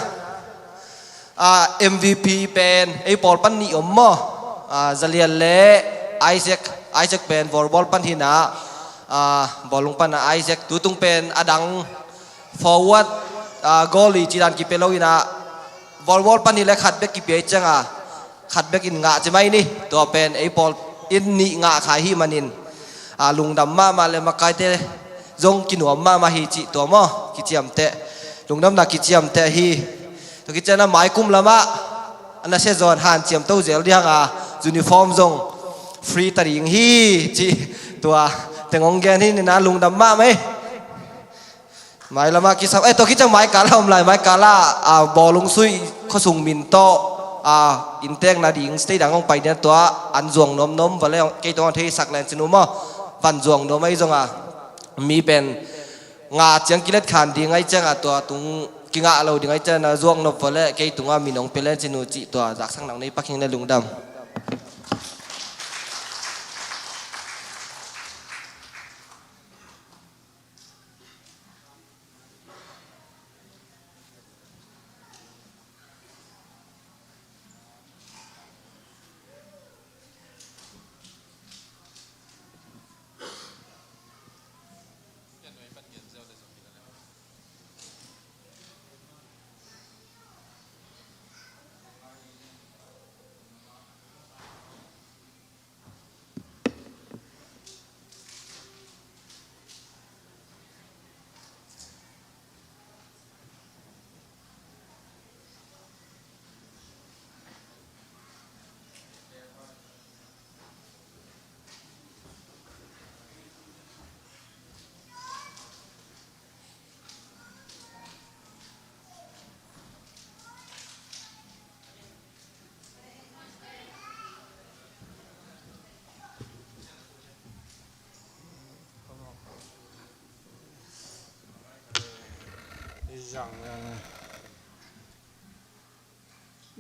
ah, M V P pen, ei pawl pan nih om maw? Ah, Zalian le Isaac, Isaac pen volleyball pan hi na, ah, bawlung pan a Isaac, tutung pen a dang forward, ah, goalie cih dan kipia lo ina, volleyball pan hi le khat bek kipia i ciang a, khat bek in ngah ci mai ni, tua pen ei pawl in nih ngah kha hi manin, ah, lungdam mahmah le makaite zong kinuam mahmah hi cih tua maw, kiciamteh, lungdamna kiciamteh hi. Tua kician a maikum lamah, a na sezawn hanciam to zel dihang a, uniform zong free ta ding hi cih tua teng hong gen hi nina lungdam mahmah hi. Mai lamah kisam, eh, tua khit ciang mai kal ah om lai, mai kal ah, ah, bawlung sui khuasung min tawh, ah, innteekna ding stage dang hong pai ding a, tua an zuang nuamnuam vua leh kei tungah theisak len cin uh maw. Van zuang nuam ahi zongah mi pen ngah ciang kilet khan ding ahih ciangah tua tung kingah lo ding ahih ciangah zuang nop vua leh kei tungah min hong pia len cin uh cih tua zaksak nang nei pak hing le lungdam.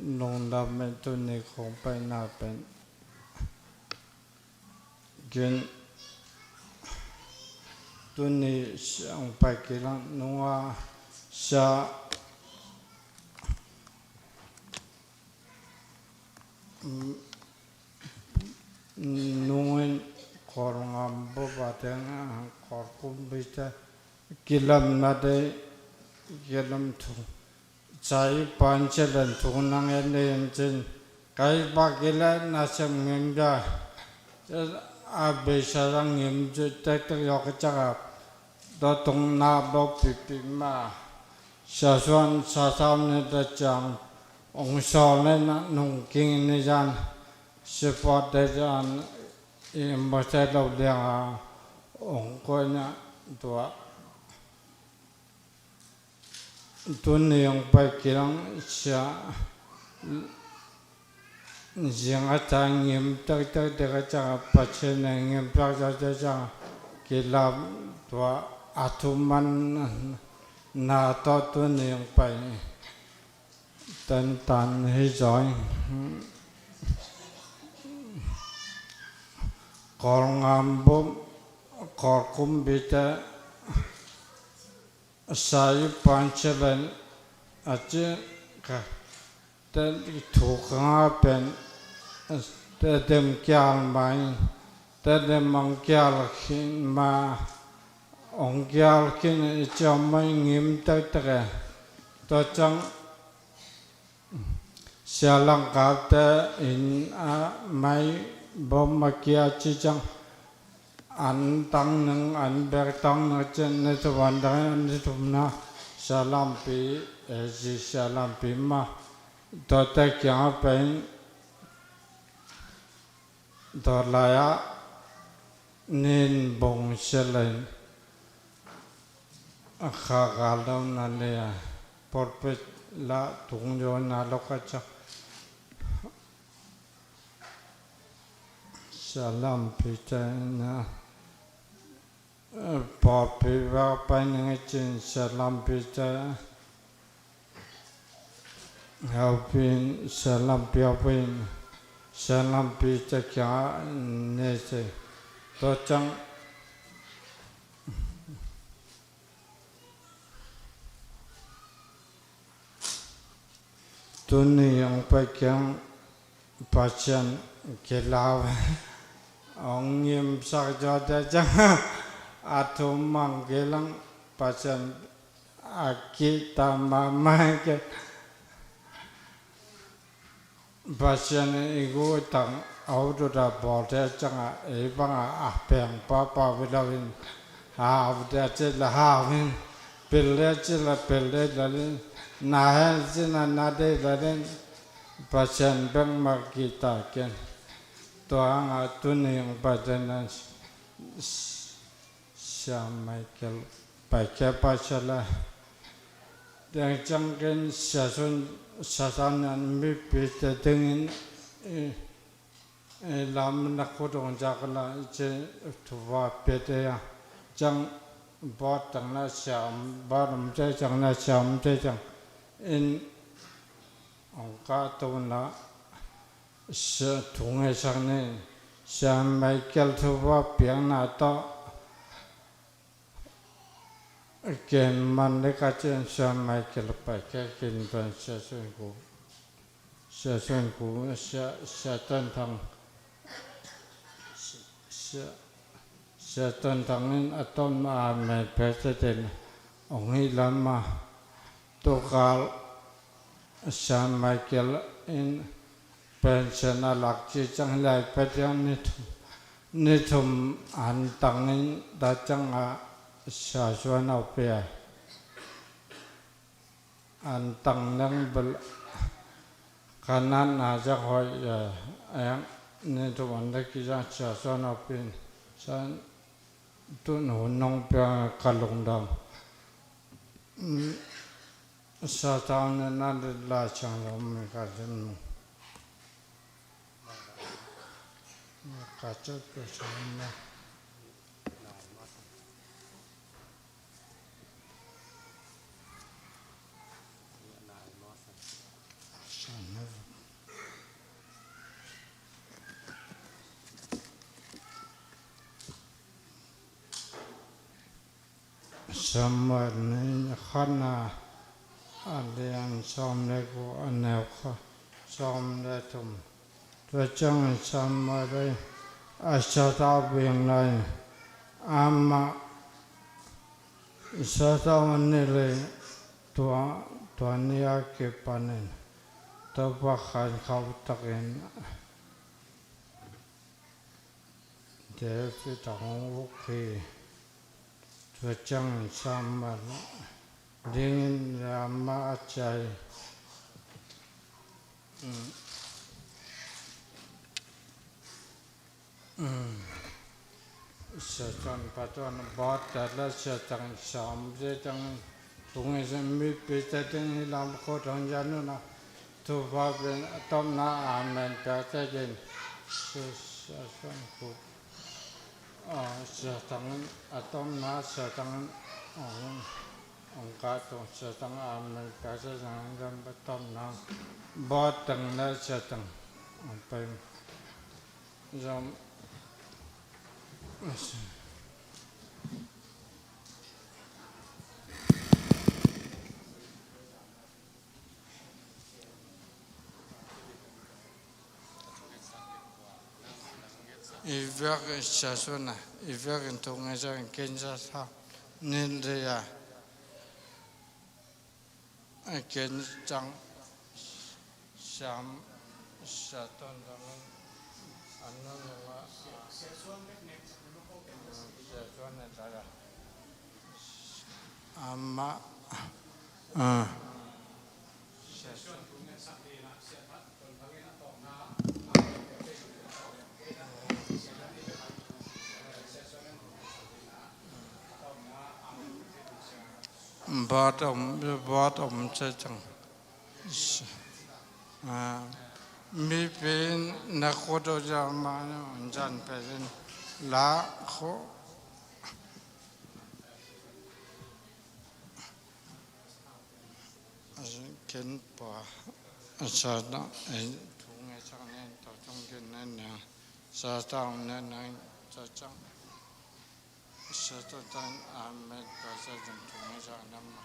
Nungdam in tuni kong paina pen kin tuni siang pai kilang nunga sia nungin Kawlngam bup a teng Kawlkumbite kilamna dei kilam thu. Cai pan cilen thu nang en dei en cin kai bak kile na sem ngim da. A beisa dang ngim cu tektek yawk a cakap. Tua tung na bawk pipi ma. Sia suan sa sam ni da ciang ong sawl ni na nung king ni zan. Support de zan i mawsai lo liang a ong koih na tua. Tuni ong pai kilang sia zing a ta ngim taktak dek a cak a Pasian a ngim taktak dek a cak a kilap tua a thuman na tawh tuni ong pai. Tantan hi zaw ing. Kawlngam bup Kawlkumbite Sai pan cilen a ci ka te thu ka nga pen te dem kial mai te dem ong kial khin ma ong kial khin i ciam mai ngim tektek e. Tua ciang Sia Langkapte in a mai bom a kia ci ciang an tang nang an bek tang nang cin ni thum an dang an ni thum na Sia Lampi e zi Sia Lampi ma tua te kiang a pen tua lai a nin bong sia lai. A kha gal dam na le a pawlpi la tung zaw na lo ka ca. Sia Lampi te na pawlpi va pai ning i cin Sia Lampi te. Haupin Sia Lampi haupin Sia Lampi te kia ne se. Tua ciang tuni ong pai kiang Pasian kilau ong ngimsak zaw te ciang a thum mang kilang Pasian a kihta mahmah ke. Pasian i gu i tang au duda bawl te ciang a ei bang a a peng papa vi lo in hau te ci la hau in pil te ci la pil te la in na he ci na na te la in Pasian bek ma kihta ken. Tua hang a tuni ong pai te na Sia Michael paikhia paikhia la. Deng ciang ken Sia Suan, Sia Suan in mipite dingin i, i lam na khut hong zak la i ci thupha piate a. Ciang bawt tang na siam, bawt om te ciang na siam te ciang in hong kahto na sia thu ngesak ni. Sia Michael thupha piakna tawh ken man le ka cian Sia Michael paikhia ken ban Sia Suan Khup, Sia Suan Khup, Sia, Sia Ton Thang, Sia, Sia Ton Thang in a tom a men pek te ten hong hi lam a, tukal Sia Michael in pension a lak ci ciang lai pek ciang ni thum, ni thum an tang in ta ciang a Sia Suan a pia. An tang leng bel ka natna zak hoih a, a ni thum an ta ki ciang Sia Suan a pin san tun hun nong pia ka lungdam. Sia Suan ne na de la ciang lo mi ka dim nu. Ka chat ka chat na. Samuel ni khatna a lian sawm le guk a neu khat sawm le thum. Tua ciangin Samuel in a siatau bing lai amah siatau a nih le tua, tua ni a kipanin Topa khan khauh takin David a hong uk hi. Tua ciangin Samuel dingin Rama a ciah hi. Mm. Mm. Satan patuan bawt ta la siatang sam siatang Tung i mipi te ding hi lam khut hong zan un a, thupha pen a tawpna amen piak te kin. Sia, Sia Suan Khup, a, Sia Tang in a tawpna, Sia Tang in, a, hong, hong kah tung Sia Tang amen piak te kin, a tawpna Bawt Tang le Sia Tang hong pai. Zom. I biak in Sia Suan a, i biak in tung e zang in ken sa sa nin ria. A ken cang siam, Sia Ton Thang in a nunung a, Sia Suan in ta ya. Amah, a. Bawt om, bawt om se cang. A, mipi in na khut uh zang ma, zan pen la khut. Ken pua, a sa na, e, thung e sang nen, to thung ken nen na, sa ta ong nen na, sa cang. Sia Ton Thang in amen piak sa zong thung e sang na ma.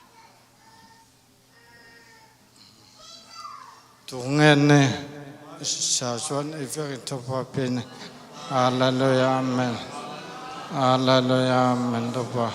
Tung e ni, Sia Suan i biak in thupha pia ni. Halleluya, amen. Halleluya, amen, thupha.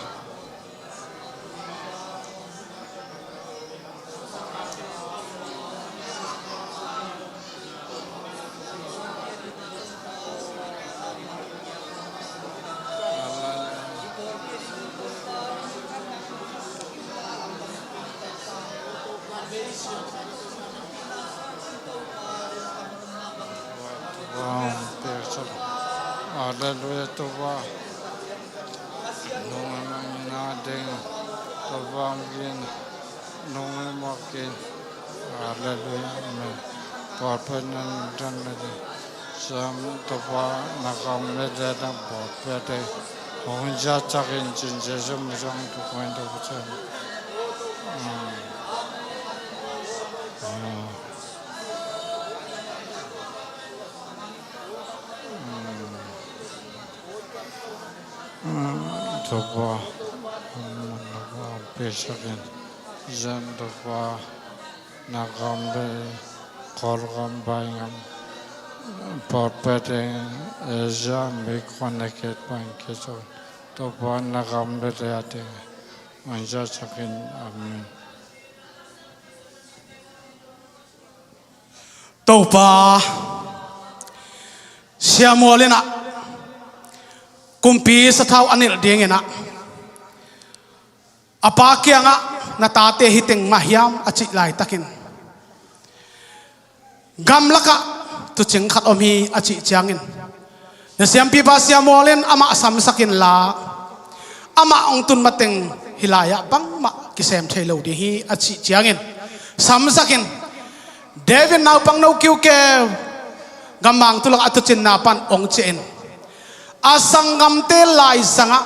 Halleluya, thupha. Nung a nang na ding. Vangin nong mawkin. Halleluia. Amen. Pawlpi nan dan na di. Siam Topa na kam me de na pawlpi de. Hong ja chakin cin Jesu mi zong tu koin tu kuchan. Topa, Topa, pisakin, zan Topa, na kam be, kol kam bai ngam, pawlpi ding, Asia mi konaket pan keso, Topa, na kam be de ate, manza sakin, amen. Topa, Sia Mual in ah kumpi sathau a nilh dingin ah a pa kiangah, "Na tate hi teng mah hiam?" a cih laitakin, "Gamlakah tuucing khat om hi," a cih ciangin, na siampipa Sia Mual in amah samsak inla, amah hong tun mateng hih lai-ah bangmah kisem thei lo ding hi, a cih ciangin, samsak in, David naupangno kiukeu, gammang tu lakah a tuucinna pan hong ciah in, a sanggamte laizangah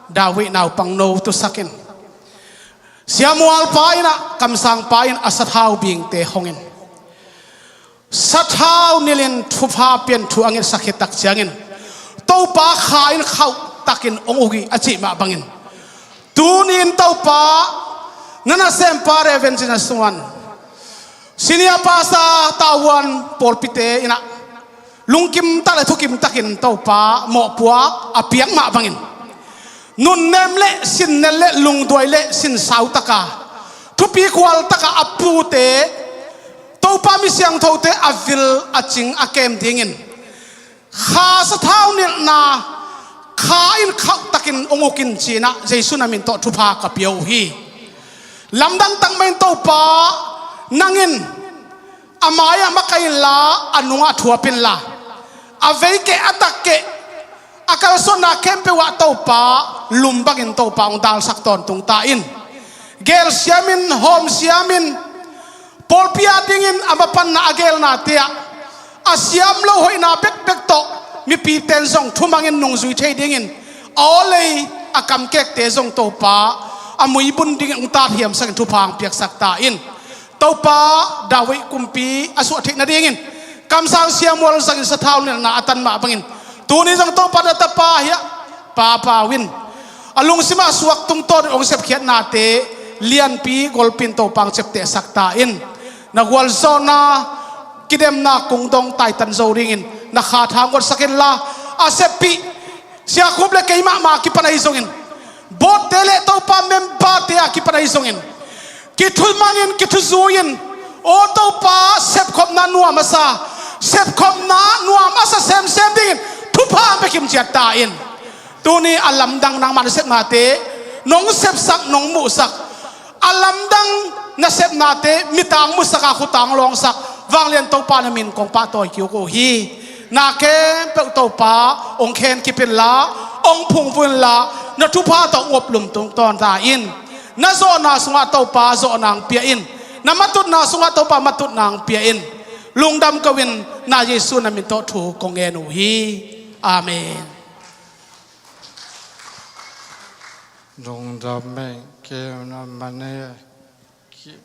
David naupangno tuusak in, Sia Mual pa in ah, kamsang pa in a sathau bingte hong in, sathau nilhin thupha pian thu a ngetsak hi tak ciangin, Topa kha in khauh takin hong uk hi a cih mah bangin, tuni in Topa, na nasempa Reverend Cin a sungah, Senior Pastor Tavuan pawlpite in ah lungkim tak le thukim takin Topa mawhpuak a piak mah bangin, nunnem le sinnel le lungduai le sinsau taka, thupi khual taka a pute, Topa mi siangthote a vil a cing a kem dingin, kha sathau nilhna, kha in khauh takin hong uk in ci-in ah Jesu na min tawh thupha ka pia uh hi. Lamdang tak mah in Topa, nang in a mai-ah makaih inla, a nungah thuap inla, a veikeh a takkeh, a kalsuanna khempeuh ah Topa, lum bangin Topa hong dalsak tawntung ta in. Gel siamin, hawm siamin, pawlpi a dingin a mapanna a gelnate ah, a siam lo hoihna bekbek tawh, mipite in zong thumangin nungzui thei dingin, a awlei a kamkekte zong Topa, a muibun dingin hong tathiamsakin thupha hong piaksak ta in. Topa, David kumpi a suah theih nadingin, kamsang Sia Mual zangin sathau nilhna a tan mah bangin, tuni zong Topa na tapa hi a, Pa Pau in a lungsim a suak tungtawn in hong sepkhiatnate lianpi golpi in Topa hong ciaptehsak ta in. Na gualzawhna kidemna kung dong taitan zo dingin na kha tha hong guatsak inla, a seppih Sia Khup le kei mahmah a kipan ahi zongin, board-te le Topa member-te a kipan ahi zongin, kithumangin, kithuzui-in, aw Topa, sepkhopna nuam a sa, sepkhopna nuam a sa semsem dingin thupha hong pia kimciat ta in. Tuni a lamdang nangmah nasepnate nong sepsak, nong muhsak, a lamdang nasepnate mitang muhsak a, khutang lawngsak, vanglian Topa na min kong pahtawi kik uh hi. Na khempeuh Topa hong khen kip inla, hong phungvuh inla, na thupha tawh hong uap lum tungtawn ta in. Na zawhna sungah Topa zawhna hong pia in. Na matutna sungah Topa matutna hong pia in. Lungdam ko in, na Jesu na min tawh thu kong ngen uh hi. Amen. Lungdam meng keu na mane ki.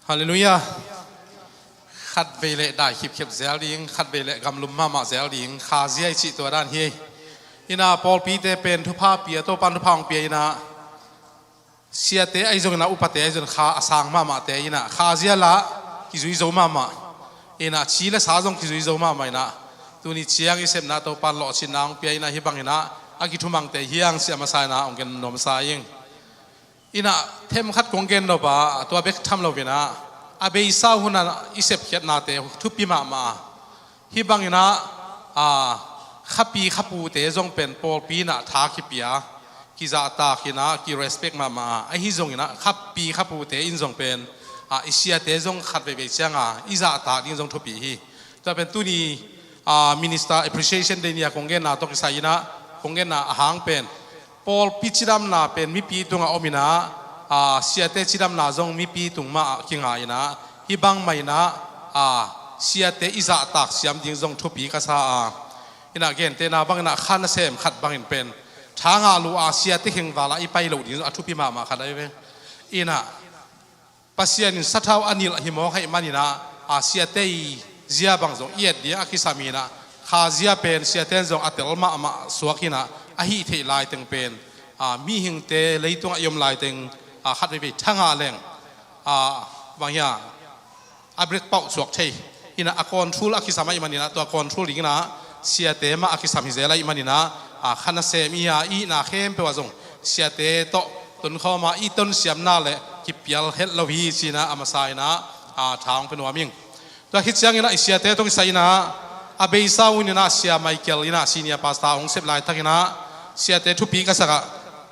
Halleluiah. Khatvei le dai khipkhep zel ding, khatvei le gamlum mahmah zel ding, khazia i cih tua dan hi. Inah pawlpite pen thupha pia, Topan thupha hong pia inah, siate ahi zongin ah, upate ahi zongin kha a sang mahmahte inah, khazia lah kizui zo mahmah inah, ci le sa zong kizui zo mahmah inah, tuni ciang i sepna Topan lawhcinna hong pia inah, hih bang inah a kithumangte hiang siah masa inah hong gen nuamsa ing. Inah themkhat kong gen nop a, tua bek tham lo inah, a beisa hunah i sepkhiatnate thupi mahmah a, hih bang inah, a, khapi khapute zong pen pawlpi inah tha kipia, kizahtak inah, ki respect mahmah a, ahi zong inah khapi khapute in zong pen, a, i siate zong khat veivei cianga i zahtak ding zong thupi hi. Tua pen tuni, a, Minister Appreciation Day ni a kong genna tawh kisai inah, kong genna a hang pen pawlpi cidamna pen mipi tungah om inah, a, siate cidamna zong mipi tung mah ah kinga inah, hih bang mah inah, a, siate i zahtak siam ding zong thupi ka sa a. Inah gentehna bang inah kha nasem khat bangin pen tha ngah lua a siate khengval ah i pai loh ding zong a thupi mahmah khat ahi ve. Inah Pasian in sathau a nilh hi mawk ahih man inah, a, siate i zia bang zong i et ding a kisam hi inah, kha zia pen siate in zong a tel mahmah suak hi inah, a hih theih laiteng pen, a, mihingte leitungah i om laiteng, a, khat veivei tha ngah leng, a, bang hia, a break pauh suak thei hi inah, a control a kisam ahih man inah, tua control ding inah siate mah a kisam hi zel ahih man inah, a, kha nasem i a, i itna khempeuh ah zong siate tawh tonkhawm a, i tonsiamna le kipial het lo hi ci inah a masa inah, a, tha hong pia nuam ing. Tua khit ciang inah i siate tawh kisai inah, a beisa hun inah Sia Michael inah senior pastor hong sep laitak inah siate thupi ka sak ah,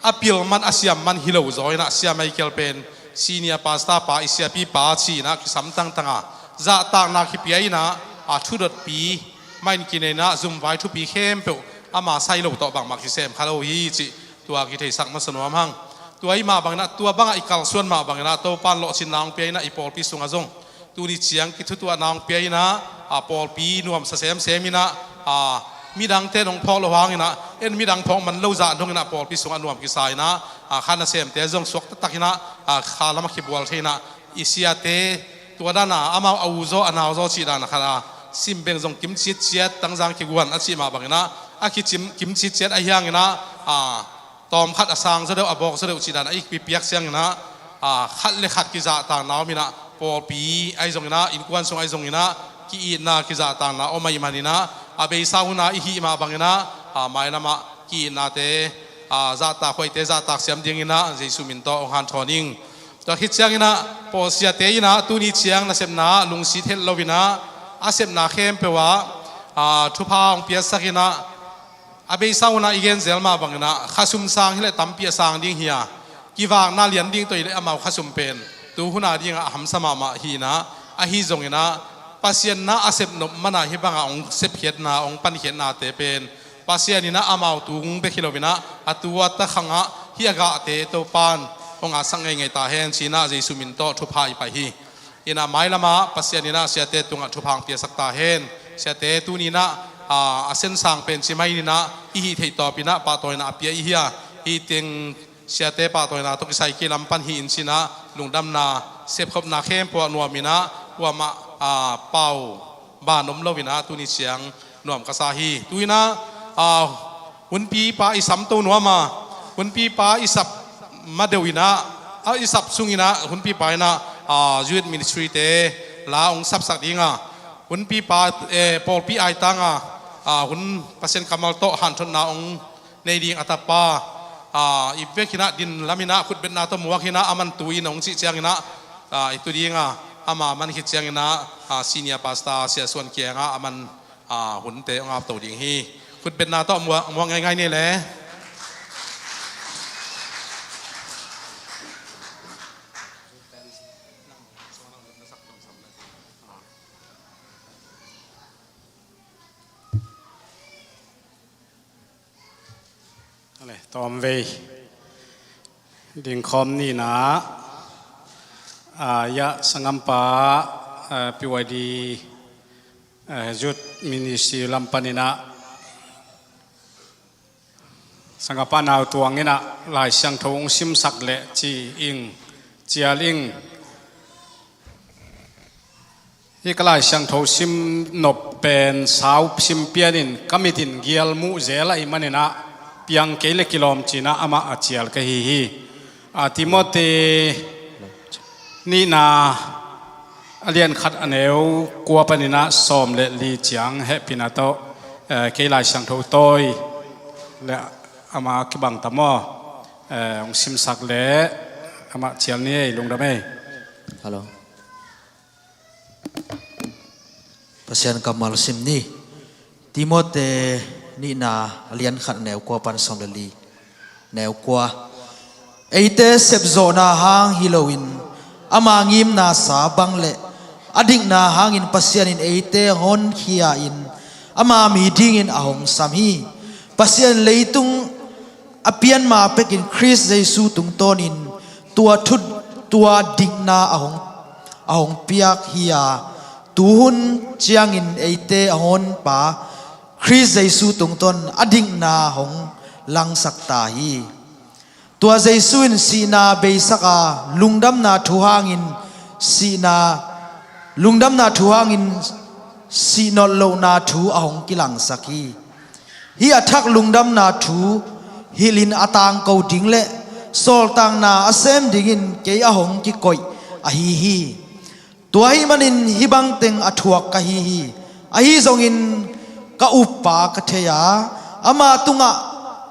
a pil man a siam man hi lo zaw inah Sia Michael pen senior pastor pa, i siapi pa ci inah kisam tangtang a, zahtakna kipia inah, a, thudotpi mah in kinei inah zumvai thupi khempeuh ama sai lo tawh bangmah kisem kha lo hi cih tua kitheisak masa nuam hang. Tua i mah bang inah, tua bangah i kalsuan mah bang inah Topan lawhcinna hong pia inah i pawlpi sungah zong tuni ciang kithutuahna hong pia inah, a, pawlpi nuamsa semsem inah, a, midangte in hong phawk loh hang inah, en midang phawk man lo zah dong inah pawlpi sungah nuam kisa inah, a, kha nasemte zong suak taktak inah, a, kha lam a kibual thei inah, i siate tua dan a amau a u zaw a nau zaw cih dan a khat a, simbeng zong kim citciat, tangzang kiguan a cih mah bang inah, a kicim kim citciat ahi hang inah, a, tawmkhat a sang zaw deuh, a bawk zaw deuh cih dan a i pipiak ciang inah, a, khat le khat kizahtakna om inah, pawlpi ahi zong inah, innkuan sung ahi zong inah, ki-itna kizahtakna om ahih man inah, a beisa hun a i hih mah bang inah, a, mailam ah ki-itnate, a, zahtak huaite zahtak siam ding inah Jesu min tawh hong hanthawn ing. Tua khit ciang inah pawlsiate inah tuni ciang nasepna ah lungsit het lo inah, a sepna khempeuh ah, a, thupha hong piasak inah, a beisa hun a i gen zel mah bang inah, khasum sang hi leh tampi a sang ding hi a, kivakna lian ding tawh i leh amau khasum pen tu hun a ding ah a hamsa mahmah hi inah, ahi zong inah Pasian na a sep nop man a hih bang a hong sepkhiatna, hong pankhiatnate pen Pasian inah amau tung bek hi lo inah, a tu a ta khang ah hih a gahte Topan hong a sak ngeingei ta hen ci inah Jesu min tawh thupha i pai hi. Inah mailam ah Pasian inah siate tungah thupha hong piasak ta hen. Siate tuni inah, a, a sensang pen ci mai inah, i hih theih tawp inah pahtawina a pia i hi a, hih teng siate pahtawina tawh kisai kilam pan hi in ci inah, lungdamna, sepkhopna khempeuh ah nuam inah, kuamah, a, pau ban om lo inah tuni ciang nuam ka sa hi. Tu inah, a, hunpipa i samto nuam a, hunpipa i sap ma deuh inah, a, i sap sung inah hunpipa inah, a, youth ministry te la hong sapsak ding a, hunpipa, eh, pawlpi aitang a, a, hun Pasian kammal tawh hanthotna hong nei ding a tapa, a, i bek inah din lam inah khutbetna tawh muak inah, a man tu in hong cih ciang inah, a, i tu ding a, ama man khit ciang inah, a, senior pastor Sia Suan kiangah a man, a, hunte hong apto ding hi. Khutbetna tawh muak, muak ngeingai ni le. Ale, tawmvei dingkhawm ni inah, a, ia sanggampa, a, P Y D, a, Youth Ministry lam pan inah, sanggampa Nau Tuang inah Lai Siangtho hong simsak leh ci ing, cial ing. Hih ka Lai Siangtho sim nop pen sau sim pian in ka mit in gial muh zel ahih man inah, piang kei le kilawm ci inah amah a cial ka hi hi. A, Timothy nihna a lian khat a neu kua pan inah sawm le li ciang hehpihna tawh, eh, kei Lai Siangtho tawi le ama kibang ta maw, eh, hong simsak leh, Amah cial ni ei, lungdam ei. Hello. Pasian kammal sim ni. Timote nihna a lian khat neu kua pan sawm le li. Neu kua. Eite sepzawhna hang hi loin ama ngimna sa bang le a dikna hangin Pasian in eite honkhia in ama mi dingin a hong sam hi. Pasian leitung a pianma pekin Khrist Jesu tungtawnin tua thut tua dikna a hong, a hong piak hi a, tuhun ciangin eite a honpa Khrist Jesu tungtawn a dikna hong langsak ta hi. Tua Jesu in sihna beisak a, lungdamna thu hangin sihna, lungdamna thu hangin sihnolh lohna thu a hong kilangsak hi. Hih a thak lungdamna thu hilhin a tangko ding le sawltakna a sem dingin kei a hong kikoih ahi hi. Tua ahih manin hih bangteng a thuak ka hi hi. Ahi zongin ka uppa ka thei a, ama tungah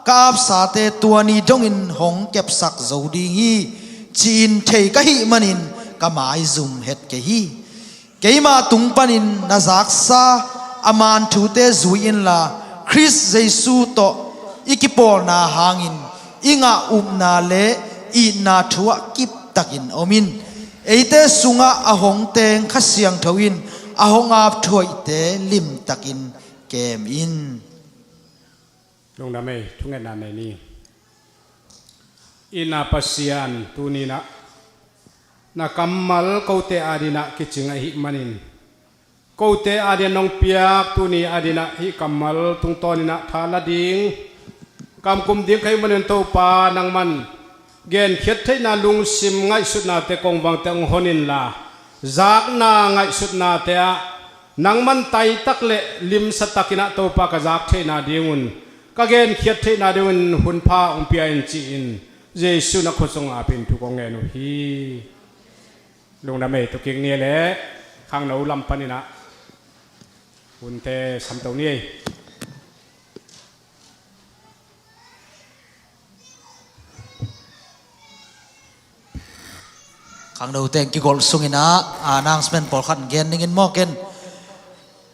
ka apsate tua ni dongin hong kepsak zo ding hi, ci-in thei ka hih manin ka maizum het kei hi. Keima tung panin na zaksa a man thute zui inla, Khrist Jesu tawh i kipawlna hangin i ngah upna le itna thu ah kiptakin om in. Eite sungah a hong teng Kha Siangtho in a hong ap thuaihte limtakin kem in. Lungdam ei, thungetna nei ni. I na Pasian tuninah na kammal kote adinah kicing ahih manin, kote adin nong piak tuni adinah hih kammal tungtawninah tha la ding, kamkum ding ka hih manin Topa nangman genkhiat theihna lungsim ngaihsutnate kongvangte hong hon inla, zakna ngaihsutnate ah nangman taitak le limsatakinah Topa ka zak theihna dingun, ka genkhiat theihna dingun hunpha hong pia in ci-in Jesu na khut sung apin thu kong ngen uh hi. Lungdam ei, tukik ni le khangno lam paninah hunte samto ni ei. Khangno teng kigolh sunginah, ah, announcement pawlkhat gen ningin maw ken.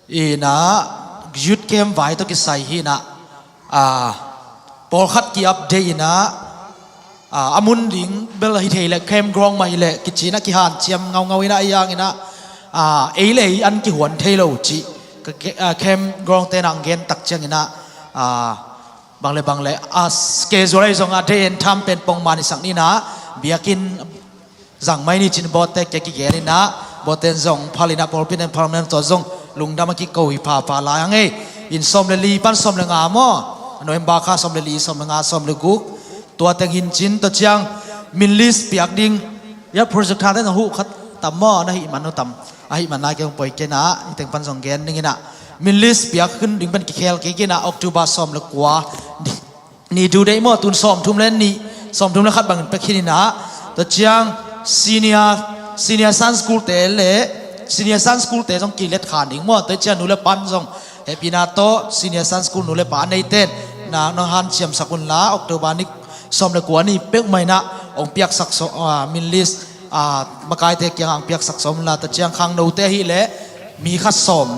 Inah youth camp vai tawh kisai hinah, ah, pawlkhat ki-update inah, ah, a mun ding bel hi thei le campground mah hi le kicinah kihanciam ngaungau inah a yanginah, ah, ei le ei an kihuan thei lo cih ka, ah, campground tenah gen tak cianginah, ah, bang le bang le, a schedule ahi zongah day and time pen pongman i sak ninah, biakinn zang mai ni cin bote kia kigen inah, boten zong phal inah pawlpi nen phal men tawh zong lungdam a kiko hi phapha lai ang ei. In sawm le li pan sawm le nga maw, November kha sawm le li, sawm le nga, sawm le guk, tua teng hin cin tua ciang min list piak ding. Ya project kha ten a huh khat tam maw, na hih man uh tam. Ahih man nai kei hong poi kei inah, hih teng pan zong gen ding inah. Min list piak hun ding pen kikhel kei kei inah, October sawm le kua ni due date maw, tun sawmthum le nih, sawmthum le khat bangin pek khin inah. Tua ciang senior, senior Sunday school te le senior Sunday school te zong kilet khan ding maw. Tua ciang nu le pan zong hehpihna tawh senior Sunday school nu le pa a neiten na, na hanciamsak unla, October ni sawm le kua ni peuhmah inah hong piaksak sawm, ah, min list, ah, makaite kiangah hong piaksak sawm unla, tua ciang khangnote ahih leh mi khat sawm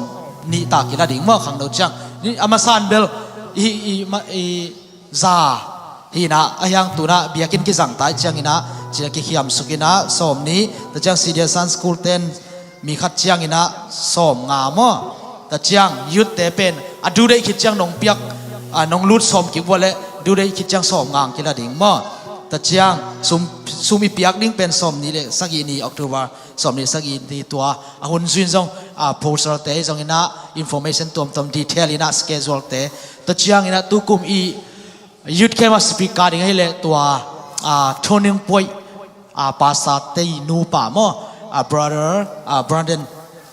nih ta kila ding maw, khangno ciang. Ni a masan bel i, i, ma, i, za hinah, a hiang tunah biakinn kizang tai cianginah cina kikhiamsuk inah sawm nih, tua ciang senior Sunday school ten mi khat cianginah sawm nga maw. Tua ciang youth te pen a due date khit ciang nong piak, a, nong lut sawm kik vua le due date khit ciang sawm nga ang kila ding maw. Tua ciang sum, sum i piak ding pen sawm nih le sagih ni, October sawm nih sagih ni tua a hun zuin zong, a, poster te zong inah information tuamtuam detail inah schedule te. Tua ciang inah tukum i youth camp a speaker ding ahih leh tua, ah, Turning Point, ah, pastor te nupa maw, ah, brother, ah, Brandon,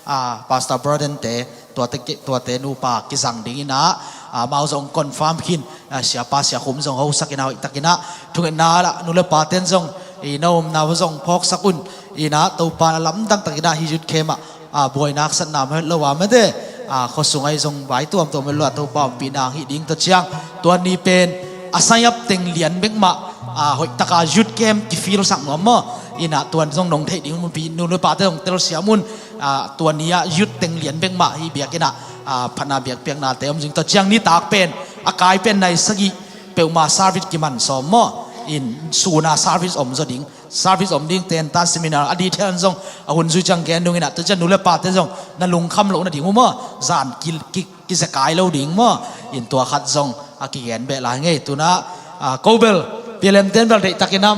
ah, pastor Brandon te, tuate, tuate nupa kizang ding inah, ah, amau zong confirm khin, ah, siapa siakhum zong hosak inah hoih takinah thungetna lah nu le pa ten zong i na omna uh zong phawksak un inah, Topa na lamdang takinah hih youth camp ah, a, buaina satna mah het lo a mate, a, khuasung ahi zong vai tuamtuam het lo a, Topa ompihna hong hih ding. Tua ciang tua ni pen a sign up teng lian bek mah, ah, hoih taka youth camp kifilsak nuam maw. Inah tuan zong nong theih ding un, pi nu le pate zong telsiam un. Ah, tuan ni-ah youth teng lian bek mah hi biakinn ah, ah, phatna biakpiaknate om zing. Tua ciang nitak pen a kai pen nai sagih peuhmah service kiman sawm maw. In suna service om zaw ding, service om ding, tenta seminar a detail zong a hun zui ciang gen ding inah, tua ciang nu le pate zong na lungkham loh nading uh maw. Zan ki, ki, kizekai lo ding maw. In tua khat zong a kigen beh lai ngei. Tunah, ah, ko bel P L M ten bel deihtakin a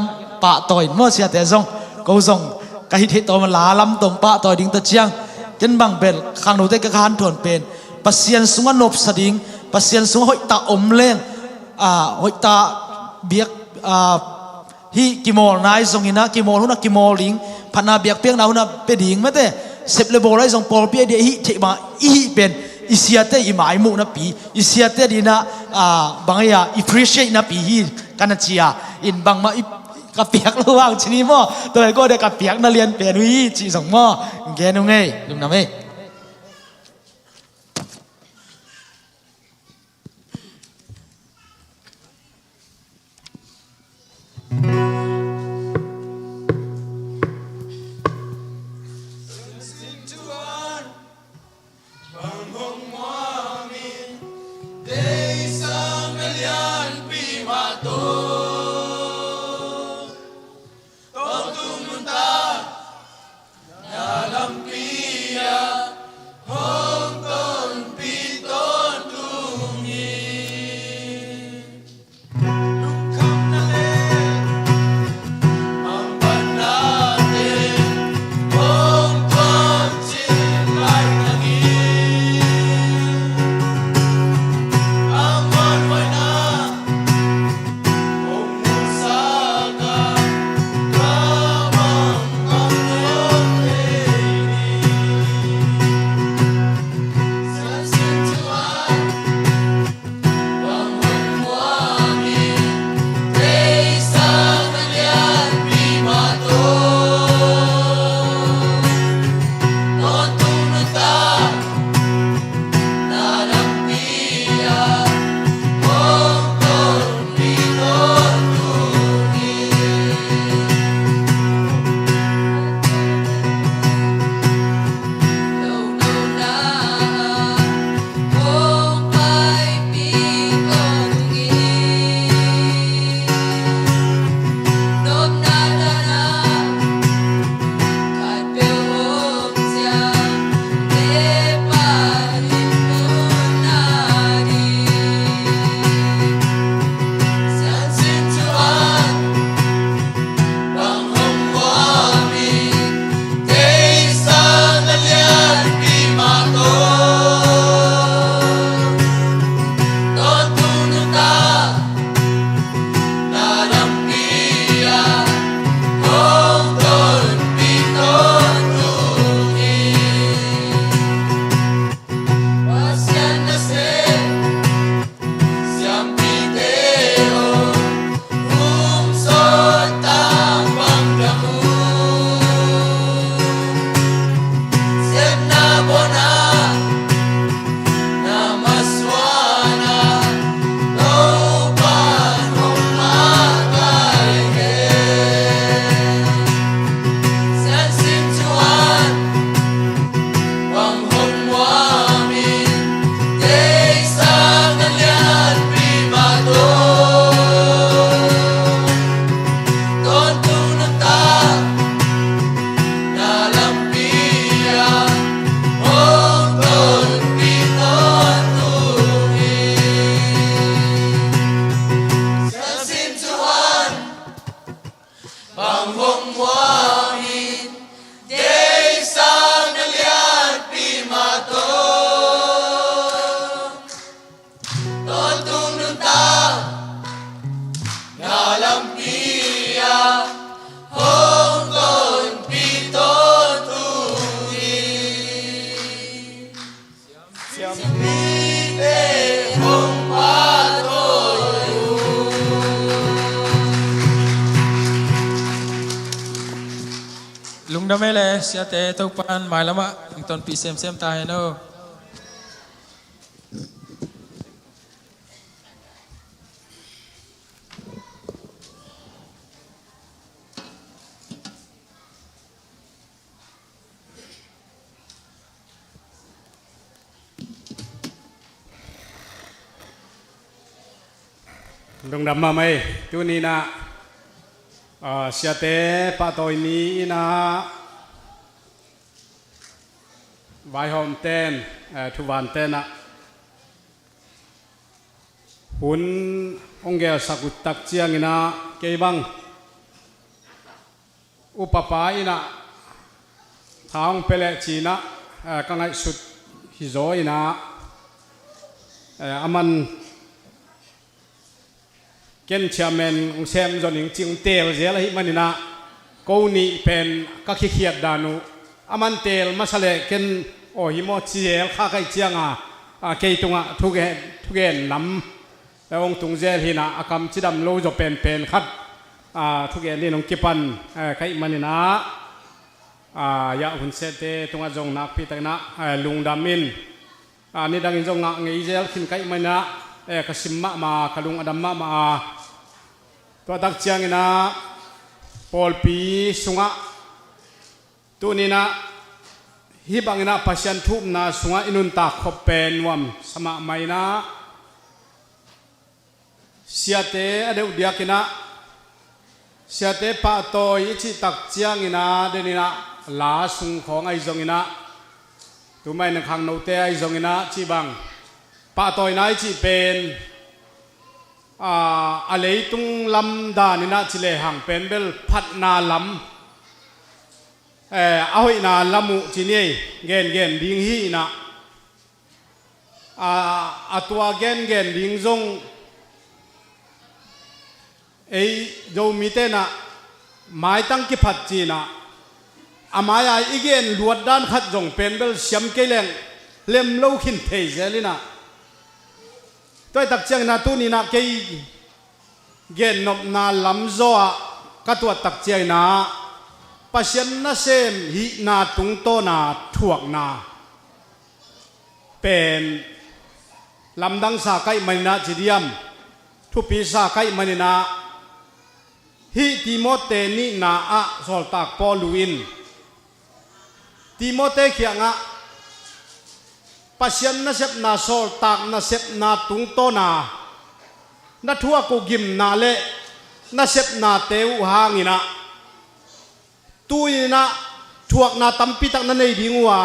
pahtawi in maw, siate zong, ko zong ka hih theih tawh la lam tong pahtawi ding. Tua ciang ken bang bel khangnote ka hanthawn pen Pasian sungah nopsa ding, Pasian sungah hoihtak om leng, ah, hoihtak biak, ah, hih kimawl nai zongin ah, kimawl hun ah kimawl ding, phatna biakpiakna hun ah pia ding mate. Sep le bawl ahi zong pawlpi a dia i hih theih mah, i hih pen i siate i maimuh napi, i siate dinah, ah, bang ahi a, i appreciate napi hi ka na ci a. In bangmah i ka piak lo hang ci ni maw. Tua hi ko dia ka piakna lian pen uh hi cih zong maw gen uh ngei. Lungdam ei. Lungdam ei le siate, Topan mailamah hong tonpih semsem ta hen aw. Lungdam mahmah ei. Tuni inah, ah, siate pahtawi ni inah vaihawm ten, eh, thuvan tenah hun hong gelsak uh tak cianginah kei bang upapa inah tha hong pia leh cinah, eh, ka ngaihsut hi zaw inah, eh, aman ken chairman hong sem zaw ning ci hong teel zel ahih maninah ko nih pen ka khikhiat dan uh aman teel masa leh ken aw hi maw ci zel kha kaih cianga, ah, kei tungah thugen, thugen lam eh, hong tung zel hinah a kam cidam lo zaw penpen khat, ah, thugen din hong kipan, eh, kaih maninah, ah, yah hun sehte tungah zong nakpitakinah, eh, lungdam in, ah, nidangin zong ngah ngei zel khin kaih maninah, eh, ka sim mahmah, ka lung a dam mahmah a, tua tak cianginah pawlpi sungah tuninah hih banginah Pasian thu upna sungah i nuntak khop pen nuamsa mahmah inah siate a deuh diakinah siate pahtawi i cih tak cianginah deninah la sung khawng ahi zonginah tumai na khangnote ahi zonginah cih bang pahtawina i cih pen, ah, a leitung lam daninah ci lehang pen bel phatna lam, eh, a hoihna lam uh ci ni ei, gengen ding hi inah, ah, a tua gengen ding zong ei Zomi tenah maitang kiphat cinah a mai-a i gen luat dan khat zong pen bel siam kei leng lem lo khin thei zel inah tua i tak cianginah tuninah kei gennopna lamzaw ah ka tuat tak cianginah Pasian nasem hihna tungtawna thuakna pen lamdangsa kaih maninah ci diam, thupisa kaih maninah hih Timote nihna ah sawltak Paul in Timote kiangah Pasian nasepna, sawltak nasepna tungtawna na thuak uh gimna le nasepnate uh hanginah tuninah thuakna tampitak na nei ding uh a,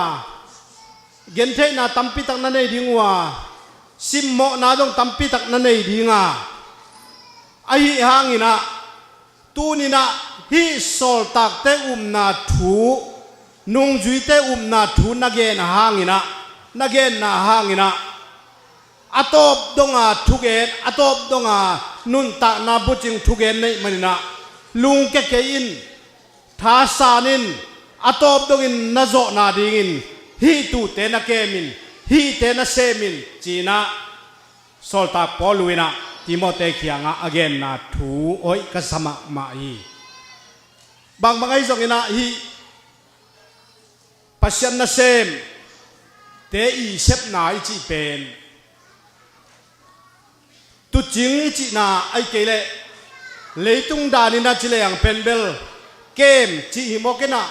gentheihna tampitak na nei ding uh a, simmawhna zong tampitak na nei ding a, ahi hanginah tuninah hih sawltakte upna thu, nungzuite upna thu na gen hanginah, na genna hanginah a tawp donga thugen, a tawp donga nuntakna bucing thugen neih maninah lungke kei in, thasan in, a tawp dongin na zawhna dingin hih tuute na kemin, hihte na semin cinah sawltak Paul inah Timote kiangah a genna thu hoih ka sa mahmah hi. Bangbang ahi zonginah hih Pasian nasemte i sepna i cih pen tucing i cihna ahi kei leh leitung daninah ci lehang pen bel kem cih hi mawkinah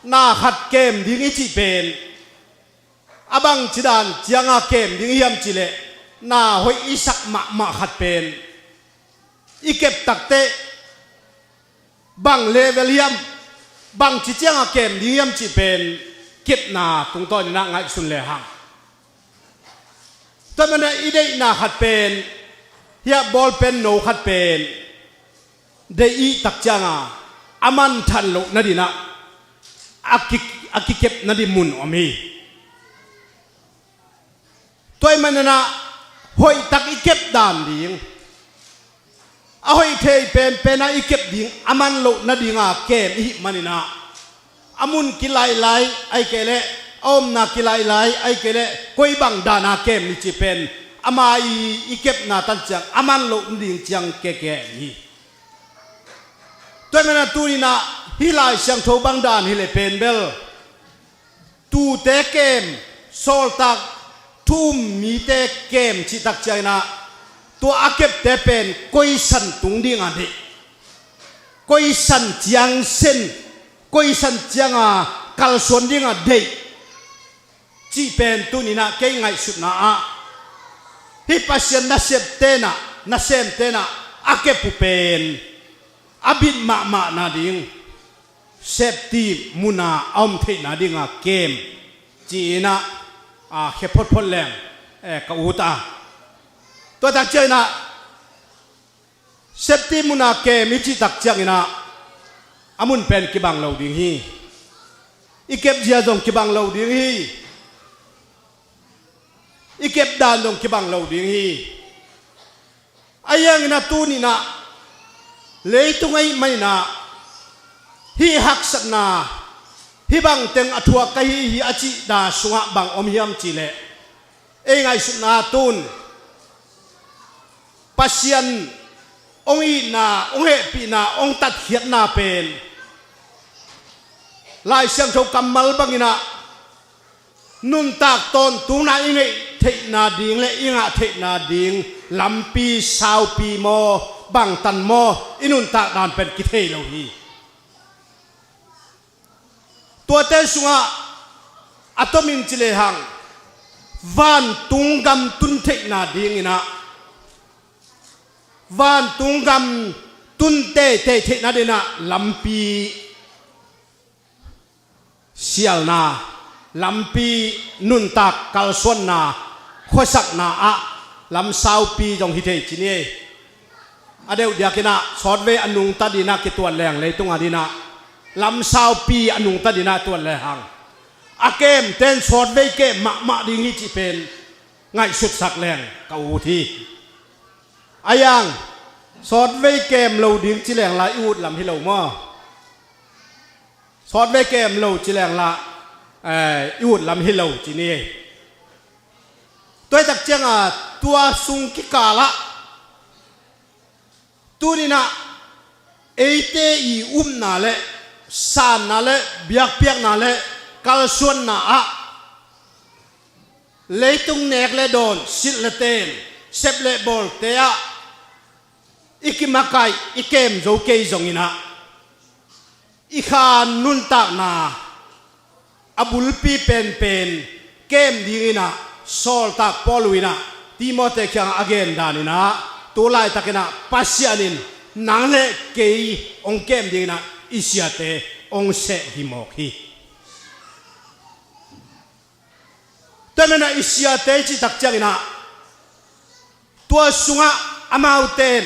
na khat kem ding i cih pen a bangci dan cianga kem ding hiam cih leh na hoih i sak mahmah khat pen i kep takteh bang level hiam, bangci cianga kem ding hiam cih pen kepna tungtawninah ngaihsun lehang tua mana i deihna khat pen hiah bawlpen no khat pen deih i tak cianga a manthan loh nadinah a ki, a kikep nadin mun om hi. Tua i maninah hoihtak i kep dan ding, a hoih thei penpenah i kep ding a man loh nadinga kem i hih maninah a mun kilailai ahi kei leh a omna kilailai ahi kei leh koi bang dana kem ni cih pen ama i, i kepna tan ciang a man loh nading ciang kekem hi. Tua i maninah tuninah hih Lai Siangtho bang dan hileh pen bel tuute kem, sawltak thu um mite kem cih tak cianginah tua a kepte pen koi san tung dinga deih, koi san ciang sen, koi san cianga kalsuan dinga deih cih pen tuninah kei ngaihsutna ah hih Pasian nasep tenah, nasem tenah a kep uh pen a bit mahmah nading safety muna a om theih nadinga kem ci-inah, a, khia photphot leng, eh, ka ut a. Tua tak cianginah safety muna kem i cih tak cianginah a mun pen kibang lo ding hi. I kepzia zong kibang lo ding hi. I kepdan zong kibang lo ding hi. A hianginah tuninah leitung ahih maninah hih haksatna hih bangteng a thuak ka hi hi a cihna sungah bang om hiam cihleh, ei ngaihsutna tun Pasian hong itna, hong hehpihna, hong tatkhiatna pen Lai Siangtho kammal banginah nuntak tawntungna i ngeih theihna ding le i ngah theihna ding lampi saupi maw, bangtan maw, i nuntak dan pen kithei lo hi. Tuate sungah a tomin ci lehang vantung gam tun theihna dinginah, vantung gam tun teitei theihna dinginah lampi sialna, lampi nuntak kalsuanna, khuasakna ah lam saupi zong hi thei ci ni ei. A deuh diakinah sawtvei a nungta dinah kituat leng leitunga dinah lam saupi a nungta dinah tuat lehang a kemten sawtvei kem mahmah ding hi cih pen ngaihsutsak leng ka ut hi. A hiang sawtvei kem lo ding ci leng lai i ut lam hi lo maw? Sawtvei kem lo ci lengla, eh, i ut lam hi lo ci ni. Tua hi tak cianga tua sung kikalah tuninah eite i upna le sanna le biakpiakna le kalsuanna ah leitung nek le dawn silh le ten sep le bawlte ah i kimakaih i kem zo kei zonginah i kha nuntakna a bulpi penpen kem dinginah sawltak Paul uh inah Timoti kiangah a gen daninah tu laitakinah Pasian in nang le kei hong kem dinginah i siate hong seh hi mawk hi. Tua menah i siate i cih tak cianginah tua sungah amauten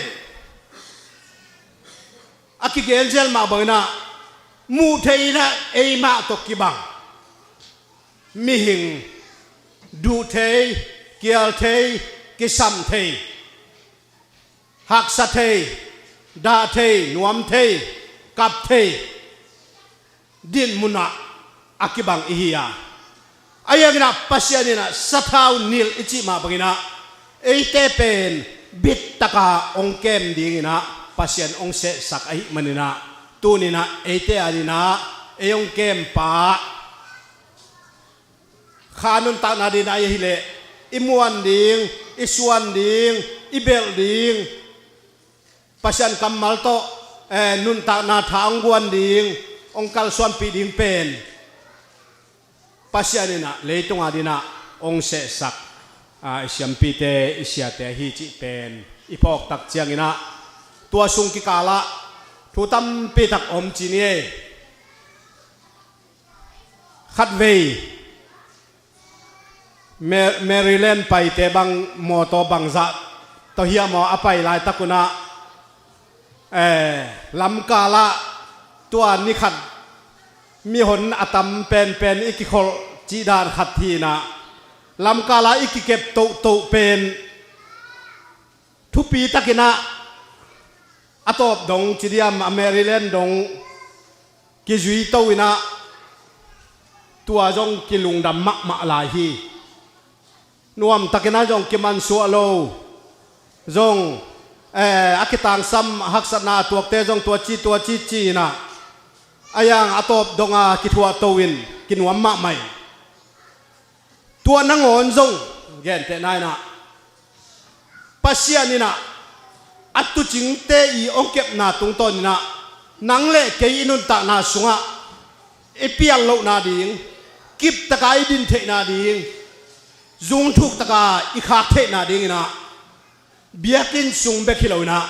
a kigenzel mah banginah muh thei inah eimah tawh kibang mihing duh thei, kial thei, kisam thei, haksa thei, dah thei, nuam thei, kap thei dinmunah a kibang ihi a. A hianginah Pasian inah sathau nilh i cih mah banginah eite pen bittaka hong kem dinginah Pasian hong sehsak ahih maninah tuninah eite adinah ei hong kempa kha nuntakna dinah ahi hileh i muan ding, i suan ding, i belh ding, Pasian kammal tawh, eh, nuntakna tha hong guan ding, hong kalsuanpih ding pen Pasian inah leitunga dinah hong sehsak, ah, i siampite i siate ahi cih pen i phawk tak cianginah tua sung kikalah thu tampi tak om ci ni ei. Khatvei Ma-, Maryland paite bang mawtaw bangzah tawh hiam aw a pai laitakunah, eh, lamkalah tua nikhat mihon a tam penpen i kikholh cihdan khat hinah lamkalah i kikep tohtoh pen thupi takinah a tawp dong ci diam a Maryland dong kizui to inah tua zong kilungdam mahmah lai hi. Nuamtakinah zong kimansuah lo zong, eh, a kitangsam haksatna a tuakte zong tua ci tua ci ci inah a hiang a tawp donga kithuah to in kinuam mahmah in tua nangawn zong gentehna inah Pasian inah a tuucingte i hong kepna tungtawn inah nang le kei i nuntakna sungah i pial lohna ding, kiptaka i din theihna ding, zungthuktaka i khak theihna dinginah biakinn sung bek hi lo inah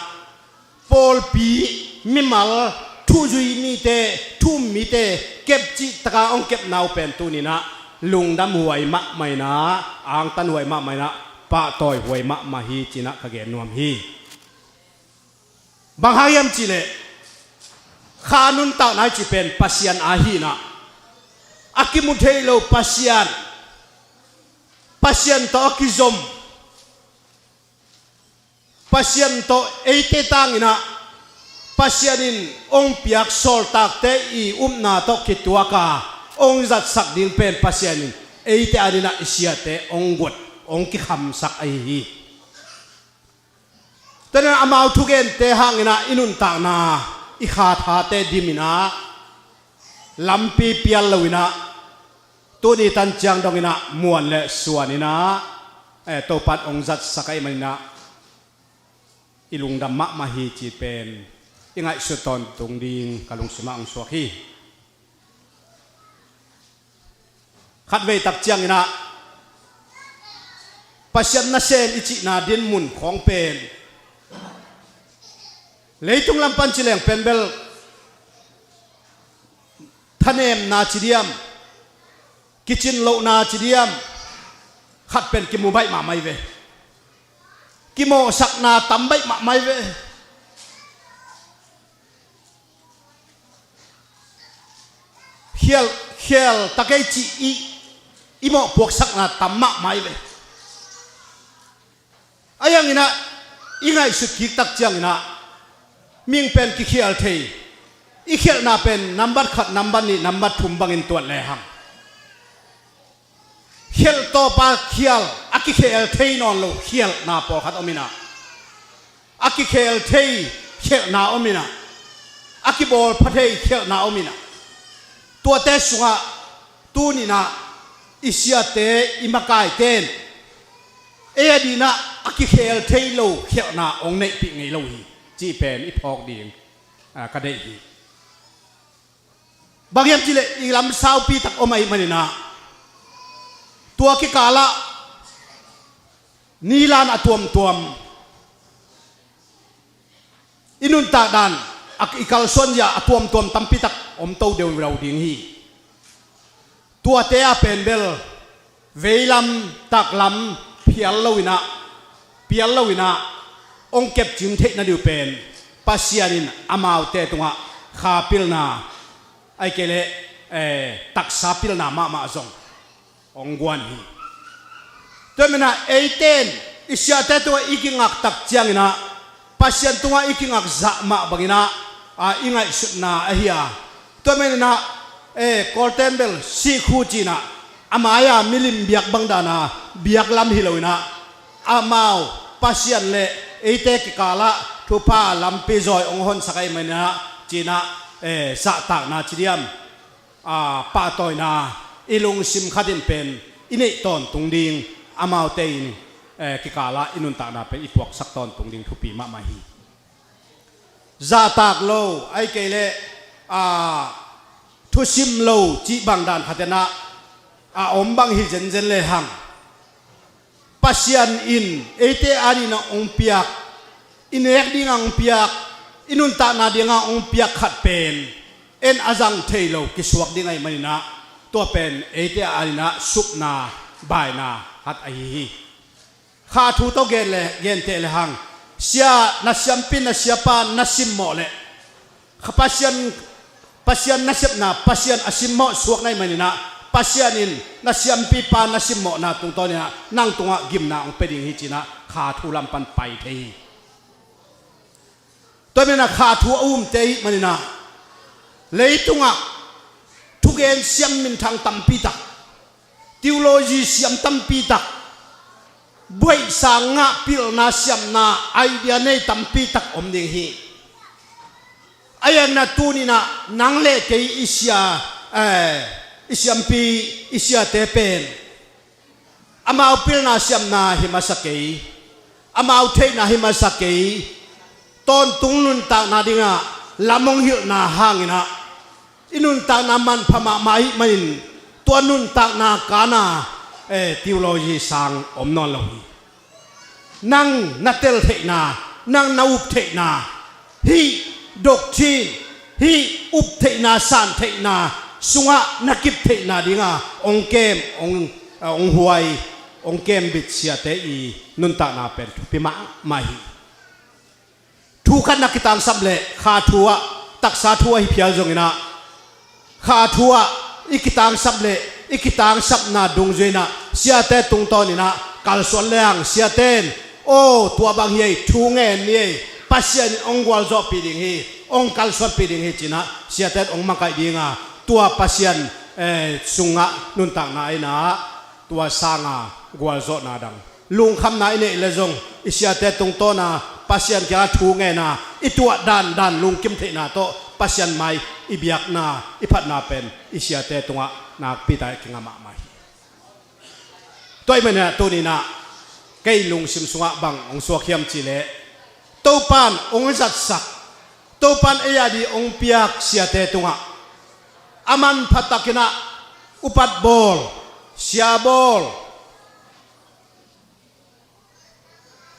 pawlpi, mimal, thuzui mite, thu-um mite kep cih taka hong kepna uh pen tuni-in ah lungdam huai mahmah in ah, angtan huai mahmah in ah, pahtawi huai mahmah hi ci-in ah ka gen nuam hi. Bang hang hiam cih leh kha nuntakna i cih pen Pasian aa hi-in ah, a kimu thei lo Pasian, Pasian tawh a kizom, Pasian tawh eite tangin ah Pasian in hong piak sawltakte i upna tawh kituak a hong zatsak ding pen Pasian in eite adingin ah i siate hong guat, hong kikhamsak ahi hi. Tua ahih manin amau thugente hangin ah i nuntakna, i kha thate dim in ah, lampi pial lo-in ah, tuni tan ciang dongin ah muan le suan in ah, eh, Topa'n hong zatsak ahih manin ah i lungdam mahmah hi cih pen i ngaihsut tawntung ding ka lungsim ah hong suak hi. Khatvei tak ciangin ah Pasian nasem i cihna dinmun khawng pen, leitung lam pan ci leng pen bel thanemna ci diam, kicin lohna ci diam, khat pen kimu baih mahmah hi ve. Kimawhsakna tam baih mahmah hi ve. Khial, khial ta kei cih i, i mawhpuaksakna tam mahmah hi ve. Ahih hangin ah i ngaihsut kik tak ciangin ah mihing pen kikhial thei, i khialhna pen nambat khat, nambat nih, nambat thum bangin tuat lehang, khialh tawpa khial, a kikhel thei nawn lo khialhna pawlkhat om in ah, a kikhel thei khialhna om in ah, a kibawlpha thei khialhna om in ah, tuate sungah tuni-in ah i siate, i makaite in ei adingin ah a kikhel thei lo khialhna hong neihpih ngei lo hi cih pen i phawk ding, ah, ka deih hi. Bang hiam cih leh i lam saupi tak om ahih manin ah, tua kikal ah nilan a tuamtuam, i nuntak dan, a, i kalsuan zia a tuamtuam tampi tak om to deuh lo ding hi. Tuate ah pen bel veilam taklam phial lo-in ah, pial lo-in ah hong kepcing theih nading uh pen Pasian in amaute tungah kha pilna, ahih kei leh, eh, taksa pilna mahmah zong hong guan hi. Tua ahih manin ah eite in i siate tungah i kingak tak ciangin ah, Pasian tungah i kingak zah mah bangin ah, ah, i ngaihsutna ahi a. Tua ahih manin ah, eh, Kawlte'n bel sikhu ci-in ah, a mai-a milim biak bang dan a biak lam hi lo-in ah, amau Pasian le eite kikal ah thupha lampi zawi hong honsak ahih manin ah ci-in ah, eh, zahtakna ci diam, ah, pahtawina i lungsim khat in pen i neih tawntung ding, amaute in, eh, kikal ah i nuntakna pen i puaksak tawntung ding thupi mahmah hi. Zahtak lo, ahih kei leh, ah, thusim lo cih bang dan khat in ah a om bang hi zenzen lehang, Pasian in eite adingin ah hong piak, i nek dingah hong piak, i nuntakna dingah hong piak khat pen en a zang thei lo kisuak ding ahih manin ah, tua pen eite adingin ah supna, baina khat ahi hi. Kha thu tawh gen le, genteh lehang, sia, na siampi, na siapa na simmawh leh, kha Pasian, Pasian nasepna, Pasian a simmawh suak na hih manin ah, Pasian in na siampipa na simmawhna tungtawnin ah nang tungah gimna hong pia ding hi ci-in ah kha thu lam pan pai thei hi. Tua ahih manin ah kha thu a umte ahih manin ah, leitungah thugen siam minthang tampi tak, theology siam tampi tak, buaihsa ngah pilna siamna idea nei tampi tak om ding hi. Ahih hangin ah tuni-in ah nang le kei i sia, eh, i siampi, i siate pen amau pilna siamna hi masa kei, amau theihna hi masa kei, tawntung nuntakna dingah lam hong hilhna hangin ah i nuntakna manpha mahmah ahih manin tua nuntakna kan a, eh, theology sang om nawn lo hi. Nang na tel theihna, nang na up theihna, hih doctrine, hih uptheihna, santheihna sungah na kip theihna dinga hong kem, hong, hong huai, hong kembit siate i nuntakna pen thupi mahmah hi. Thu khat na kitangsap leh kha thu ah, taksa thu ahi phial zonginah, kha thu ah i kitangsap leh i kitangsapna dungzui inah siate tungtawninah kalsuan lehang siate in, aw, tua bang hi ei, thu ngen ni ei, Pasian in hong gualzawhpih ding hi, hong kalsuanpih ding hi cinah siate in hong makaih dinga, tua Pasian, eh, sungah nuntakna inah tua sanga gualzawhna dang, lungkhamna i neih le zong i siate tungtawna Pasian kiangah thu ngena i tuah dandan lungkim theihna tawh Pasian mai i biakna, i phatna pen i siate tungah nakpi tak i kinga mahmah hi. Tua ahih maninah tuninah kei lungsim sungah bang hong suak hiam cihleh, Topan hong zatsak, Topan ei a dih hong piak siate tungah a manpha takinah upat bawl, sia bawl,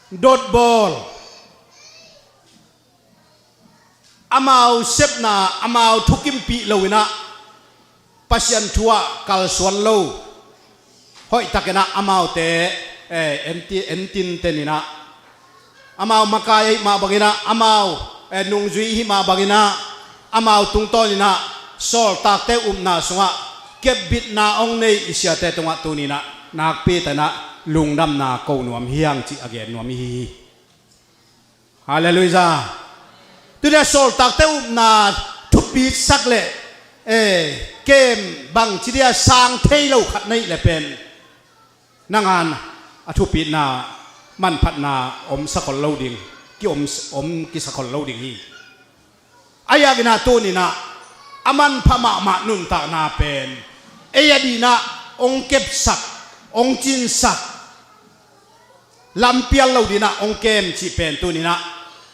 dot bawl, amau sepna, amau thukimpih loinah Pasian thu ah kalsuan lo, hoihtakinah amaute, eh, enti-, entinteninah amau makai ahih mah banginah, amau, eh, nungzui ahih mah banginah, amau tungtawninah sawltakte upna sungah kepbitna hong nei i siate tungah tuninah nakpi takinah lungdamna ko nuam hi hang cih a gen nuam ihi hi. Halleluiah. Tuni a sawltakte upna thupisak leh, eh, kem bangci dia sang thei lo khat na hih leh pen nangan a thupitna, manphatna om sakhol lo ding, ki om, om kisakhol lo ding hi. A hiangin ah tuninah a manpha mahmah nuntakna pen ei a dihnah hong kepsak, hong cinsak, lampial lo dinah hong kem cih pen tuninah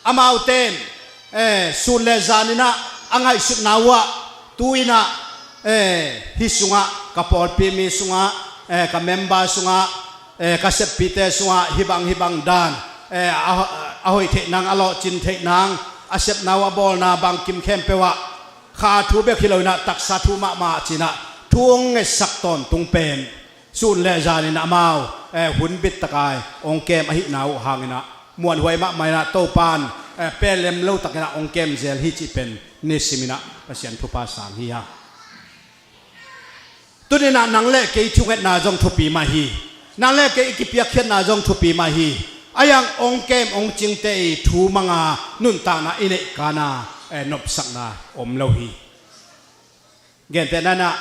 amaute in, eh, sun le zaninah a ngaihsutna uhah tuinah, eh, hih sungah ka pawlpi mi sungah, eh, ka member sungah, eh, ka seppite sungah hih bang hih bang dan, eh, a, a hoih theih nang, a lawhcin theih nang, a sepna uh a bawlna bangkim khempeuh ah kha thu bek hi loinah taksa thu mahmah cinah thu hong ngetsak tawntung pen sun le zanin amau, eh, hun bit takai hong kem ahihna uh hanginah muanhuai mahmah inah Topan, eh, pelem lo takinah hong kem zel hi cih pen nisiminah Pasian thupha sang hi a. Tuninah nang le kei thungetna zong thupi mah hi. Nang le kei i kipiakkhiatna zong thupi mah hi. A hiang hong kem hong cingte i thu manga nuntakna i neih kana, eh, nopsakna om lo hi. Gentehna inah,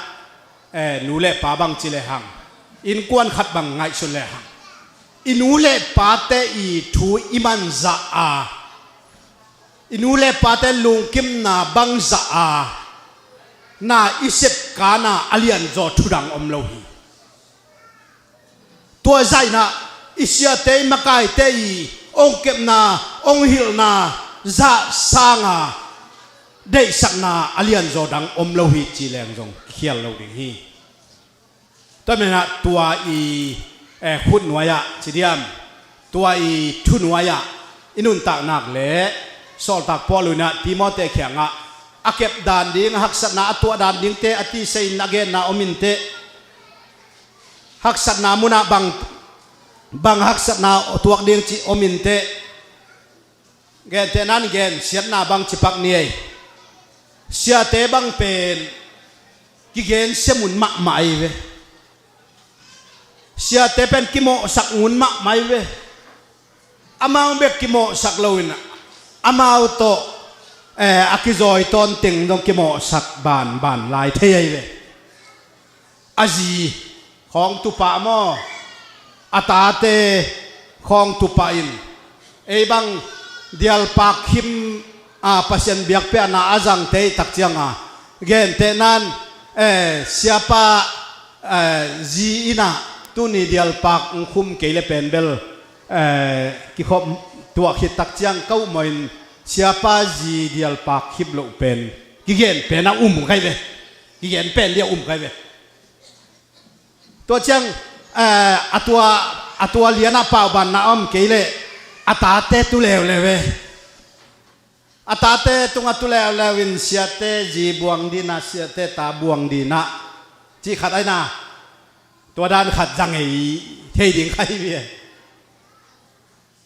eh, nu le pa bang ci lehang, innkuan khat bang ngaihsun lehang, i nu le pate i thu i manzah a, i nu le pate lungkimna bangzah a na i sep kana a lianzaw thudang om lo hi. Tua zainah i siate i makaite i hong kepna, hong hilhna zah sanga deihsakna a lianzaw dang om lo hi ci leng zong khial lo ding hi. Tua menah tua i, eh, khutnuai-ah ci diam, tua i thunuai-ah i nuntaknak le sawltak Paul inah Timote khiangah a kepdan ding, a haksatna a tuahdan dingte a tiseiin a genna om inteh. Haksatna munah bang, bang haksatna tuak ding cih om inteh. Gentehna in gensiatna bang cipak ni ei. Siate bang pen kigensia mun mahmah ahi ve. Siate pen kimawhsak mun mahmah ahi ve. Amau bek kimawhsak loin amau tawh, eh, a kizawi tawntung dong kimawhsak banban lai thei ahi ve. A zi khawng tupah maw, a tate khawng tupah in ei bang dialpak khim a Pasian biakpiakna a zangte i tak cianga gentehna in, eh, siapa, eh, zi inah tuni dialpak hong khum kei le pen bel, eh, kikhop tuah khit tak ciang ka uh mawhin siapa zi dialpak khip loh pen kigen pen a um kai ve. Kigen pen dia um kai ve. Tua ciang, eh, a tua, a tua lianah paubanna a om kei leh a tate tu leuleu ve. A tate tungah tu leuleu in siate zi buang dinah, siate ta buang dinah cih khat aina, tua dan khat za ngei thei ding kha hi ve.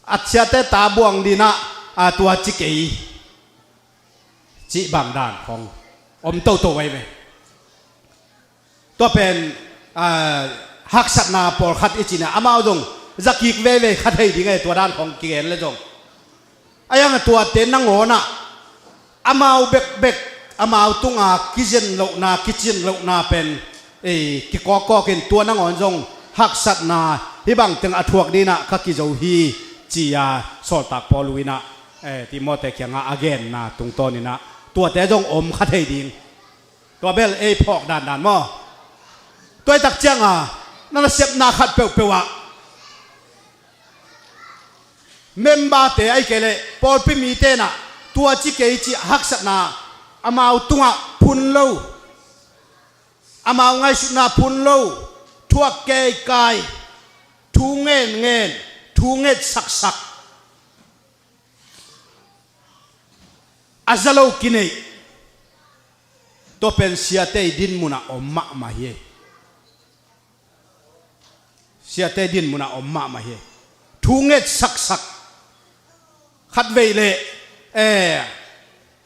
A siate ta buang dinah, a tua ci kei cih bang dan khong om toto vei ve. Tua pen, a, haksatna pawlkhat i cinah amau zong zakik veve kha thei ding e, tua dan khong kigen le zong. A iang a tuate nangawnah amau bekbek, amau tunga kizen lohna, kicin lohna pen, ei, kikawkkawkin tua nangawn zong haksatna hih bangteng a thuak dinah ka kizo hi, ci-a sawltak Paul uh inah, eh, Timote kiangah a genna tungtawninah tuate zong om kha thei ding. Tua bel ei phawk dandan maw? Tua i tak cianga na nasepna khat peuhpeuh ah memberte ahi kei leh pawlpi mite inah tua ci kei cih haksatna amau tungah phun lo, amau ngaihsutna phun lo, thuak keikai, thu ngenngen, thu ngetsaksak, a za lo kineih, tua pen siate i dinmunah om mahmah hi. Siate i dinmunah om mahmah hi. Thu ngetsaksak khat vei leh, eh,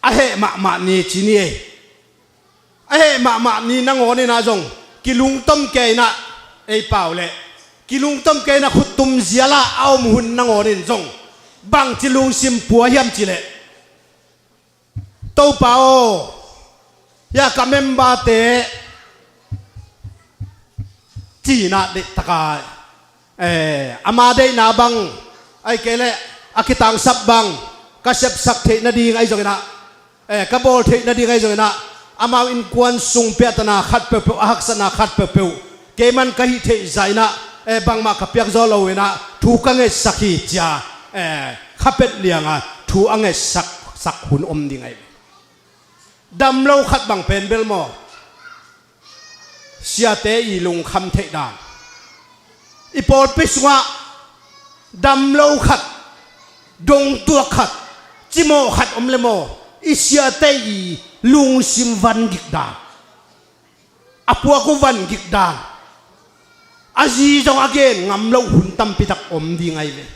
a heh mahmah ni ci ni ei. A heh mahmah ni nangawninah zong kilungtom keinah, ei pau leh kilungtom keinah khuttum zialah a om hun nangawnin zong bangci lungsim pua hiam cileh, Topa aw, hia ka memberte cinah deihtaka, eh, ama deihna bang ahi kei leh a kitangsap bang ka sepsak theih nading ahi zonginah, eh, ka bawl theih nading ahi zonginah amau innkuan sung piahtana khat peuhpeuh, a haksatna khat peuhpeuh keiman ka hih theih zahinah, eh, bangmah ka piak zaw loinah thu ka ngetsak hi cia, eh, khapet lianga thu a ngetsak sak hun om ding ahi. Dam lo khat bang pen bel maw, siate i lungkham theih dan. I pawlpi sungah dam lo khat, dongtuak khat, cimawh khat om le maw, i siate i lungsim van gik dan, a puak uh van gik dan, a zi zong a gen ngam loh hun tampitak om ding ahi ve.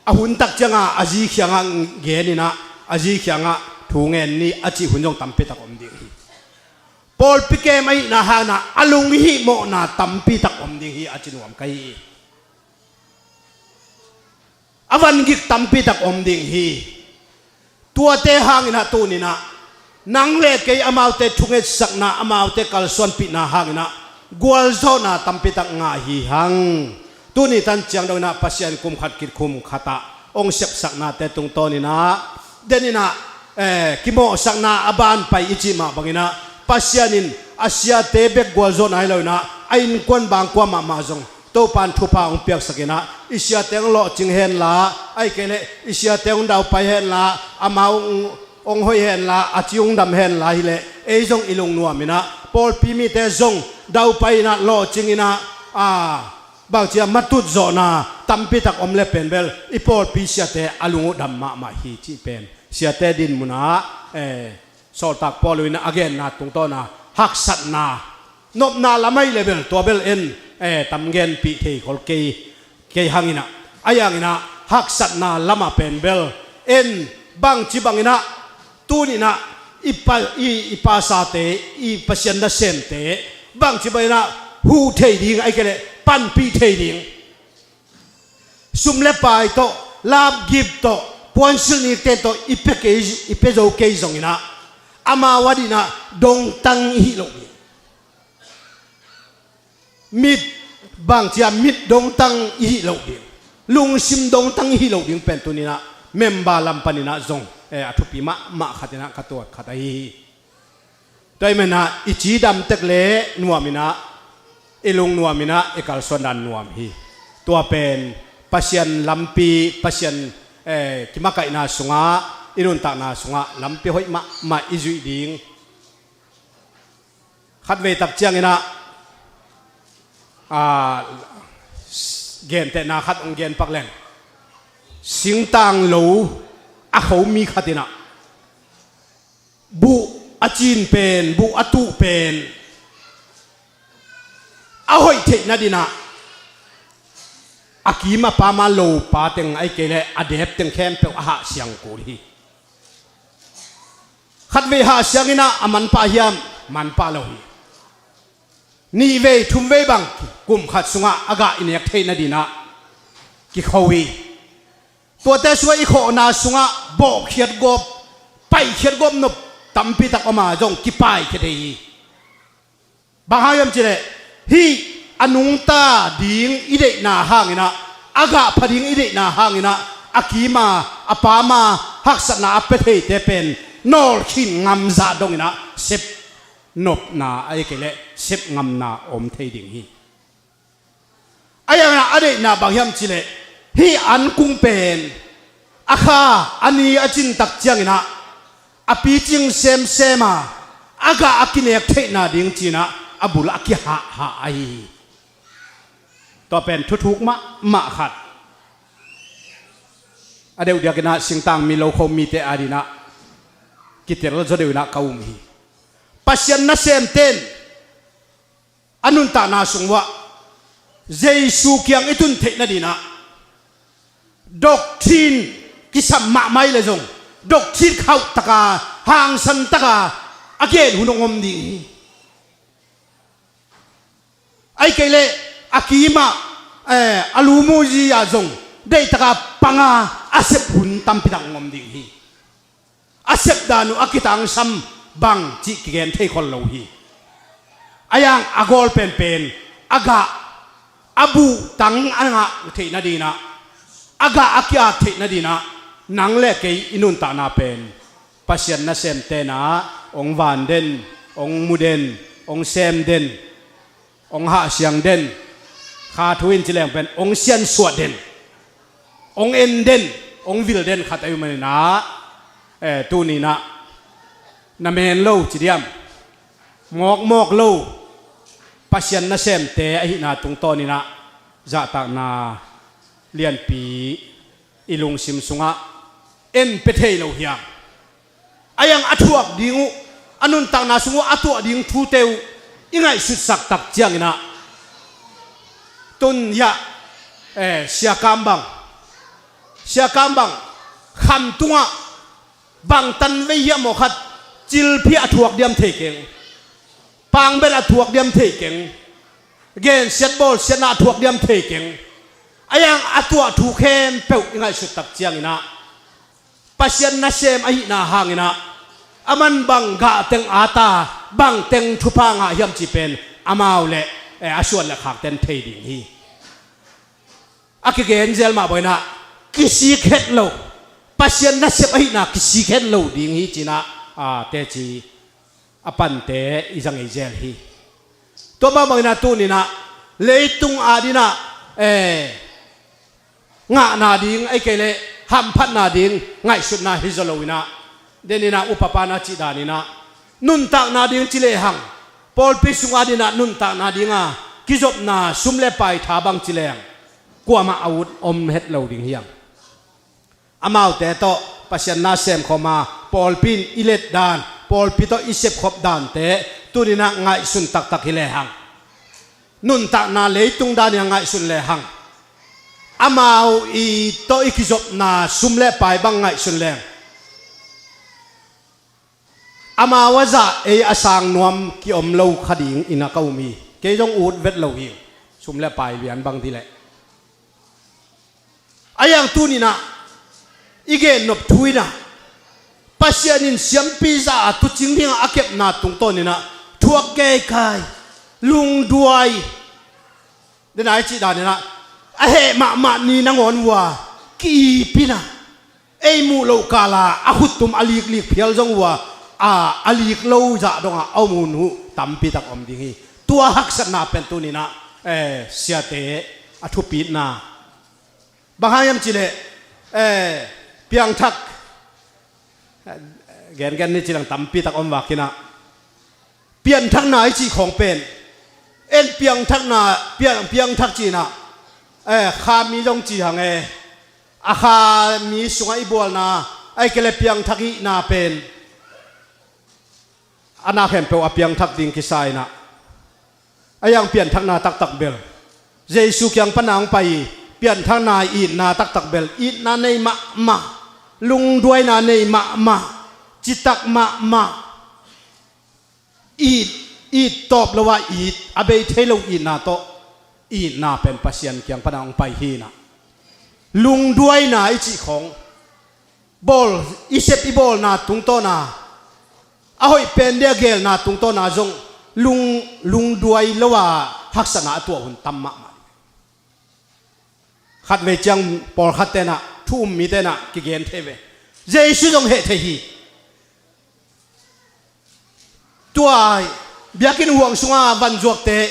A hun tak cianga a zi khiangah geninah, a zi khiangah thu ngen ni a cih hun zong tampitak om ding hi. Pawlpi kem ahihna hanginah a lunghihmawhna tampitak om ding hi a ci nuam ka hi. A van gik tampitak om ding hi. Tuate hanginah tuninah nang le kei amaute thungetsakna, amaute kalsuanpihna hanginah gualzawhna tampitak ngah hi hang. Tuni tan ciang donginah Pasian kum khat khit kum khatah hong sepsaknate tungtawninah deninah, eh, kimawhsakna a banpai i cih mah banginah Pasian in a siate bek gualzawhna hi loinah a innkuan bangkua mahmah zong Topan thupha hong piaksakinah i siate hong lawhcing henla, ahi kei leh i siate hong daupai henla, amau hong, hong hoih henla, a ci hong dam henla hileh ei zong i lungnuaminah pawlpi mite zong daupai inah lawhcinginah, a, bangcia matut zawhna tampitak om le pen bel i pawlpi siate a lung uh dam mahmah hi cih pen siate dinmunah, eh, sawltak Paul in a genna tungtawna haksatna nopna lam ahi le bel tua bel en, eh, tam genpih thei khol kei, kei hanginah a yanginah haksatna lamah pen bel en bangci banginah tuninah i pa, i, i pasate, i Pasian nasemte bangci banginah huh thei ding ahi kei leh panpih thei ding. Sum le pai tawh, lapgip tawh, puansilh nikten tawh i pia kei, i pia zo kei zonginah amau a dinah dongtang i hih loh ding. Mit bangcia mit dongtang i hih loh ding, lungsim dongtang i hih loh ding pen tuninah member lam paninah zong, eh, a thupi mahmah khatinah ka tuat khat ahi hi. Tua ahih maninah i cidam tek le nuaminah, i lung nuaminah, i kalsuan dan nuam hi. Tua pen Pasian lampi, Pasian, eh, kimakaihna sungah, i nuntakna sungah lampi hoih mahmah i zuih ding. Khatvei tak cianginah, a, gentehna khat hong genpak leng, singtang lo a kho mi khat in ah buh a cin pen, buh a tuh pen a hoih theih nadinah a kim a pam a lopa teng, ahih kei leh a dep teng khempeuh a hahsiang kul hi. Khatvei hahsiang in ah a manpah hiam? Manpah lo hi. Nihvei thumvei bang kum khat sungah a gah i nek theih nadinah kikho hi. Tuate sungah i khawhna sungah bawhkhiat gawp, paihkhiat gawp nop tampi tak om a, zong kipaikhiat thei hi. Bang hang hiam cih leh hih a nungta ding i deihna hangin ah, a gah pha ding i deihna hangin ah a kim a, a pam a, haksatna a pia theite pen nawlkhin ngam zah dongin ah sep nopna, ahih kei leh sep ngamna om thei ding hi. A yang a deihna bang hiam cih leh hih an kung pen a kha a ni a cin tak ciangin ah a picing semsem a, a gah a kinek theihna ding ci-in ah a bul a kihahhah ahi hi. Tua pen thuthuk mahmah khat. A deuh diakin ah singtang mi, lokho mite adingin ah kitel zaw deuhin ah ka um hi. Pasian nasemte in a nuntakna sung uah Jesu kiang i tun theih nadinah doctrine kisam mahmah hi leh zong doctrine khauh taka, hangsan taka a gen hun hong om ding hi. Ahih kei leh a kimah, eh, a lu mu zi-ah zong deihtaka panga a sep hun tampi tak hong om ding hi. A sepdan uh a kitangsam bang cih kigen thei khol lo hi. A yang a gawl penpen a gah a buhtang a ngah theih nadinah, a gah a ki-at theih nadinah nang le kei i nuntakna pen Pasian nasemte in ah hong van den, hong mu den, hong sem den, hong hahsiang den, kha thu in ci leng pen hong siansuah den, hong en den, hong vil den khat ahi uh manin ah, eh, tuni-in ah na men lo ci diam, mawkmawk lo Pasian nasemte ahihna tungtawnin ah zahtakna lianpi i lungsim sungah en pia thei lo hi hang. A yang a thuak ding uh, a nuntakna sung uh a tuah ding thute uh i ngaihsutsak tak ciangin ah, tun hiah, eh, Sia Kam bang, Sia Kam bang khamtungah bang tanvei hiam aw khat, cilphiat a thuak diam thei keng, pangbel a thuak diam thei keng, gensiat bawlsiatna a thuak diam thei keng. A yang a tuah thu khempeuh i ngaihsut tak ciangin ah Pasian nasem ahihna hangin ah aman bang gah teng at a, bang teng thupha ngah hiam cih pen amau le, eh, a suan le khakte in thei ding hi. A kigen zel mah bangin ah kisik het lo, Pasian nasem ahihna kisik het lo ding hi ci-in ah, ah, teci a pante i za ngei zel hi. Tua mah bangin ah tuni-in ah leitung adingin ah, eh, ngahna ding, ahih kei leh hamphatna ding ngaihsutna hi zaw loin ah, den in ah upapa in a cih danin ah nuntakna ding ci lehang, pawlpi sung adingin ah nuntakna dinga kizopna sum le pai tha bang ci lehang kuamah a ut om het lo ding hi hang. Amaute tawh Pasian na semkhawm a, pawlpi in i let dan, pawlpi tawh i sepkhop dante tuni-in ah ngaihsun taktak hi lehang, nuntakna leitung danin ah ngaihsun lehang, amau i tawh i kizopna sum le pai bang ngaihsun leng, amau a zah ei a sang nuam kiom lo kha dingin ah ka um hi. Kei zong ut vet lo hi, sum le pai lian bang dih leh. A yang tuni-in ah i gennop thu in ah Pasian in siampi zah a tuucing dingah a kepna tungtawnin ah thuak keikai, lungduai, den a i cih danin ah a heh mahmah ni nangawn uh a ki-ip in ah, ei muh loh kala a khuttum a liklik phial zong uh a, a, a lik lo zah dongah a om hun uh tampi tak om ding hi. Tua haksatna pen tuni-in ah, eh, siate a thupitna. Bang hang hiam cih leh, eh, piangthak, eh, gengen ni ci leng tampi tak om vak in ah, pianthakna i cih khawng pen, en piangthakna, piang, piangthak ci-in ah, eh, kha mi zong ci hang e, a kha mi sungah i bualna, Ahih kei leh piangthak itna pen a na khempeuh a piangthak ding kisa in ah, a yang pianthakna taktak bel, Jesu kiang pan a hong pai pianthakna itna taktak bel, itna nei mahmah, lungduaina nei mahmah, citak mahmah, it, it tawp lo a it, a bei thei lo itna tawh, itna pen Pasian kiang pan a hong pai hi in ah, lungduaina i cih khawng, bawl, i sep i bawlna tungtawn a, a hoih pen dia geelna tungtawn a zong lung, lungduai lo a haksatna a tuah hun tam mahmah. Khatvei ciang pawlkhat ten ah, thu um mi ten ah kigen thei ve. Jesu zong heh thei hi. Tua biakinn huang sunga vanzuakte,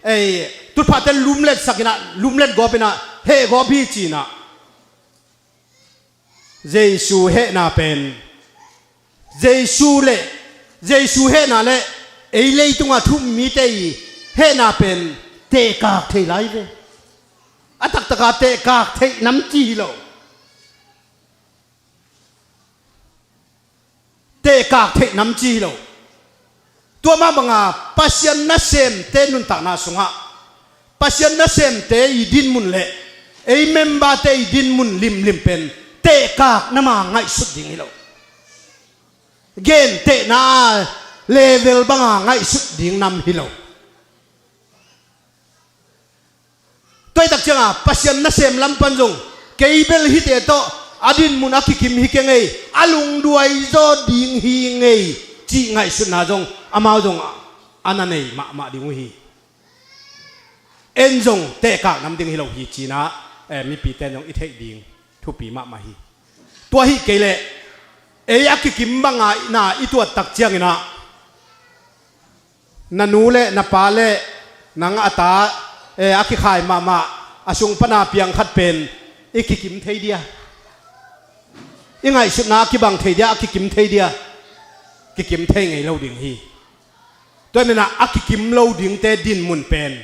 ei, tutphahte lumletsak in ah, lumlet gawp in ah, heh gawp hi ci in ah. Jesu hehna pen, Jesu le, Jesu hehna le ei leitunga thu um mite i hehna pen tehkak thei lai ve. A taktaka tehkak theih nam ci hi lo. Tehkak theih nam ci hi lo. Tua mah banga Pasian nasemte nuntakna sungah, Pasian nasemte i dinmun le ei memberte i dinmun limlim pen tehkak nam a ngaihsut ding hi lo. Gentehna level banga ngaihsut ding nam hi lo. Tua hi tak cianga Pasian nasem lam pan zong, kei bel hihte tawh a dinmun a kikim hi keng ei, a lungduai zaw ding hi ing ei, cih ngaihsutna zong, amau zong a na nei mahmah ding uh hi. En zong tehkak nam ding hi lo hi ci in ah, eh, mipite in zong i theih ding thupi mahmah hi. Tua hi kei leh, ei a kikim banga na i tuat tak ciangin ah, na nu le na pa le nang a ta, eh, a kikhai mahmah a sung pan a piang khat pen i kikim thei dia? I ngaihsutna a kibang thei dia, a kikim thei dia? Kikim thei ngei lo ding hi. Tua manin ah a kikim lo dingte dinmun pen,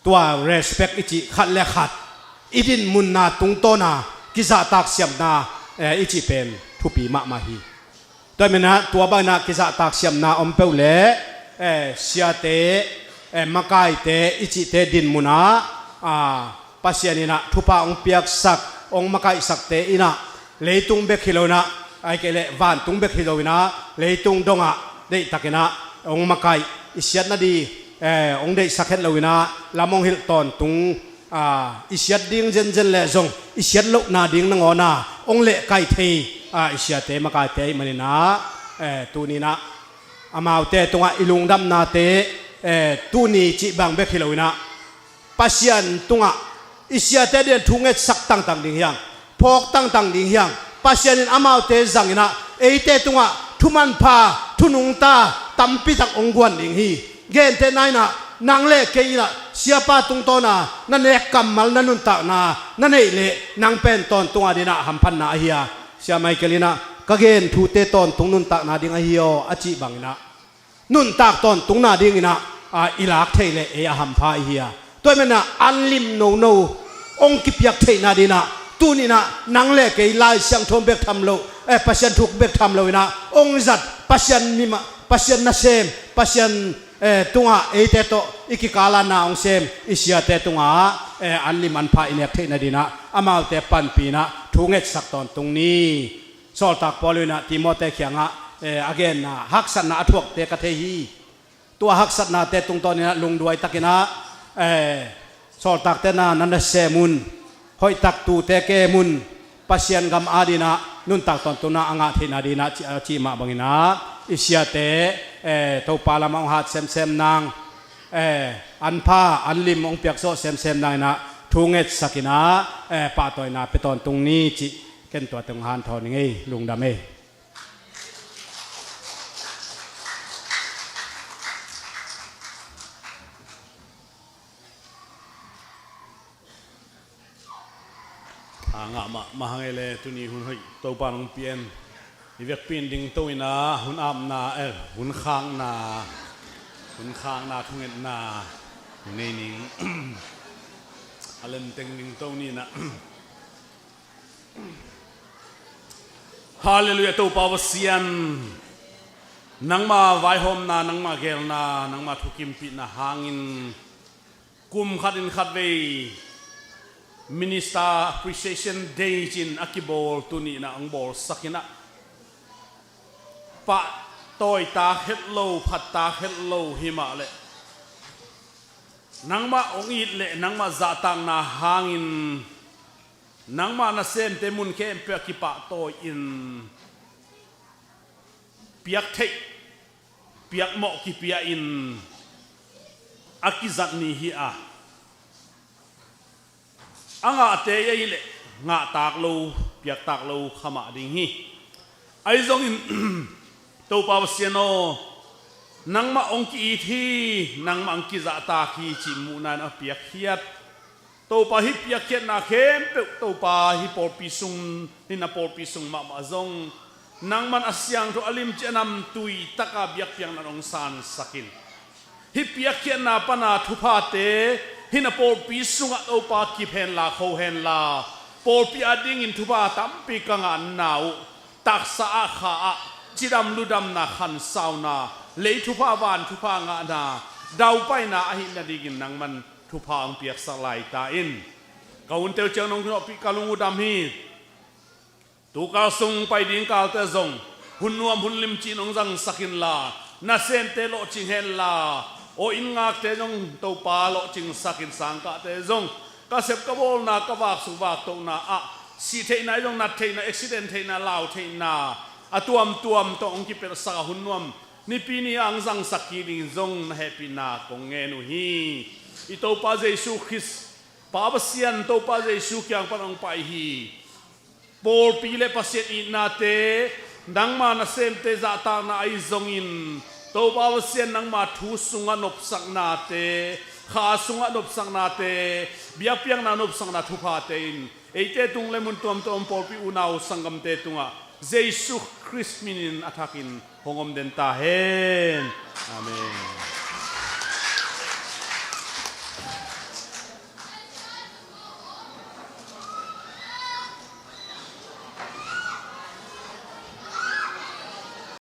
tua respect i cih khat le khat, i dinmunna tungtawna kizahtak siamna, eh, i cih pen thupi mahmah hi. Tua manin ah tua bangin ah kizahtak siamna om peuh le, eh, siate, eh, makaite i cihte dinmun ah, ah, Pasian in ah thupha hong piaksak, hong makaihsakte in ah, leitung bek hi lo in ah, ahih kei leh vantung bek hi lo in ah, leitung dongah deihtakin ah hong makaih, i siat nading, eh, hong deihsak het lo in ah, lam hong hilh tawntung, ah, i siat ding zenzen leh zong i siat lohna ding nangawn ah hong lehkai thei, ah, i siate makaite ahih manin ah, eh, tuni in ah amaute tungah i lungdamnate, eh, tuni cih bang bek hi lo in ah, Pasian tungah i siate adingin thu ngetsak tangtang ding hi hang, phawk tangtang ding hi hang. Pasian in amaute zang in ah eite tungah thu manpha, thu nungta tampi tak hong guan ding hi. Gentehna in ah, nang le kei in ah siapa tungtawna na nek kammal, na nuntakna na neih leh, nang pen tawntung adingin ah hamphatna ahi a, Sia Michael in ah, ka gen thute tawntung nuntakna ding ahi aw, a cih bangin ah, nuntak tawntungna dingin ah, a, i lak theih leh ei a hampha i hi a. Tua ahih manin ah an lim nono hong kipiak theihna dingin ah, tuni in ah nang le kei Lai Siangtho bek tham lo, eh, Pasian thu bek tham lo in ah, hong zat Pasian mimah, Pasian nasem, Pasian, eh, tungah eite tawh i kikal a na hong sem i siate tungah, eh, an lim an pha i nek theihna dingin ah, amaute panpih in ah thu ngetsak tawntung ni. Sawltak Paul in ah Timote kiangah, eh, a genna, haksatna a thuakte ka thei hi. Tua haksatnate tungtawn in ah lungduai takin ah, eh, sawltakte na, na nasem un, hoihtak tuute kem un, Pasian gam adingin ah nuntak tawntungna a ngah theihna dingin ah, ci, a cih mah bangin ah, i siate, eh, Topa lamah hong hat semsem nang, eh, an pha, an lim hong piakzawh semsem nang in ah, thu ngetsak in ah, eh, pahtawina pia tawntung ni cih ken tuate hong hanthawn ing ei. Lungdam ei. A ngah mahmah hang ei le, tuni hun hoih Topa in hong pia in, i vekpi in dingto in ah, hun apna, eh, hun khakna, hun khakna thungetna nei ning. A lenteng dingto ni in ah. Halleluiah. Topa Pasian, nangma vaihawmna, nangma geelna, nangma thukimpihna hangin kum khatin khatvei Minister Appreciation Day cin a kibawl tuni-in ah hong bawlsak in ah, pahtawi tak het lo, phat tak het lo himah leh, nangmah hong it leh nangmah zahtakna hangin nangmah nasemte mun khempeuh ah kipahtawi in piak theih, piak mawh kipia in a kizat ni hi a, a ngahte i ahih leh ngah tak lo, piak tak lo kha mah ding hi. Ahi zongin Topa Pasian aw, nangmah hong ki-it hi, nangmah hong kizahtak hi cih muhna in a piakkhiat. Topa, hih piakkhiatna khempeuh Topa, hih pawlpi sung, hih na pawlpi sung mahmah zong nangman a siangtho, a limci, a namtui taka biakpiakna hong sansak in. Hih piakkhiatna pana thuphate hih na pawlpi sungah Topa kip henla, kho henla, pawlpi adingin thupha tampi ka ngahna uh, taksa ah, kha ah, cidam ludamna, khansauna, lei thupha, van thupha ngahna, daupaina ahih nadingin nangman thupha hong piaksak lai ta in. Ka hunte uh ciang nong kinawhpih ka lung uh dam hi. Tukal sung pai ding kalte zong hun nuam hun limci in hong zangsak inla, nasemte lawhcing henla, aw, inn ngakte zong Topa lawhcingsak in, sangkahte zong, ka sep ka bawlna, ka vaksuk vaktohna ah sih theihna, ahi zong nat theihna, accident theihna, lau theihna, a tuamtuam tawh hong kipelhsak a, hun nuam Nipi ni ah hong zangsak kik dingin zong na hehpihna kong ngen uh hi. I Topa Jesu Khrist, Pa Pasian, Topa Jesu kiang pan hong pai hi. Pawlpi le Pasian itnate, nangma nasemte zahtakna ahi zongin, Topa Pasian, nangma thu sungah nopsaknate, kha sungah nopsaknate, biakpiakna nopsakna thuphate in eite tung le mun tuamtuam pawlpi unau sanggamte tungah Jesu Khrist minin a thakin hong om den ta hen. Amen.